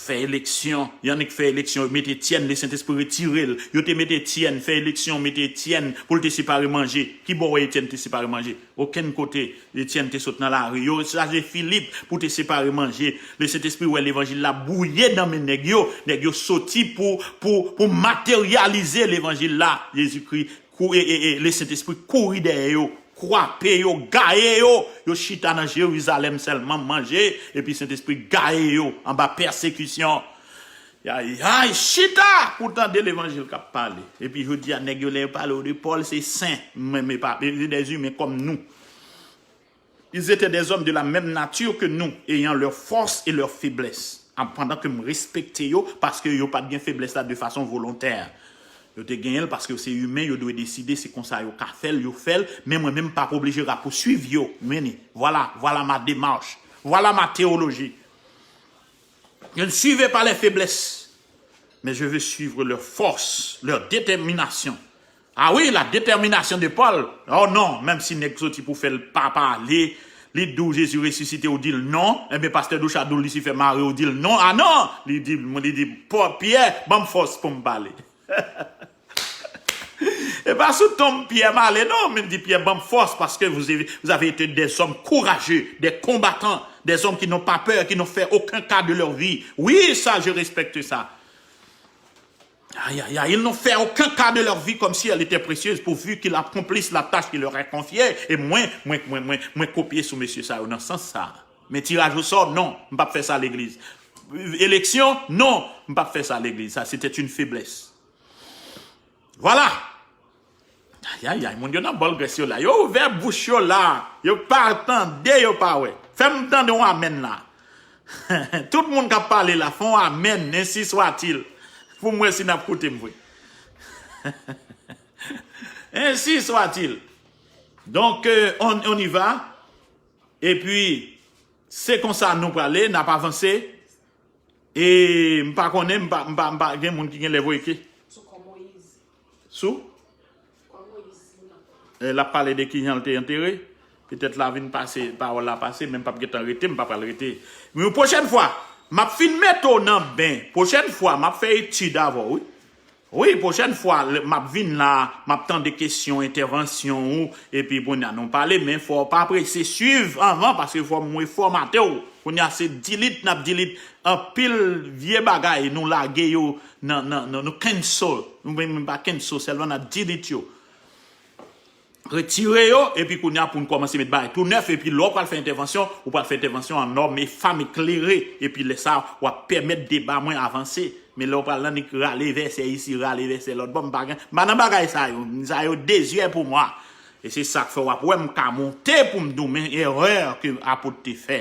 Fè eleksyon. Y annik fè eleksyon, yo mete Etyèn, le Sentespri retire l. Yo te mete Etyèn, fè eleksyon, mete Etyèn pou l te separe manje. Ki bò w wè Etyèn te separe manje? Okenn kote. Etyèn te sot nan lari. Yo chaje Filip pou te separe manje. Le Sentespri wè levanjil la bwouye nan men nèg yo. Nèg yo soti pou, pou, pou materyalize levanjil la. Jezikri Kou, e, e, e, le Sentespri kouri dèyè yo, kwape yo, gaye yo. Yo chita nan Jerizalèm sèlman manje, epi Sentespri gaye yo anba pèsekisyon. Yayay, chita pou tande levanjil k ap pale. Epi jodi a, nèg yo, lè yo pale w de Pòl, se sen, men, men pa, se dèzimen kòm nou. Ils étaient des hommes de la même nature que nous, ayant leurs forces et leurs faiblesses. Pandan ke m respekte yo, paske yo pa t gen feblès la de fason volontè. Yo te genyen l paske yo se imen, yo dwe deside se konsa yo ka fè l, yo fè l, men mwen menm m pa oblije rapousuiv yo. Meni, voilà, voilà ma démarche, voilà ma théologie. Je ne suivais pas les faiblesses, mais je veux suivre leur force, leur détermination. Ah oui, la détermination de Paul. Oh non, menm si nèg soti pou fè l pa pale, li di w Jezi resisite, ou di l non. Enben, pastè Doucha di w Lisifè mare, ou di l non. Ah non, li di, li di, Pyè, ban m fòs pou m pale. E pa sou tonm Pyè m ale non, men di Pyè ban m fòs paske vous avez, vous avez été des hommes courageux, des combattants, des hommes qui n'ont pas peur, qui n'ont fait aucun cas de leur vie. Oui, ça, je respecte ça. Aïe, aïe, aïe, ils n'ont fait aucun cas de leur vie comme si elle était précieuse, pourvu qu'ils accomplissent la tâche qui leur est confiée. Et moi, moi, moi, moi, moi, copier sous monsieur ça, dans le sens ça. Mais tirage au sort, non, je ne pas faire ça à l'église. Élection, non, je ne pas faire ça à l'église. Ça, c'était une faiblesse. Voilà. Ayayay, moun yo nan bòl grès yo la. Yo ouvè bouch yo la. Yo pa tande, yo pa wè. Fè m tande yon amèn la. Tout moun k ap pale la, fè yon amèn, ensi swatil. Pou m wè si n ap koute m vre. Ensi swatil. Donk, euh, on, on y va. Epi, se konsa nou prale, n ap avanse. E m pa konnen, m pa, m pa, m pa gen moun ki gen lè voye ke. Sou kò Moyiz. Sou? Kò Moyiz, si m nan. E l ap pale de kijan l te antere. Petèt la vin pase, pawòl la pase, men m p ap gentan rete, m pa pral rete. Men yon pwochèn fwa, m ap fin mete w nan ben. Pwochèn fwa, m ap fè etid avè w, wi. Wi, pwochèn fwa, lè m ap vin la, m ap tande kesyon, entèvansyon ou, epi kounye a nou pale, men fò w pa prese swiv anvan, paske fò m refòmate w. Kounye a se delete, n ap delete anpil vye bagay, nou lage yo nan, nan, nan, nou cancel. Nou menm pa cancel, sèlman n ap delete yo. Retire yo, epi kounye a pou n kòmanse met bagay tou nèf, epi lè w pral fè entèvansyon, ou pral fè entèvansyon an nòm e fanm eklere, epi lè sa, w ap pèmèt deba mwen avanse. Men lè w pral annik rale vèsè isi, rale vèsè lòt bò, m pa gen, m pa nan bagay sa yo. Sa yo dezyè pou mwa. E se sa k fè w ap wè m ka monte pou m di w men erè ke apot te fè.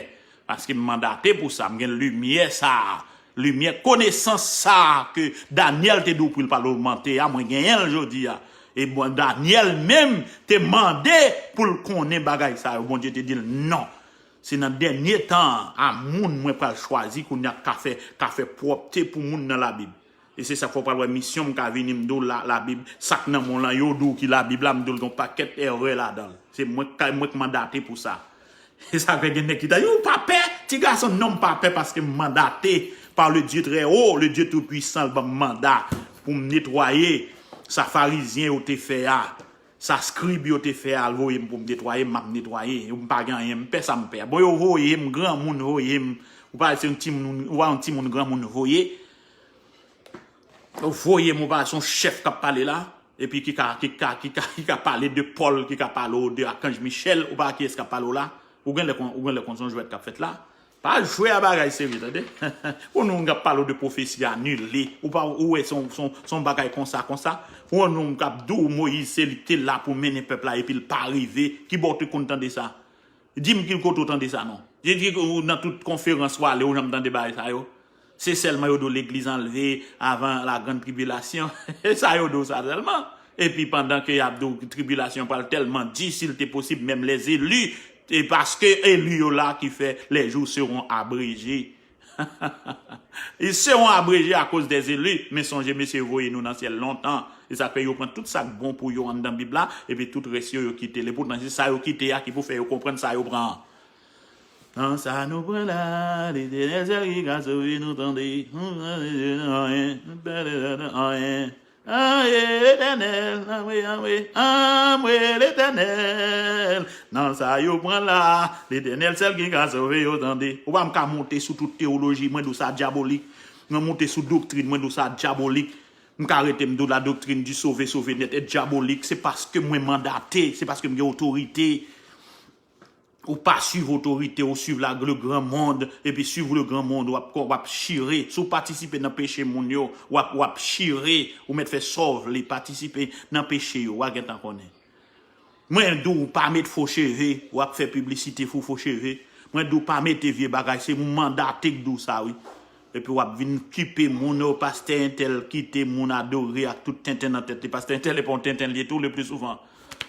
Paske m mandate pou sa, m gen limyè sa a. Limyè konesans sa a ke Danyèl te di w pou l pa lomante a, mwen genyen l jodi a. E bon, Danyèl menm te mande pou l konnen bagay sa yo. Bondye te di l non. Se nan dènye tan an, a moun mwen pral chwazi kounye a ka fè, ka fè pwòpte pou moun nan Labib. E se sa k fè w pral wè misyon m ka vini, m di w la, Labib, sa k nan men w lan, yo di w ki Labib la, m di w l gen yon pakèt erè ladan l. Se mwen k ka, mwen k mandate pou sa. E sa fè gen nèg ki ta di, ou pa pè? Ti gason, non, m pa pè paske m mandate par le Dieu très haut, le Dieu tout puissant, l ban m manda pou m netwaye sa farizyen yo te fè a, sa skrib yo te fè a, l voye m pou m netwaye, m ap netwaye. M pa gen anyen, m pè sa m pè. Bon, yo voye m, granmoun voye m. Ou pa se yon timoun, ou pa yon timoun granmoun voye. Ou voye m, ou pa se yon chèf k ap pale la. Epi ki ka, ki ka, ki ka, ki ka pale de Pòl, ki ka pale w de Akanj Michèl, ou pa kiyès k ap pale w la? Ou genlè konn, ou genlè konn se yon jwèt k ap fèt la? Pa jwe a bagay serye, tande. Ou nou k ap pale w de pwofesi anile, ou pa, ou wè se yon, se yon, se yon bagay konsa, konsa. Ou nou k ap di w Moyiz se li k te la pou mennen pèp la epi l pa rive. Kibò w te konn tande sa? Di m ki kote w tande sa non. Di, di ou nan tout konferans w ale, ou janm tande bagay sa yo. Se sèlman yo di w legliz anlve avan la grande tribulation. E sa yo di w sa sèlman. Epi pandan ke y ap di w tribilasyon pral tèlman di, si l te posib, menm lèzeli, e paske eli yo la ki fè les jours seront abrégés. Ils seront abrégés à cause des élus, men sonje mesye yo voye nou nan syèl lontan. E sa fè yo pran tout sa k bon pou yo anndan Bib la, epi tout rès yo, yo kite l. Epoutan, se sa yo kite a ki pou fè yo konprann sa yo pran an. Nan sa nou pran la, Letènèl sèl ki ka sove nou, tande. Anyen, anyen. Anmwe, anmwe, anmwe, anmwe Letènèl. Nan sa yo pran la, Letènèl sèl ki ka sove yo, tande. Ou pa m ka monte sou tout teyoloji, mwen di w sa dyabolik. Mwen monte sou doktrin, mwen di w sa dyabolik. M ka rete m di w la doctrine du sauvé, sauvé net et diabolique. Se paske mwen mandate, se paske m gen otorite. Ou pa swiv otorite, ou swiv la, le grand monde, epi swiv le grand monde, w ap, w ap chire. Si w patisipe nan peche moun yo, w ap, w ap chire, ou mèt fè sa w vle, patisipe nan peche yo, w a gentan konnen. Mwen di w pa met fo cheve, w ap fè piblisite pou fo cheve. Mwen di w pa mete vye bagay, se moun mandate k di w sa wi. Epi w ap vin kipe moun, o pastè entèl kite moun adore ak tout tenten nan tèt li. Pastè entèl e pa yon tenten l ye tou le pli souvan.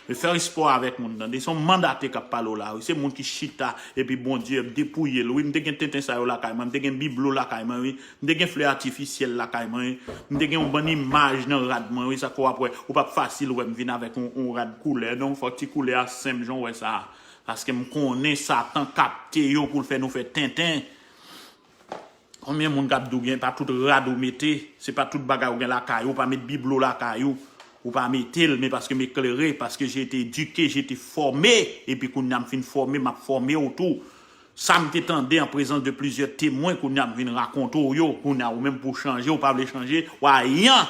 Men fè respè avèk moun, tande. Se yon mandate k ap pale w la wi. Se moun ki chita, epi Bondye ap depouye l wi. M te gen tenten sa yo lakay mwen, m te gen biblo lakay mwen wi. M te gen flè atifisyèl lakay mwen wi. M te gen yon bann imaj nan rad mwen wi. Sa fè w ap wè, ou p ap fasil wè m vin avèk yon, yon rad koulè non. Fòk ti koulè a senp jan w wè sa a. Paske m konnen Satan kapte yo pou l fè nou fè tenten. Konbyen moun k ap di w gen pa tout rad ou mete, se pa tout bagay ou gen lakay ou, ou pa met biblo lakay ou, ou pa mete l, men paske m eklere, paske j'ai été éduqué, j'ai été formé, epi kounye a m fin fòme, m ap fòme w tou. Sa m te tande an prezans de plizyè temwen, kounye a m vin rakonte w yo, kounye a ou menm pou w chanje, ou pa vle chanje, w a yan!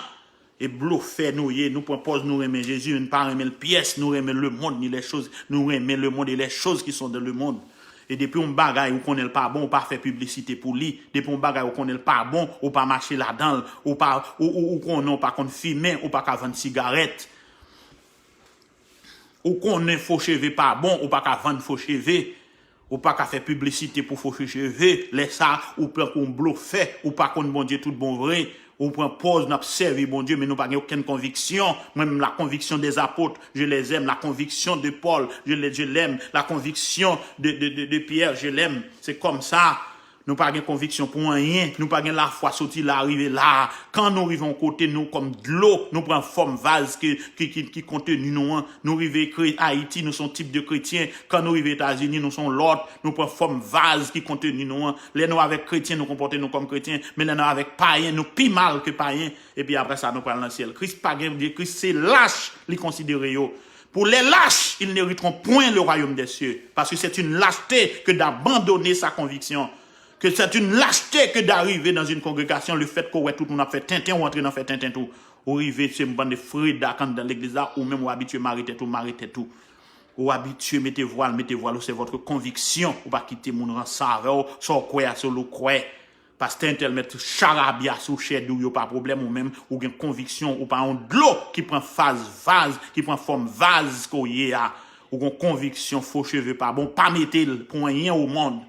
E blofè nou ye, nou pran pòz nou renmen Jezi, men n pa renmen l pyès, nou renmen lemonn, ni les choses, nou renmen lemonn e les choses qui sont dans le monde. E depi yon bagay ou konnen l pa bon, ou pa fè piblisite pou li. Depi yon bagay ou konnen l pa bon, ou pa mache ladan l, ou pa, ou, ou, ou konnen ou pa konn fimen, ou pa ka vann sigarèt. Ou konnen fo cheve pa bon, ou pa ka vann fo cheve. Ou pa ka fè piblisite pou fo cheve. Lè sa, ou pran kou yon blofè, ou pa konn Bondye tout bon vre. Ou pran pòz n ap sèvi Bondye, men nou pa gen okenn konviksyon. Mwen menm, la conviction des apôtres, je les aime. La conviction de Paul, je les, je l'aime. La conviction de, de, de, de Pierre, je l'aime. Se kòmsa. Nou pa gen konviksyon pou anyen. Nou pa gen lafwa soti la rive la. Kan nou rive yon kote, nou kòm dlo, nou pran fòm vaz ke, ki, ki, ki konteni nou an. Nou rive kre-, Ayiti, nou se yon tip de kretyen. Kan nou rive Etazini, nou se yon lòt. Nou pran fòm vaz ki konteni nou an. Lè nou avèk kretyen, nou konpòte nou kòm kretyen. Men lè nou avèk payen, nou pi mal ke payen. Epi apre sa, nou pral nan syèl. Kris pa gen, Kris se lach, li konsidere yo. Pour les lâches, ils n'hériteront point le royaume des cieux. Parce que c'est une lâcheté que d'abandonner sa conviction. Que c'est une lâcheté que d'arriver dans une congrégation, le fait que w wè tout moun ap fè tenten, ou antre nan fè tenten tou. Ou rive, se yon bann de fredak anndan legliz la, ou menm ou abitye mare tèt ou, mare tèt ou. Ou abitye mete vwal, mete vwal ou, c'est votre conviction. Ou pa kite moun ranse avè w, sa w kwè a, se w kwè. Pastè entèl mèt charabya sou chè di w yo pa pwoblèm, ou menm, ou gen konviksyon, ou pa yon dlo ki pran faz vaz, ki pran fòm vaz ke w ye a. Ou gen konviksyon, fo cheve pa bon, pa mete l pou anyen o mond.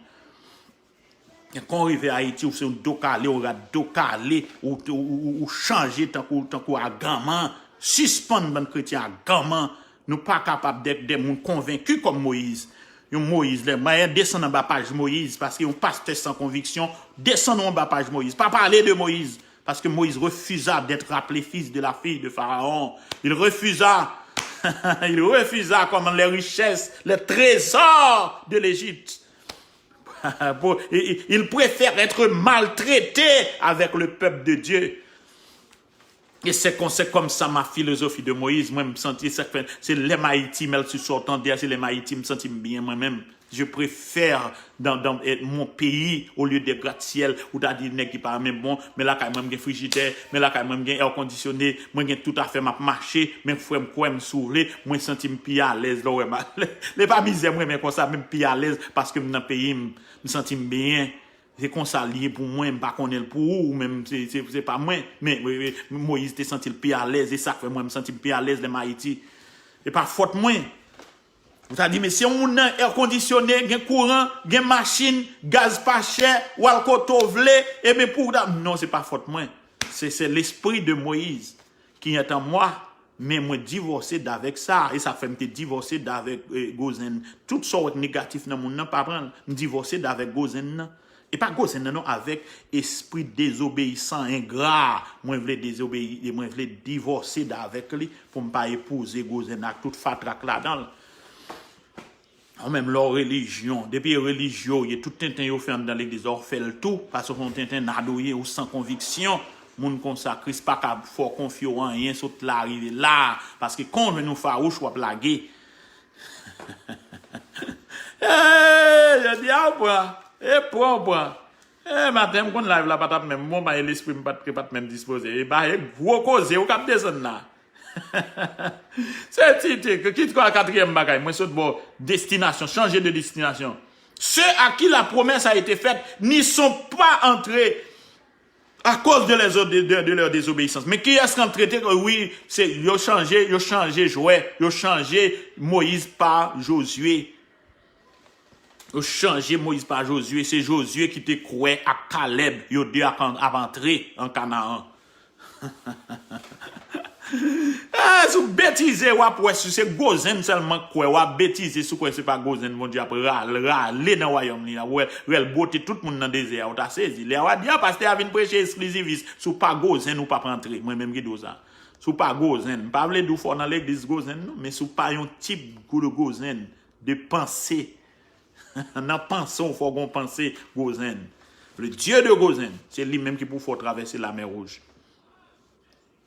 Kan w rive Ayiti, ou se yon do kale, yon rad do kale, ou, ou, ou, ou chanje tankou, tankou aganman. Sispann bann kretyen aganman. Nou pa kapab dèt de moun konvenki kòm Moyiz. Yon Moyiz, lè mwen desann anba paj Moyiz, paske yon pastè san konviksyon, desann ou anba paj Moyiz. Pa pale de Moyiz, paske Moyiz refusa d'être appelé fils de la fille de Pharaon. Il refusa, il refusa comme les richesses, les trésors de l'Égypte. Pour- il, il préfère être maltraité avec le peuple de Dieu. E se kon, se kòmsa ma philosophie de Moïse, mwen m santi, se sa k fè, se lè m Ayiti, mèl si sòtan de, se lè m Ayiti, m santi m byen mwen menm. Je préfère dans, dans, eh, mon pays au lieu des gratte-ciel, ou ta di nèg ki pa renmen bon, men lakay mwen m gen frijidè, men lakay mwen m gen air conditionné, mwen gen tout afè m ap mache, men frè m kwè m si w vle, mwen santi m pi alèz lè w wè m alèz. Se pa mizè m renmen konsa, men m pi alèz paske m nan peyi m, m santi m byen. Se konsa l ye pou mwen, m pa konnen l pou ou, ou menm se, se, se pa mwen. Men, men, men Moyiz te santi l pi alèz, e sa k fè mwen m santi m pi alèz lè m Ayiti. E pa fòt mwen. Ou ta di, men se yon moun nan air conditionné, gen kouran, gen machin, gaz pa chè, w al kote w vle, e men pou w ta, non, se pa fòt mwen. Se, c'est l'esprit de Moïse qui est en moi. Men mwen divòse davèk sa, e sa fè m te divòse davèk, eh, gwo zen. Tout sa w wè k negatif nan moun nan, pa pran l. M divòse davèk gwo zen nan. E pa gwo zen nan non, avèk espri dezobeyisan, engra. Mwen vle dezobeyi, e mwen vle divòse davèk li pou m pa epouze gwo zen nan ak tout fatra k ladan l. Ou menm lè w relijyon, depi e relijye w ye, tout tenten yo fè anndan legliz la, w fè l tou, paske w se yon tenten nado w ye, ou san konviksyon. Moun konsa, Kris pa ka fè w konfye w anyen, sot la, rive la, paske kan w jwenn yon fawouch, w ap lage. Hey, jodi a, w pran, e pran, w pran. E maten, m konn live la pa t ap menm bon, ba e lespri m pa t, pa t menm dispoze. E ba e gwo koze, ou k ap desann la. Se ti, ti, ki, ki, katriyèm bagay, mwen sot bò destinasyon, chanje de destinasyon. Ceux à qui la promesse a été faite n'y sont pas entrés. À cause de, les, de, de, de leur désobéissance. Men kiyès k ap trete ke wi, se yo chanje, yo chanje jwè, yo chanje Moyiz pa Jozye. Yo chanje Moyiz pa Jozye. Se Jozye ki te kwè ak Kalèb, yo de ap, ap antre an Kanaan. Ah, si w betize, w ap wè si se Gozen sèlman k kwè, w ap betize, si w kwè se pa Gozen, Bondye ap rale, rale nan wayòm li a, w ap wè l bwote tout moun nan dezè a, w ta sezi. Lè w a di, ah, pastè a vin preche esklizivis, si w pa Gozen, ou p ap antre. Mwen menm ki di w sa. Si w pa Gozen, m pa vle di w fò nan legliz Gozen, non, men si w pa yon tip de Gozen, de panse, nan panse w fò gon panse Gozen. Le Dieu de Gozen, se li menm ki pou fè w travèse Lamè Wouj.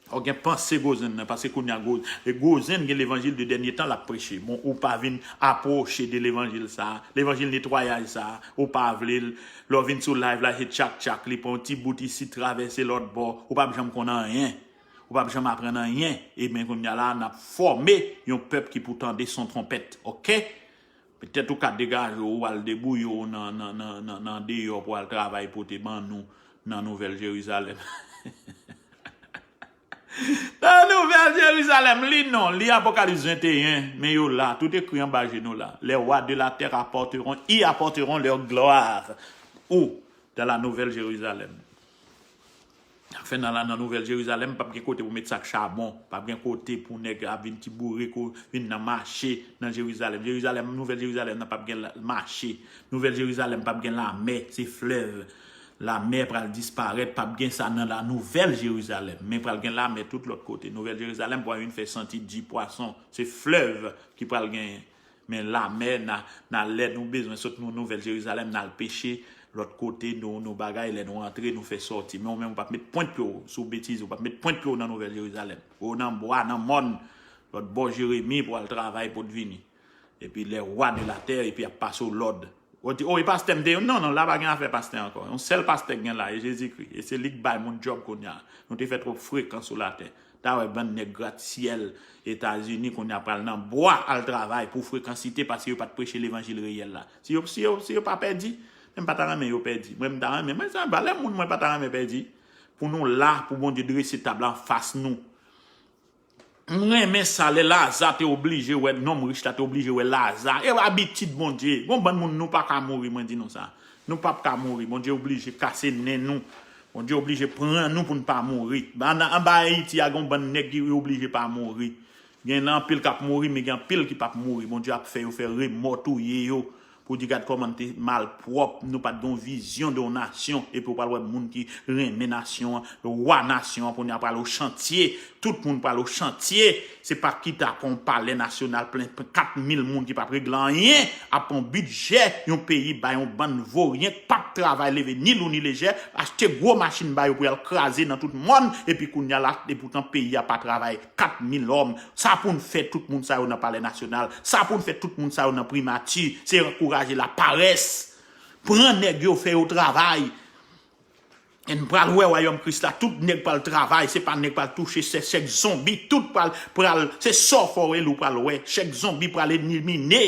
Fò gen panse Gozen nan, paske kounye a Gozen, e Gozen gen levanjil de dènye tan l ap preche. Bon, ou pa vin apwoche de levanjil sa, levanjil netwayaj sa, ou pa vle l. Lè w vin sou live la, se tchak tchak, li pran yon ti bout isit, travèse lòt bò, ou p ap janm konn anyen. Ou p ap janm aprann anyen. Ebyen, kounye a la, n ap fòme yon pèp ki pou tande son twonpèt, oke? Petèt ou ka degaje w, ou al debouye w nan, nan, nan, nan, nan deyò pou al travay pote ban nou nan Nouvèl Jerizalèm. Nan Nouvèl Jerizalèm, li non, li Apokalips venteyen, men yo la, tout écrit anba je nou la. Les rois de la terre apporteront, y apporteront leur gloire. Ou, dans la Nouvelle Jérusalem. Afè nan la, nan Nouvèl Jerizalèm, p ap gen kote pou met sak chabon. P ap gen kote pou nèg ap vin ti bouriko, vin nan mache nan Jerizalèm. Jerizalèm, Nouvèl Jerizalèm nan p ap gen la, mache. Nouvèl Jerizalèm p ap gen lamè, se flèv. Lamè pral disparèt, p ap gen sa nan la Nouvèl Jerizalèm. Men pral gen lamè tout lòt kote. Nouvèl Jerizalèm pral vin fè santi di pwason. Se flèv ki pral genyen. Men lamè, na, na lè nou bezwen sot nou Nouvèl Jerizalèm, n al peche lòt kote, nou, nou bagay, lè nou antre, nou fè sòti. Men ou menm, ou p ap met pwent pye w sou betiz, ou p ap met pwent pye w nan Nouvèl Jerizalèm. Ou nan bwa, nan mòn, lòt bò Jeremi pou al travay, pou t vini. Epi les rois de la terre, epi ap pase w lòd. Ou di, oh, e pastè m te, non, non, la pa gen afè pastè ankò. Yon sèl pastè k gen la, e Jezikri. E se li k bay moun djòb kounye a. Nou te fè twòp frekan sou latè. Ta wè bann nèg gratyèl Etazini kounye a pral nan bwa al travay pou frekansite paske yo pa t preche levanjil reyèl la. Si yo, si yo, si yo pa pèdi, men m pa ta renmen yo pèdi. Mwen m ta renmen, mwen se yon valè moun mwen pa ta renmen pèdi. Pou nou la, pou Bondye drese tab la anfas nou. M renmen sa lè Laza te oblije wè, nonm rich la te oblije wè Laza. E abitid Bondye. Gon bann moun nou pa ka mouri, mwen di nou sa. Nou p ap ka mouri. Bondye oblije kase nen nou. Bondye oblije pran nou pou n pa mouri. Anba Ayiti a, gon bann nèg ki oblije pa mouri. Gen anpil k ap mouri, men gen anpil ki p ap mouri. Bondye ap fè yo fè remò touye yo. Pou di gad kòman n te malpwòp, nou pa t gen yon vizyon de yon nasyon. Epi w pral wè moun ki renmen nasyon an, wa nasyon an, kounye a pral o chantye. Tout moun pral o chantye. Se pa kita pran yon palè nasyonal plen kat mil moun ki p ap regle anyen, ap pran bidjè yon peyi bay yon bann voryen k p ap travay leve ni lou ni lejè, achte gwo machin ba yo pou y al kraze nan tout mòn, epi kounye a la, epoutan peyi a pa travay. Kat mil òm. Sa pou n fè tout moun sa yo nan palè nasyonal. Sa pou n fè tout moun sa yo nan primati. Se ankouraje laparès. Pran nèg yo, fè yo travay. E n pral wè wayòm Kris la. Tout nèg pral travay. Se pa nèg pral touche se chèk zonbi. Tout pral, pral, se sa w fè w rele w pral wè. Chèk zonbi pral elimine.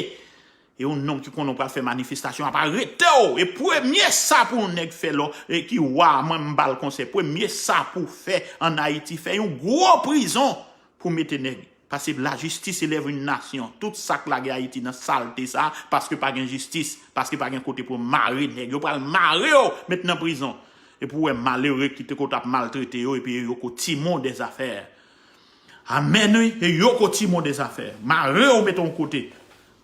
E yon nonm ki konnen w pral fè manifestasyon ap arete w. E premye sa pou yon nèg fè lò, e ki wa, mwen m ba l konsèy. Premye sa pou fè ann Ayiti, fè yon gwo prizon pou mete nèg. Paske lajistis elèv yon nasyon. Tout sa k lage Ayiti nan salte sa, paske pa gen jistis, paske pa gen kote pou mare nèg. Yo pral mare yo, met nan prizon. E pou wè malere ki te ko t ap maltrete yo, epi yo ko timon dèzafè. Amèn, wi. E yo ko timon dèzafè. Mare yo, mete yon kote.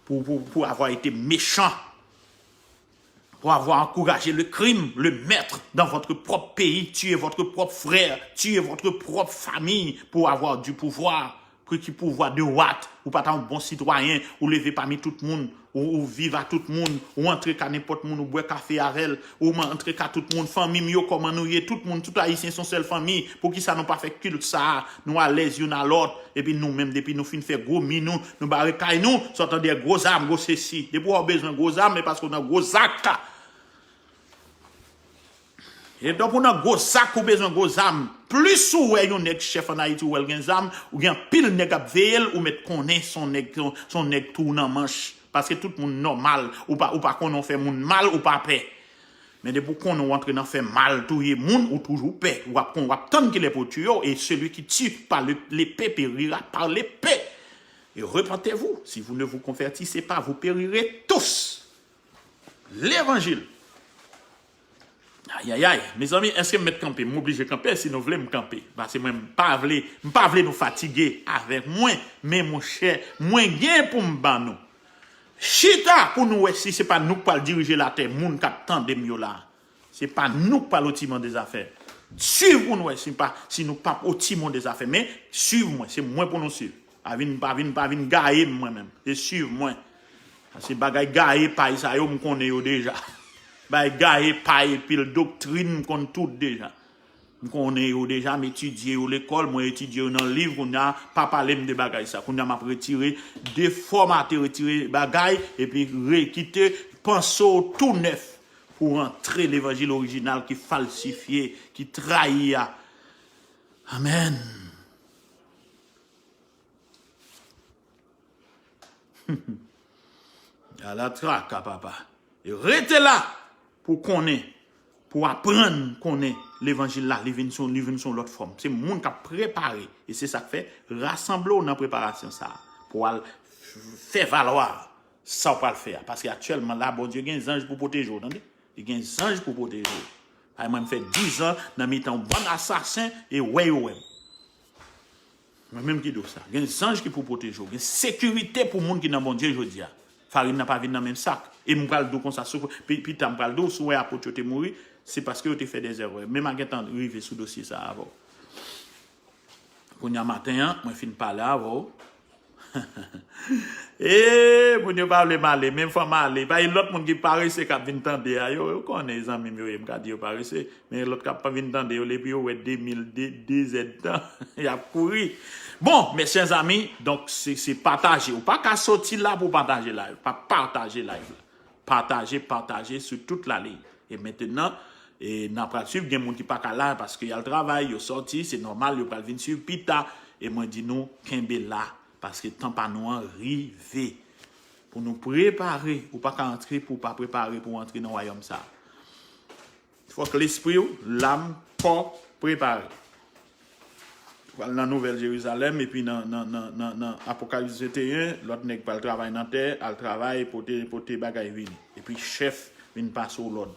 Pour, pour, pour avoir été méchant, pour avoir encouragé le crime, le meurtre dans votre propre pays, tuer votre propre frère, tuer votre propre famille pour avoir du pouvoir. Ki, ki pouvwa de what? Ou pa ta yon bon sitwayen, ou leve pami tout moun, ou, ou viv a tout moun, ou antre ka nenpòt moun, ou bwè kafe avè l, ou man-, antre ka tout moun, fanmi m yo, kòman nou ye, tout moun, tout ayisyen se yon sèl fanmi, poukisa nou pa fè kilt sa a, nou alèz youn a lòt, epi nou menm, depi nou fin fè gwo mi nou, nou bare kay nou, sa w tande gwo zam, gwo sesi. Depi w wè w bezwen gwo zam, e paske w nan gwo zak. E donk ou nan gwo zak, ou bezwen gwo zam. Plis ou wè yon nèg chèf ann Ayiti, ou wè l gen zam, ou gen anpil nèg ap veye l, ou mèt konnen se yon nèg, se yon, se yon nèg tou nan manch. Paske tout moun nòmal, ou pa, ou pa konnen w fè moun mal, ou pa pè. Men depi w konnen w antre nan fè mal, touye moun, ou toujou pè. W ap konn, w ap tann kilè pou yo tiye w. Et celui qui tue par le- l'épée périra par l'épée. Et repentez-vous, si vous ne vous convertissez pas, vous périrez tous. Levanjil. Ayayay, mezanmi, èske m mèt kanpe? M oblije kanpe, si nou vle m kanpe. Paske mwen, m pa vle, m pa vle nou fatige avèk mwen, men monchè, mwen gen pou m ban nou. Chita pou nou wè si se pa nou k pral dirije latè, moun k ap tande m yo la. Se pa nou k pral otiman de zafè. Swiv pou nou wè si, pa, si nou p ap otiman de zafè. Men, swiv mwen, se mwen pou nou swiv. Pa vin, pa vin, pa vin gaye m mwen menm. Se swiv mwen. Paske bagay gaye pay sa yo, m konnen yo deja. Bagay gaye pay, pil doktrin, m konn tout deja. M konnen yo deja, m etidye yo lekòl, mwen etidye yo nan liv, kounye a, pa pale m de bagay sa. Kounye a, m ap retire, defòmate, retire bagay, epi rekite panse w tou nèf pou rantre levanjil orijinal ki falsifye, ki trayi a. Amèn. Alatraka, papa. E rete la pou konnen, pou aprann konnen levanjil la, li vin sou, li vin sou lòt fòm. Se moun k ap prepare. E se sa k fè, rasanble w nan preparasyon sa a. Pou w al f- fè valwa sa w pral fè a. Paske aktyèlman la, Bondye gen zanj pou pwoteje w, tande. Li gen zanj pou pwoteje w. Ay, mwen, m fè diz an nan mitan yon bann asasen e wè yo wè m. Mwen menm ki di w sa. Gen zanj ki pou pwoteje w. Gen sekirite pou moun ki nan Bondye jodi a. Farin nan pa vin nan menm sak. E m pral di w konsa, sou, pi, pita m pral di w, si w wè apot yo te mouri, se paske yo te fè dèzèwè. Men m a gentan rive sou dosye sa a avè w. Kounye a maten an, mwen fin pale avè w. E, moun yo pa vle m ale, men fò m ale. Pa gen lòt moun ki parese k ap vin tande a. Yo, yo konnen zanmi m yo ye, m ka di yo parese. Men lòt k ap vin tande yo, depi yo wè de mil, de, de zèdtan, y ap kouri. Bon, mes chers amis, donk, se, se pataje. Ou pa ka soti la pou pataje live. Pa pataje live la. Pataje, pataje sou tout la liy. E mentenan, e n ap pral swiv, gen moun ki pa ka la paske y al travay, yo sòti, se nòmal, yo pral vin swiv pita. E mwen di nou, kenbe la, paske tan pa nou an rive. Pou nou prepare, ou pa ka antre pou w pa prepare pou w antre nan wayòm sa a. Fòk lespri w, lam, kò prepare. Pral nan Nouvèl Jerizalèm, epi nan, nan, nan, nan, nan Apokalips venteyen, lòt nèg pral travay nan tè, al travay, pote, pote bagay vini. Epi chèf vin pase w lòd.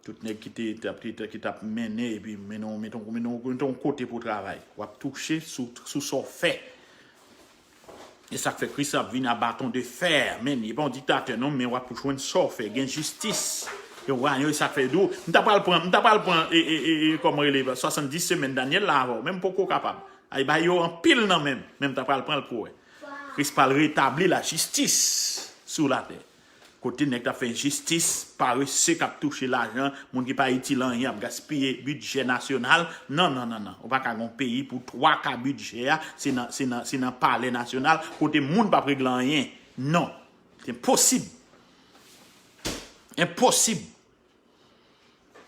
Tout nèg ki te, t ap, ki t ap mennen, epi mennen w, mennen w, mennen w, mennen w kote pou w travay. W ap touche sou, sou sa w fè. E sa k fè Kris ap vin a baton de fè, men li pa yon diktatè non, men w ap jwenn sa w fè, gen jistis. Yo wa yo, e sa k fè yo di w, m ta pral pran, m ta pral pran, e, e, e, e, kòman rele, swasanndis semèn Danyèl la avè w, men m poko kapab. Ay bay yo anpil nan men m, men m ta pral pran l pou wè. Kris pral retabli lajistis sou latè. Kote nèg k ap fè enjistis, parese k ap touche lajan, moun ki pa itil anyen ap gaspiye bidjè nasyonal. Non, non, non, non. Ou pa ka gen yon peyi pou twa ka bidjè a, se nan, se nan, se nan palè nasyonal, kote moun p ap regle anyen. Non. Se enposib. Enposib.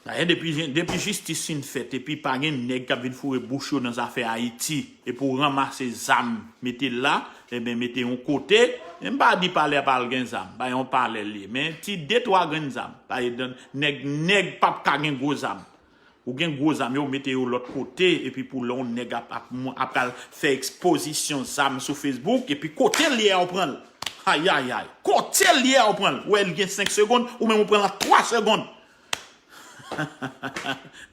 Dayè, depi, depi jistis fin fèt, epi pa gen nèg k ap vin foure bouch yo nan zafè Ayiti, epi w ranmase zam, mete la, ebyen, mete yon kote, men m pa di palè a pa al gen zam, pa yon palè l ye, men ti de twa grenn zam, pa gen nèg, nèg p ap ka gen gwo zam. Ou gen gwo zam yo, ou mete yo lòt kote, epi pou lè yon nèg ap, ap, ap al fè ekspozisyon zam sou Facebook, epi kote l ye a, ou pran l. Ayayay, kote l ye a, ou pran l. Ou wè l gen senk segonn, ou menm ou pran l an twa segonn.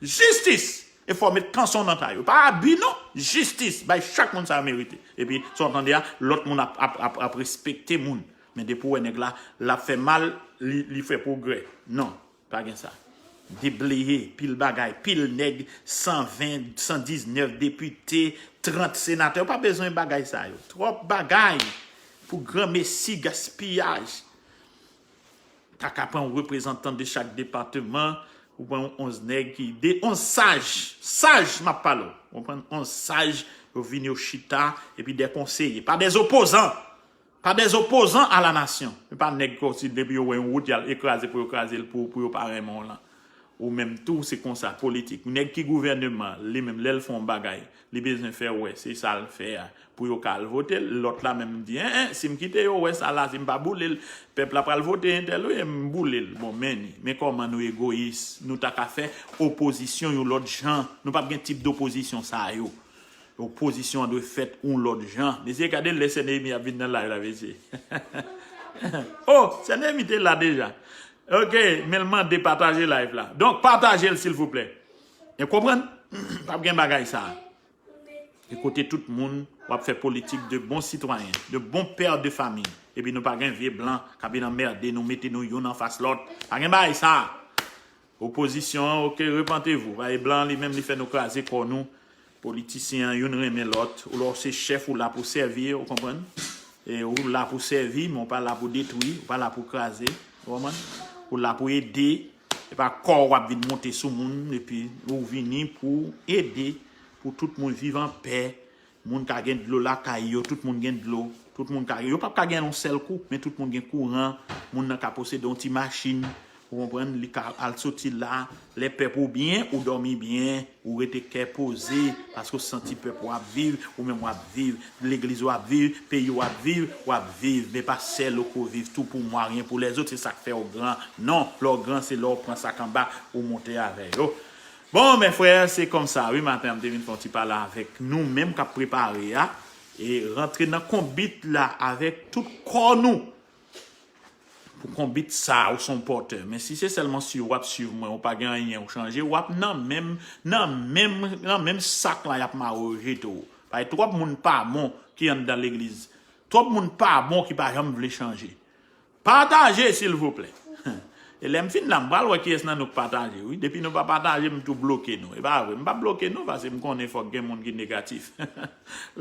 Jistis! E fò w met kanson nan ta yo. Pa abi non, jistis. Bay chak moun sa yo merite. Epi, sa w tande a, lòt moun ap, ap, ap, ap respekte moun. Men depi w wè nèg la, l ap fè mal, li, li fè pwogrè. Non, pa gen sa. Debleye, pil bagay, pil nèg, san ven, san diznèf depite, trant senatè. Ou pa bezwen bagay sa yo. Twòp bagay pou granmesi, gaspiyaj. Ta ka pran yon reprezantan de chak depatman, ou pran yon onz nèg ki, de onz saj, saj m ap pale w. Ou pran onz saj, yo vini, yo chita, epi de konseye, pa de opozan. Pa de opozan a la nasyon. Se pa nèg kòmsi depi yo wè yon wout, y al ekraze pou yo kraze l pou, pou yo pa renmen w lan. Ou menm tou, se konsa, politik. Nèg ki gouvèneman, li menm, lè l fè yon bagay, li bezwen fè wè, se sa l fè a, pou yo ka al vote l. Lòt la menm di, en, en, si m kite yo wè sa la, si m pa boule l, pèp la pral vote entèl, wi, m boule l. Bon, men ni. Men kòman nou egoyis, nou ta ka fè opozisyon yon lòt jan. Nou p ap gen tip dopozisyon sa yo. Opozisyon an dwe fèt yon lòt jan. Mesye, gade lè Sè Neyemi ap vin nan live la, mesye. Oh, Sè Neyemi te la deja. Ok, men l mande pataje live la. Donk, pataje l, silvouplè. E konprann? P ap gen bagay sa. E kote tout moun w ap fè politik de bon sitwayen, de bon pè de fami. Epi nou pa gen vye blan k ap vin anmède nou, mete nou youn anfas lòt. Pa gen bagay sa. Opozisyon an, ok, repantevou. Paske blan li menm li fè nou kraze kò nou. Politisyen an, youn renmen lòt. Ou lè w se chèf, ou la pou sèvi, ou konprann? E ou la pou sèvi, men ou pa la pou detwi, ou pa la pou kraze, ou konprann? Ou la pou ede. E pa kò w ap vin monte sou moun, epi ou vini pou ede, pou tout moun viv an pè. Moun ka gen dlo lakay yo, tout moun gen dlo, tout moun ka, yo p ap ka gen yon sèl kou, men tout moun gen kouran, moun nan ka posede yon ti machin, ou konprann, li ka al soti la, lè pèp ou byen, ou dòmi byen, ou rete kè poze, paske w santi pèp w ap viv, ou menm w ap viv, legliz w ap viv, peyi w ap viv, w ap viv, men pa sèl ou ko viv, tout pou mwa, ryen pou lèzòt, se sa k fè w gran. Non, lè w gran, se lè w pran sa k anba, ou monte avè yo. Bon, men frè, se konsa, wi, maten an, m te vin fè yon ti pale avèk nou menm k ap prepare a, e rantre nan konbit la avèk tout kò nou. Pou konbit sa, ou se yon pòtè. Men si se sèlman swiv, w ap swiv mwen, ou pa gen anyen ou chanje, w ap nan menm, nan menm, nan menm sak la, y ap mare w, jete w. Paske twòp moun pa bon ki anndan legliz. Twòp moun pa bon ki pa janm vle chanje. Pataje, silvouplè. E lè m fin la, m pral wè kiyès nan nou k pataje, wi. Depi nou pa pataje, m tou bloke nou. E pa vre, m p ap bloke nou, paske m konnen fòk gen moun ki negatif.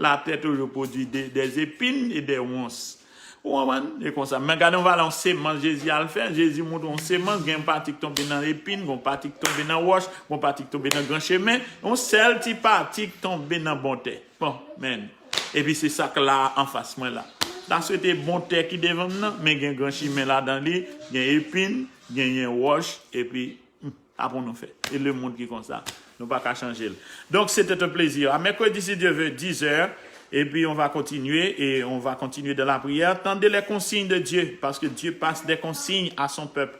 La terre toujours produit des, des épines et des ronces. Ou konprann? E konsa. Men gade yon valè yon semans Jezi al fè. Jezi montre yon semans, gen yon pati k tonbe nan epin, gen yon pati k tonbe nan wòch, gen yon pati k tonbe nan gran chemen, yon sèl ti pati k tonbe nan bon tè. Bon, men. Epi se sa k la anfas mwen la. M ta swete bon tè ki devan m nan, men gen gran chimen ladan li, gen epin, genyen wòch, epi hmm, sa pou nou fè. E lemonn ki konsa. Nou pa ka chanje l. Donc, c'était un plaisir. À mercredi, si Dieu veut, dix heures. Et puis, on va continuer et on va continuer dans la prière. Tendez les consignes de Dieu, parce que Dieu passe des consignes à son peuple.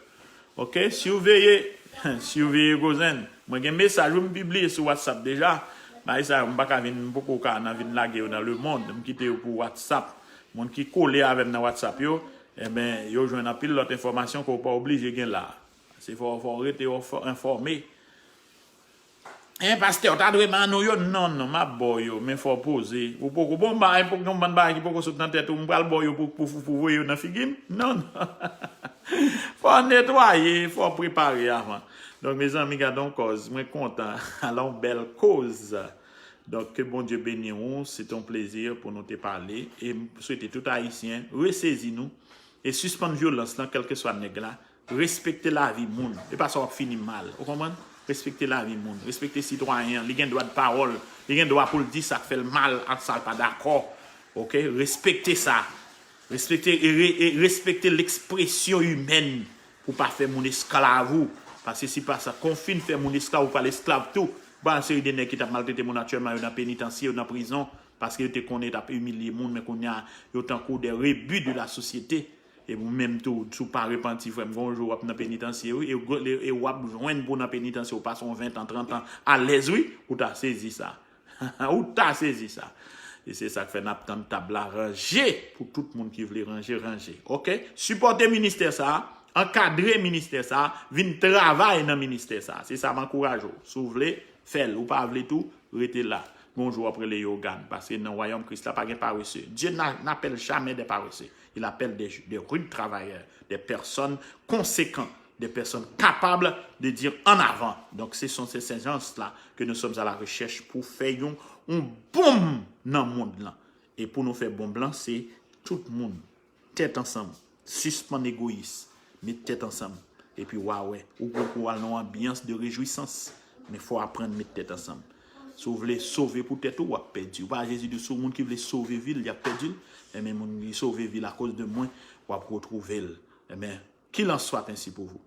Ok? Siveye, siveye Gozen. Mwen gen mesaj wi m pibliye sou WhatsApp deja. Bagay sa yo, m pa ka vin, m poko ka nan vin lage yo nan lemonn. M kite yo pou WhatsApp. Moun ki kole avè m nan WhatsApp yo, enben, yo jwenn anpil lòt enfòmasyon ke w pa oblije gen la. Se fò, fò w rete enfò-, enfòme. En, pastè, w ta dwe ban nou yo? Non, non, m ap ba w yo, men fò w poze. Ou poko, bon, bagay, poko, yon bann bagay ki poko sot nan tèt ou, m pral ba w yo pou, pou, pou, pou voye yo nan figi m? Non, non. Fò w netwaye, fò w prepare avan. Donk, mezanmi, gade yon kòz. Mwen kontan. Ala yon bèl koz. Donk, ke Bondye beni w. Se te yon plezi pou nou te pale. E m swete tout Ayisyen resezi nou e sispann vyolans lan, kèlkeswa nèg la. Respekte lavi moun. E pa sa w ap fini mal. Ou konprann? Respekte lavi moun. Respekte sitwayen an. Li gen dwa de pawòl. Li gen dwa pou l di sa k fè l mal ak sa l pa dakò. Ok? Respekte sa. Respekte, e re-, e respekte lekspresyon imèn pou pa fè moun esklav ou. Paske si pa sa, kon w fin fè moun esklav, ou pral esklav tou. Ou pa yon seri de nèg ki t ap maltrete moun aktyèlman, yo nan penitansye, yo nan prizon, paske yo te konnen yo t ap imilye moun, men kounye a, yo tankou de rebu de la sosyete. E ou menm tou, si w pa repanti, frè m, gon jou w ap nan penitansye, wi, e, e, e w ap jwenn pou w nan penitansye, ou pase yon ven tan, trant an, alèz, wi, ou ta sezi sa. Ou ta sezi sa. E se sa k fè n ap tann tab la ranje pou tout moun ki vle ranje, ranje. Ok? Sipòte ministè sa a, ankadre ministè sa a, vin travay nan ministè sa a. Se sa m ankouraje w. Si w vle, fè l. Ou pa vle tou, rete la. Gon jou w ap rele yo ogàn, paske nan wayòm Kris la pa gen parese. Dieu n'a, n'appelle jamais des paresseux. Il appelle des, des rudes travailleurs, des personnes conséquentes, des personnes capables de dire en avant. Donc, ce sont ces, ces gens-là que nous sommes à la recherche pou fè yon, yon bonm nan mond lan. E pou nou fè bonm lan, se tout moun, tèt ansanm, sispann egoyis, met tèt ansanm. Epi w a wè, ou poko al nan yon anbyans de rejwisans. Men fò w aprann met tèt ansanm. Si w vle sove pou tèt ou, w ap pèdi. Ou pa Jezi di, si yon moun ki vle sove vi l, li ap pèdi l. Enben, moun ki sove vi l akoz de mwen, w ap retwouve l. Enben, qu'il en soit ainsi pour vous.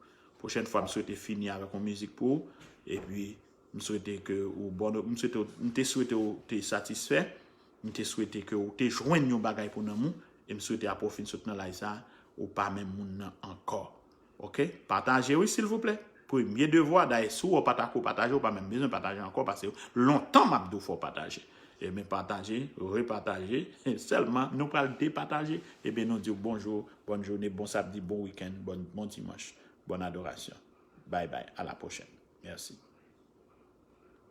Pwochèn fwa, m swete fini avèk yon mizik pou ou. Epi, m swete ke ou bon, m swete, m te swete ou te satisfè. M te swete ke ou te jwenn yon bagay pou nanm ou. E m swete apre w fin sot nan live sa, ou pa menm moun nan ankò. Ok? Pataje wi, silvouplè. Premye devwa, dayè, si w wè w pa ta ko pataje, ou pa menm bezwen pataje ankò, paske lontan m ap di w fò w pataje. Ebyen, pataje, repataje, sèlman nou pral depataje, ebyen, nou di w bonjou, bòn jounen, bon samdi, bon wikenn, bon, bon dimanch, bòn adorasyon. Bye bye, à la prochaine. Merci.